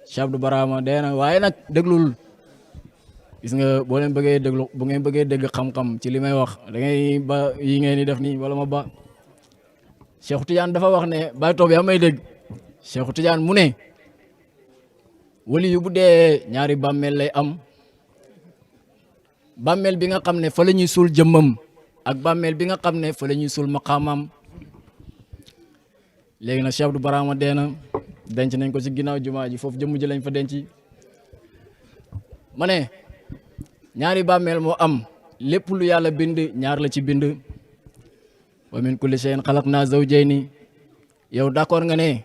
Cheikh Abdou Barama dee na waaye nag déglul gis nga boo leen bëggee déglu bu ngeen bëggee dégg xam-xam ci li may wax da ngay ba yi ngeen di def nii wala ma ba Cheikh Tidiane dafa wax ne Baye Toob yaa may dégg Cheikh Tidiane mu ne wali yu bu dee ñaari bàmmeel lay am bàmmeel bi nga xam ne fa la ñuy suul jëmmam ak bàmmeel bi nga xam ne fa la ñuy suul maqaamam léegi nag Cheikh Abdou Barama dee na denc nañ ko ci ginnaaw jumaa ji foofu jëmm ji lañ fa denc ma ne ñaari bàmmeel moo am lépp lu yàlla bind ñaar la ci bind wa min kulli shay'in khalaqna zawjayni yow d'accord nga ne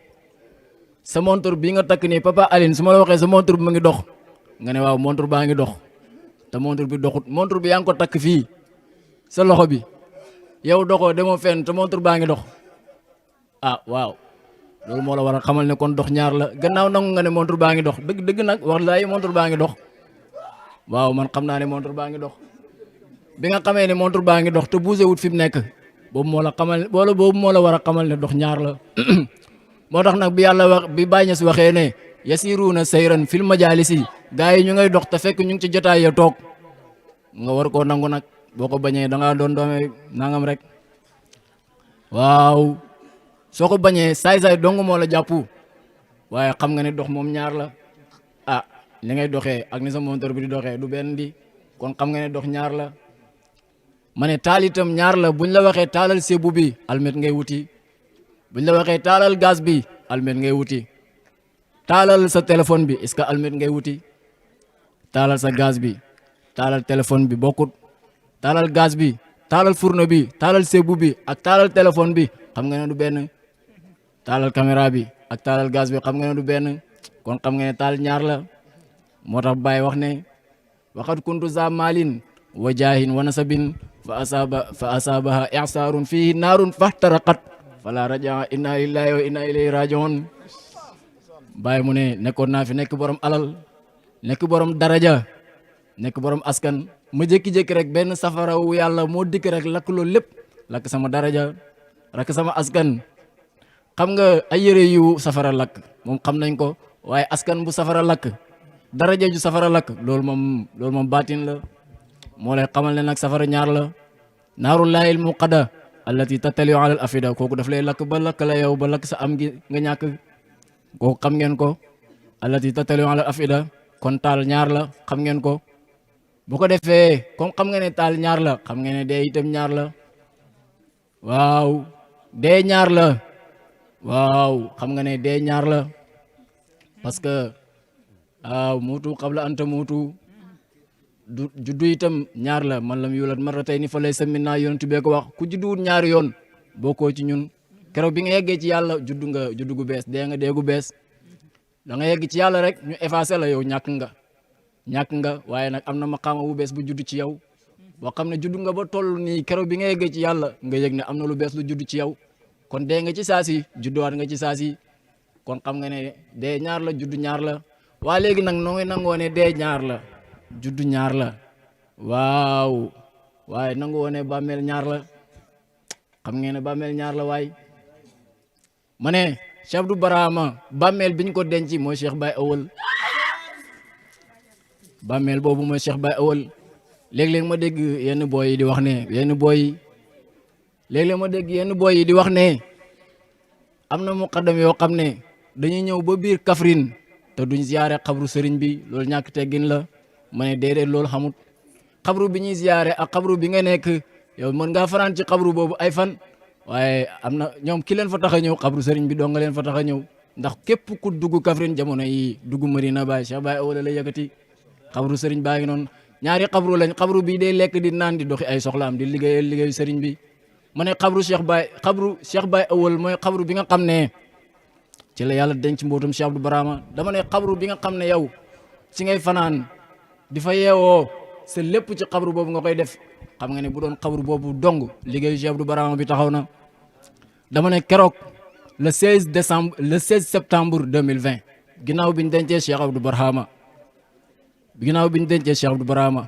sa montre bi nga takk nii papa Aline su ma la waxee sa montre bi mu ngi dox nga ne waaw montre baa ngi dox te montre bi doxut montre bi yaa ngi ko takk fii sa loxo bi yow doxoo demoo fenn te montre baa ngi dox ah waaw loolu moo la war a xamal ne kon dox ñaar la gannaaw nangu nga ne montre baa ngi dox dëgg nag wax laay montre baa ngi dox waaw man xam naa ne montre baa ngi dox bi nga xamee ne montre baa ngi dox te bougé wut fi mu nekk boobu moo la xamal wala boobu moo la war a xamal ne dox ñaar la moo tax nag bi yàlla wax bi Baye Niass waxee ne yasiruuna sayran fil majaalisi gaa yi ñu ngay dox te fekk ñu ngi ci jotaay ya toog nga war koo nangu nag boo ko bañee da ngaa doon doome nangam rek waaw soo ko bañee saay-saay dong moo la jàpp waaye xam nga ne dox moom ñaar la ah li ngay doxee ak ni sa monteur bi di doxee du benn di kon xam nga ne dox ñaar la ma ne taal itam ñaar la buñ la waxee taalal sebu bi almet ngay wuti buñ la waxee taalal gaz bi almet ngay wuti taalal sa téléphone bi est-ce que almet ngay wuti taalal sa gaz bi taalal téléphone bi bokkut taalal gaz bi taalal fourneau bi taalal sebu bi ak taalal téléphone bi xam nga ne du benn taalal caméra bi ak taalal gaz bi xam nga ne du benn kon xam nga ne taal ñaar la moo tax Baye wax ne waxat kuntu za malin wa jaahin wa nasabin fa asabaha i'sarun fihi naarun fahtaraqat fala rajaa inna lillahi wa inna ilayhi rajiun Baye mu ne nekkoon naa fi nekk borom alal nekk borom daraja nekk borom askan ma jékki-jékki rek benn safara wu yàlla moo dikk rek lakk loolu lépp lakk sama daraja lakk sama askan xam nga ay yére yu safara lakk moom xam nañ ko waaye askan bu safara lakk daraja ju safara lakk loolu moom baatin la moo lay xamal ne nag safara ñaar la naaru laahil muqada allati tattaliu ala al afida kooku daf lay lakk ba lakk la yow ba lakk sa am gi nga ñàkk kooku xam ngeen ko allati tattaliu ala al afida kon taal ñaar la xam ngeen ko bu ko defee comme xam nga ne taal ñaar la xam ngeen ne dee itam ñaar la waaw dee ñaar la waaw xam nga ne dee ñaar la parce que waaw muutu qabla an tamuutu du juddu itam ñaar la man lam yulat marratayni fa laysa minna yonent bee ko wax ku judduwut ñaari yoon bokkoo ci ñun keroog bi nga yeggee ci yàlla juddu gu bees dee nga dee gu bees da nga yegg ci yàlla rek ñu effacé la yow ñàkk nga waaye nag am na maqaama bu bees bu judd ci yow boo xam ne judd nga ba toll nii keroog bi nga yeggee ci yàlla nga yëg ne am na lu bees lu judd ci yow kon dee nga ci saasi judduwaat nga ci saasi kon xam nga ne dee ñaar la judd ñaar la waa léegi nag noo ngi nangoo ne dee ñaar la judd ñaar la waaw waaye nangu woo ne bàmmeel ñaar la xam ngeen ne bàmmeel ñaar la waay ma ne Cheikh Abdou Barama bàmmeel biñ ko denc mooy Cheikh Baye Awal bàmmeel boobu mooy Cheikh Baye Awal. léeg-léeg ma dégg yenn boy yi di wax ne léeg-léeg ma dégg yenn boy yi di wax ne am na muqaddam yoo xam ne dañuy ñëw ba biir Kaffrine te duñ ziyaare xabru sëriñ bi loolu ñàkk teggin la ma ne déedéet loolu xamut xabru bi ñuy ziyaare ak xabru bi nga nekk yow mën ngaa fanaan ci xabru boobu ay fan waaye am na ñoom ki leen fa tax a ñëw xabru sëriñ bi doo nga leen fa tax a ñëw ndax képp ku dugg Kaffrine jamono yi dugg Medina Baye Cheikh Baye Awal la yëkkati xabru sëriñ baa ngi noonu ñaari xabru lañ xabru bii day lekk di naan di doxi ay soxlaam di liggéeyu sëriñ bi ma ne xabru Cheikh Baye Awal mooy xabru bi nga xam ne ci la yàlla denc mbootum Cheikh Abdou Barama dama ne xabru bi nga xam ne yow ci ngay fanaan di fa yeewoo sa lépp ci xabru boobu nga koy def xam nga ne bu doon xabru boobu dong liggéeyu Cheikh Abdou Barama bi taxaw na dama ne keroog le 16 septembre 2020 ginnaaw bi ñu dencee Cheikh Abdou Barama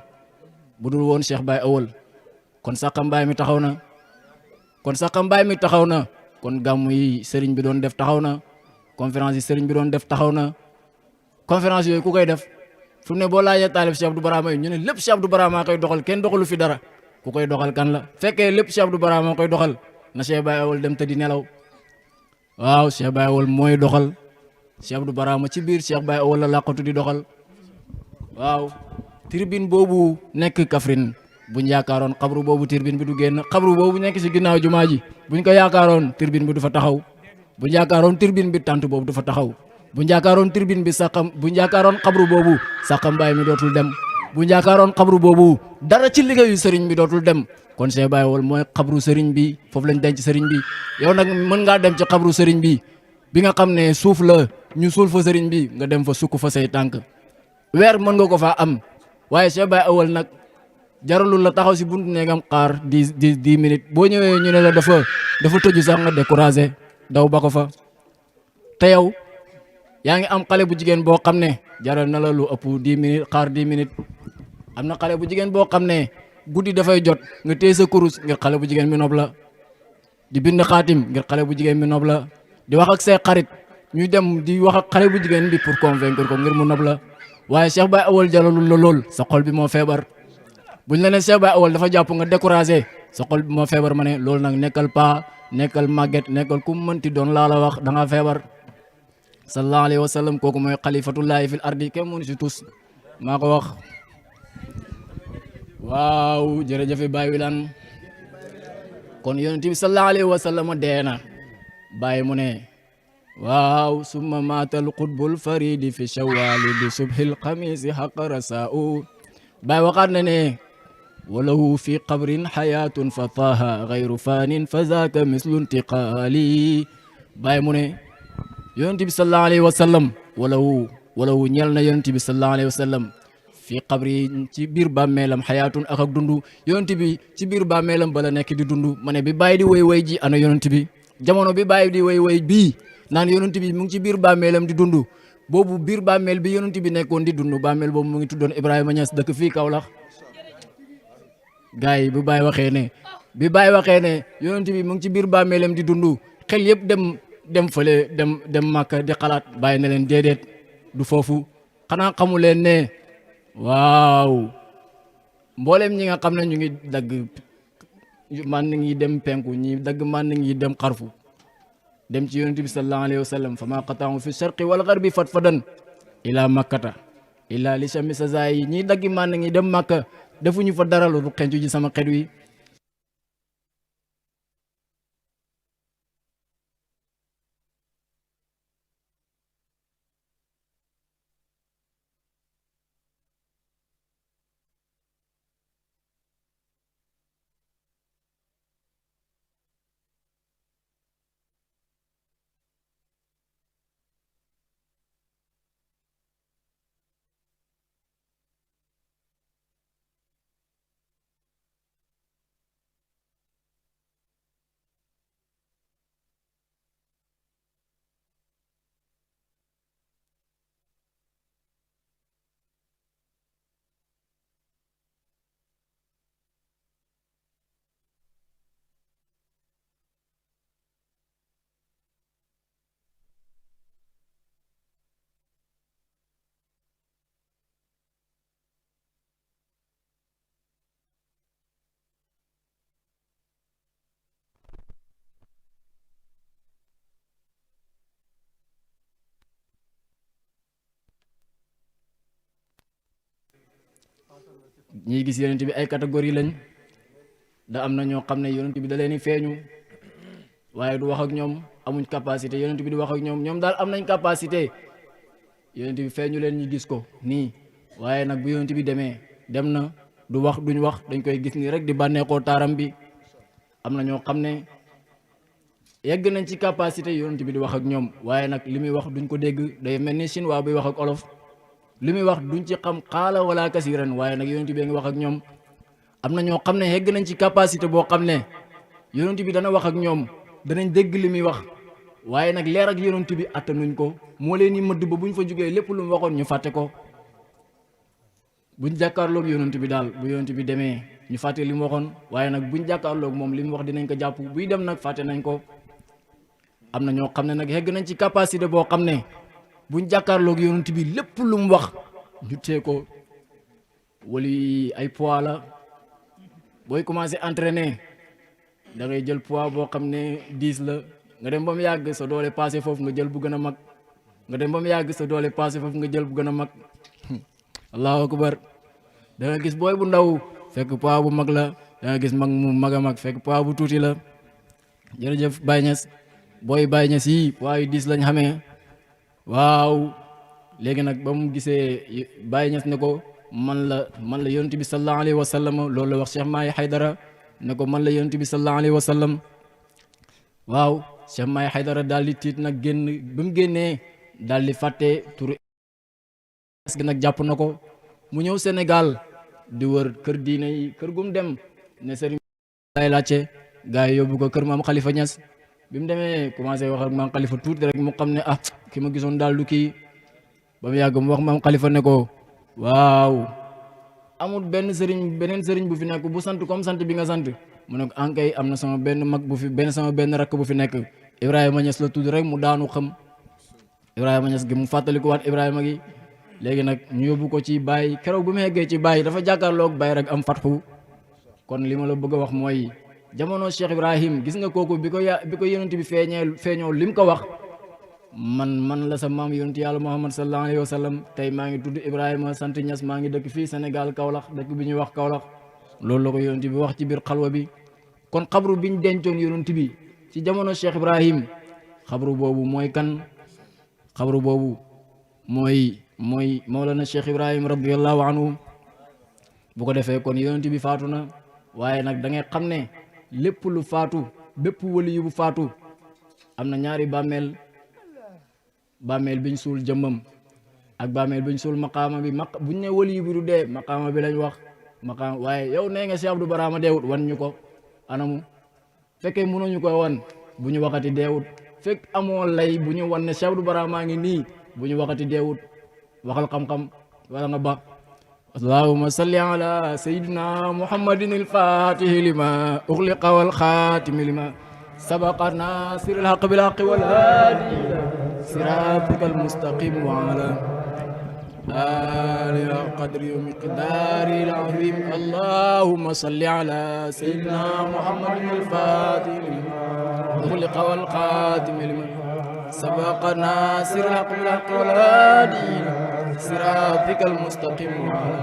bu dul woon Cheikh Baye Awal kon Sakka Mbaye mi taxaw na kon gàmmu yi sëriñ bi doon def taxaw na conférence yi sëriñ bi doon def taxaw na conférence yooyu ku koy def fu ne boo laajee taalib Cheikh Abdou Barama yi ñu ne lépp Cheikh Abdou Barama koy doxal kenn doxalu fi dara ku koy doxal kan la fekkee lépp Cheikh Abdou Barama koy doxal na Cheikh Baye Awal dem te di nelaw waaw Cheikh Baye Awal mooy doxal Cheikh Abdou Barama ci biir Cheikh Baye Awal la làqatu di doxal waaw tribune boobu nekk Kaffrine buñ yaakaaroon xabru boobu tribune bi du génn xabru boobu nekk si ginnaaw jumaa ji buñ ko yaakaaroon tribune bi du fa taxaw buñ yaakaaroon tribune bi tant boobu du fa taxaw buñ yaakaaroon tribune bi buñ yaakaaroon xabru boobu Sakka Mbaye mi dootul dem buñ yaakaaroon xabru boobu dara ci liggéeyu sëriñ bi dootul dem kon Cheikh Baye Awal mooy xabru sëriñ bi foofu lañ denc sëriñ bi yow nag mën ngaa dem ci xabru sëriñ bi nga xam ne suuf la ñu suul fa sëriñ bi nga dem fa sukk fa say tànk weer mën nga ko faa am waaye Cheikh Baye Awal nag jaralul la taxaw si buntu neegam xaar 10 minutes boo ñëwee ñu ne la dafa tëju sax nga découragé daw ba ko fa te yow yaa ngi am xale bu jigéen boo xam ne jaral na la lu ëpp 10 minutes xaar 10 minutes am na xale bu jigéen boo xam ne guddi dafay jot nga téye sa kurus ngir xale bu jigéen bi nopp la di bind xaatim ngir xale bu jigéen bi nopp la di wax ak say xarit ñuy dem di wax ak xale bu jigéen bi pour convaincre ko ngir mu nopp la waaye Cheikh Baye Awal jaralul la lool sa xol bi moo feebar buñ la ne Cheikh Baye Awal dafa jàpp nga découragé sa xol bi moo feebar ma ne loolu nag nekkal paa nekkal màgget nekkal ku mënti doon laa la wax da ngaa feebar sallallahu alayhi wa sallam kooku mooy xalifatullahi fil ardi kenn mënu si tus maa ko wax waaw jërëjëf Baye Wilane kon yonent bi sallallahu alayhi wa sallam dee na Baye mu ne waaw summa maatal qutbul faridi fi shawali bi subhil xamisi xaqara saa'u Baye waxaat na ne walahu fi qabrin xayatun fa taaha gayru fanin fa zaaka mislu intiqaali Baye mu ne yonent bi sallallahu alayhi wa sallam walahu ñel na yonent bi sallallahu alayhi wa sallam fi qabri ci biir bàmmeelam xayaatun ak dundu yonent bi ci biir bàmmeelam bala nekk di dundu ma ne bi Baye di woy ji ana yonent bi jamono bi Baye di woy bii naan yonent bi mu ngi ci biir bàmmeelam di dundu boobu biir bàmmeel bi yonent bi nekkoon di dundu bàmmeel boobu mu ngi tuddoon Ibrahima Niass dëkk fii Kaolack gars yi bi Baye waxee ne yonent bi mu ngi ci biir bàmmeelam di dundu xel yëpp dem fële dem Màkka di xalaat Baye ne leen déedéet du foofu xanaa xamu leen ne waaw mboolem ñi nga xam ne ñu ngi dagg man ngi dem penku ñi dagg man ngi dem xarfu dem ci yonent bi sallallahu alayhi wa sallam fa ma qata'u fi sharqi wal gharbi fatfadan ila makkata ila li shami sazayi ñi daggi man ngi dem Makka defuñu fa dara lu xencu ji sama xet wi ñi gis yonent bi ay catégorie lañ da am na ñoo xam ne yonent bi da leen di feeñu waaye du wax ak ñoom amuñ capacité yonent bi di wax ak ñoom ñoom daal am nañ capacité yonent bi feeñu leen ñu gis ko nii waaye nag bu yonent bi demee dem na du wax duñ wax dañ koy gis nii rek di bànneexoo taaram bi am na ñoo xam ne yegg nañ ci capacité yonent bi di wax ak ñoom waaye nag li muy wax duñ ko dégg day mel ni chinois buy wax ak olof li muy wax duñ ci xam xaala wala kasiran waaye nag yonent bi ngi wax ak ñoom am na ñoo xam ne yegg nañ ci capacité boo xam ne yonent bi dana wax ak ñoom danañ dégg li muy wax waaye nag leer ak yonent bi attanuñ ko moo leen ni mëdd ba buñ fa jógee lépp lu mu waxoon ñu fàtte ko buñ jàkkaarloog yonent bi daal bu yonent bi demee ñu fàtte li mu waxoon waaye nag buñ jàkkaarloog moom li mu wax dinañ ko jàpp buy dem nag fàtte nañ ko am na ñoo xam ne nag yegg nañ ci capacité boo xam ne buñ jàkkaarloog yonent bi lépp lu mu wax ñu tee ko wali ay poids la booy commencé entraîner da ngay jël poids boo xam ne 10 la nga dem ba mu yàgg sa doole passé foofu nga jël bu gën a mag nga dem ba mu yàgg sa doole passé foofu nga jël bu gën a mag allahu akbar da nga gis booy bu ndaw fekk poids bu mag la da nga gis mag mu mag a mag fekk poids bu tuuti la jërëjëf Baye Niass booy Baye Niass yi poids yu 10 lañ xamee waaw léegi nag ba mu gisee Baye Niass ne ko man la yonent bi sallallahu alayhi wa sallam loolu la wax Cheikh Mahi Haydara ne ko man la yonent bi sallallahu alayhi wa sallam waaw Cheikh Mahi Haydara daal di tiit nag génn ba mu génnee daal di fàtte turu gi nag jàpp na ko mu ñëw Sénégal di wër kër diine yi kër gum dem ne sëriñ lay laajte gars yi yóbbu ko kër maam Khalifa Niass bi mu demee commencé wax ak maam Khalifa tuuti rek mu xam ne ah ki ma gisoon daal du kii ba mu yàgg mu wax maam Khalifa ne ko waaw amul beneen sëriñ bu fi nekk bu sant comme sant bi nga sant mu ne ko ankay am na sama benn mag bu fi sama benn rakk bu fi nekk Ibrahima Niass la tudd rek mu daanu xam Ibrahima Niass gi mu fàttali ko waat Ibrahima gi léegi nag ñu yóbbu ko ci Baye keroog bu mu yeggee ci Baye dafa jàkkaarloog Baye rek am fatxu kon li ma la bëgg a wax mooy jamono Cheikh Ibrahim gis nga kooku bi ko yonent bi feeñoo lim ko wax man la sa maam yonent yàlla Muhammad sallallahu alayhi wa sallam tey maa ngi tudd Ibrahima sant Niass maa ngi dëkk fii Sénégal Kaolack dëkk bi ñuy wax Kaolack loolu la ko yonent bi wax ci biir xalwa bi kon xabru biñ dencoon yonent bi ci jamono Cheikh Ibrahim xabru boobu mooy kan xabru boobu mooy Mawlana Cheikh Ibrahim radiyallahu anhu bu ko defee kon yonent bi faatu na waaye nag da ngay xam ne lépp lu faatu bépp wali bu faatu am na ñaari bàmmeel biñ suul jëmmam ak bàmmeel biñ suul maqaama bi buñ ne wali bi du dee maqaama bi lañ wax maqaama waaye yow nee nga Cheikh Abdou Barama deewut wan ñu ko anamu fekkee mënuñu ko wan bu ñu waxati deewut fekk amoo lay bu ñu wan ne Cheikh Abdou Barama ngi nii bu ñu waxati deewut waxal xam-xam wala nga ba allahumma salli ala sayyidina muhammadin al-fatihi lima ughliqa wal khatimi lima sabaqa nasir al-haqq bil haqq wal hadi صراطك المستقيم وعلى آله قدر ومقدار العظيم اللهم صل على سيدنا محمد الفاتح لما أغلق والخاتم لما سبق ناصر الحق بالحق والهادي صراطك المستقيم وعلى